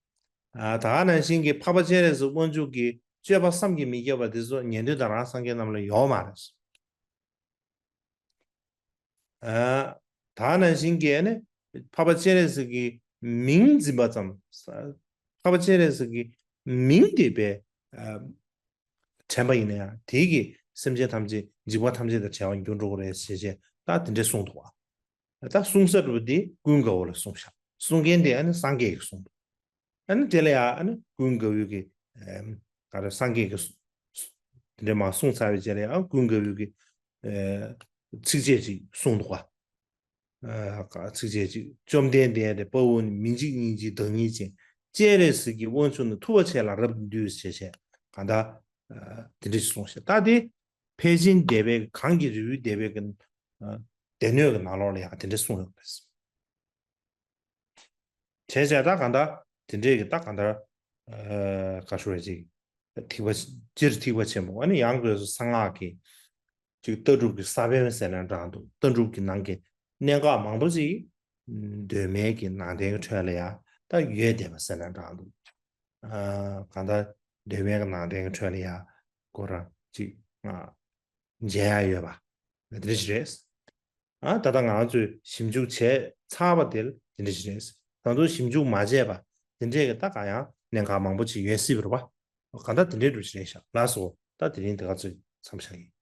ཨ། ད་ག་ནང་བཞིན་གྱི་འཕགས་པ་སྤྱན་རས་གཟིགས་དབང་ཕྱུག་གི་སྤྱོད་པ་བསམ་གྱིས་མི་ཁྱབ་པ་དེ་ཚོ་ཉན་ཐོས་དང་རང་སངས་རྒྱས་རྣམས་ལ་ཡོད་མ་རེད། ཨ། ད་ག་ནང་བཞིན་གྱི་ཨ་ནི་འཕགས་པ་སྤྱན་རས་གཟིགས་ཀྱི་མིང་འཛིན་པ་ཙམ། འཕགས་པ་སྤྱན་རས་གཟིགས་ཀྱི་མིང་དེ་བས་ཨ་དྲན་པ་ཡིན་ན་ཡང་དེ་གིས་སེམས་ཅན་ཐམས་ཅད་འཇིགས་པ་ཐམས་ཅད་དང་བྲལ་བར་འགྱུར་འགྲོ་གི་རེད་ཟེར་བྱས་ད་དེ་འདྲས་གསུངས་འདུག་བ། ད་གསུང་ས་གྲུབ་འདི་ཀུན་དགའ་བོ་ལ་གསུངས་ཤག་གསུང་མཁན་དེ་ཨ་ནི་སངས་རྒྱས་ཀྱིས་གསུངས་འདུག་ཨ་ནི་དེ་ལ་ཡང་ཨ་ནི་ཀུན་དགའ་བོས་ཀྱི་ཨམ་ག་རེ་སངས་རྒྱས་ཀྱིས་དེ་འདྲ་མ་གསུངས་ཚར་བའི་རྗེས་ལ་ཡང་ཀུན་དགའ་བོས་ཀྱི་ཨ་ཚིགས་བཅད་ཅིག་གསུངས་འདུག་བ། ཨ་ཚིགས་བཅད་ཅིག་བཅོམ་ལྡན་འདས་དེ་དཔའ་བོ་ནི་མི་འཇིགས་སྙིང་རྗེའི་བདག་ཉིད་ཅན། སྤྱན་རས་གཟིགས་ཀྱི་དབང་ཕྱུག་ནི། ཐུབ་པ་ཆེ་ལ་རབ་ཏུ་འདུད་ཅེས་བྱས་གང་ལྟར་ཨ་དེ་འདྲ་ཞིག་གསུངས་ཤག་ད་དེ་ཕལ་ཆེན་སྡེ་པའི་གང་གི་རི་བོའི་སྡེ་པའི་གི་ཨ་སྡེ་སྣོད་ཀྱི་ནང་ལོགས་ལ་ཡང་དེ་འདྲ་གསུངས་ཡོད་པ་རེད། བྱས་བྱས་ད་གང་ལྟར་དེ་འདྲས་ཀྱི་ད་གང་ལྟར་ཨ་ག་ཞུ་རེད་ཅིག་ཐེག་པ་སྤྱིར་ཐེག་པ་ཆེན་པོ་ཨ་ནི་ཡང་སྒོས་སུ་གསང་སྔགས་ཀྱི་ཅིག་ལྟ་གྲུབ་ཀྱི་ས་བོན་ཟེར་ན་འདྲ་འདུག་ལྟ་གྲུབ་ཀྱི་ནང་གི་གནད་འགག་མང་པོ་ཅིག་གདོད་མའི་གི་ནང་བསྟན་གྱི་ཁྲོད་ལ་ཡང་ད་ཡོད་བསྡད་པ་ཟེར་ན་འདྲ་འདུག་ཨ་གང་ལྟར་གདོད་མའི་གི་ནང་བསྟན་གྱི་ཁྲོད་ལ་ཡང་ཁོ་རང་ཅིག་ཨ་མཇལ་ཡ་ཡོད་པ་དེ་འདྲ་ཞིག་རེད། ཨ་ད་ལྟ་ང་རང་ཚོས་ཞིབ་འཇུག་བྱས་ཚར་བ་དེ་དེ་འདྲ་ཞིག་རེད། ད་དུང་ཞིབ་འཇུག་མ་བྱས་པ་དེ་འདྲས་ཀྱི་ད་གང་ཡང་གནད་འགག་མང་པོ་ཅིག་ཡོད་སྲིད་པ་རེད་པ། གང་ལྟར་དེ་འདྲའི་འདྲ་ཞིག་རེད་ཤག་ལགས་སོ། ད་དེ་རིང་དེ་ག་ཚོད་མཚམས་བཞག་ཡིན།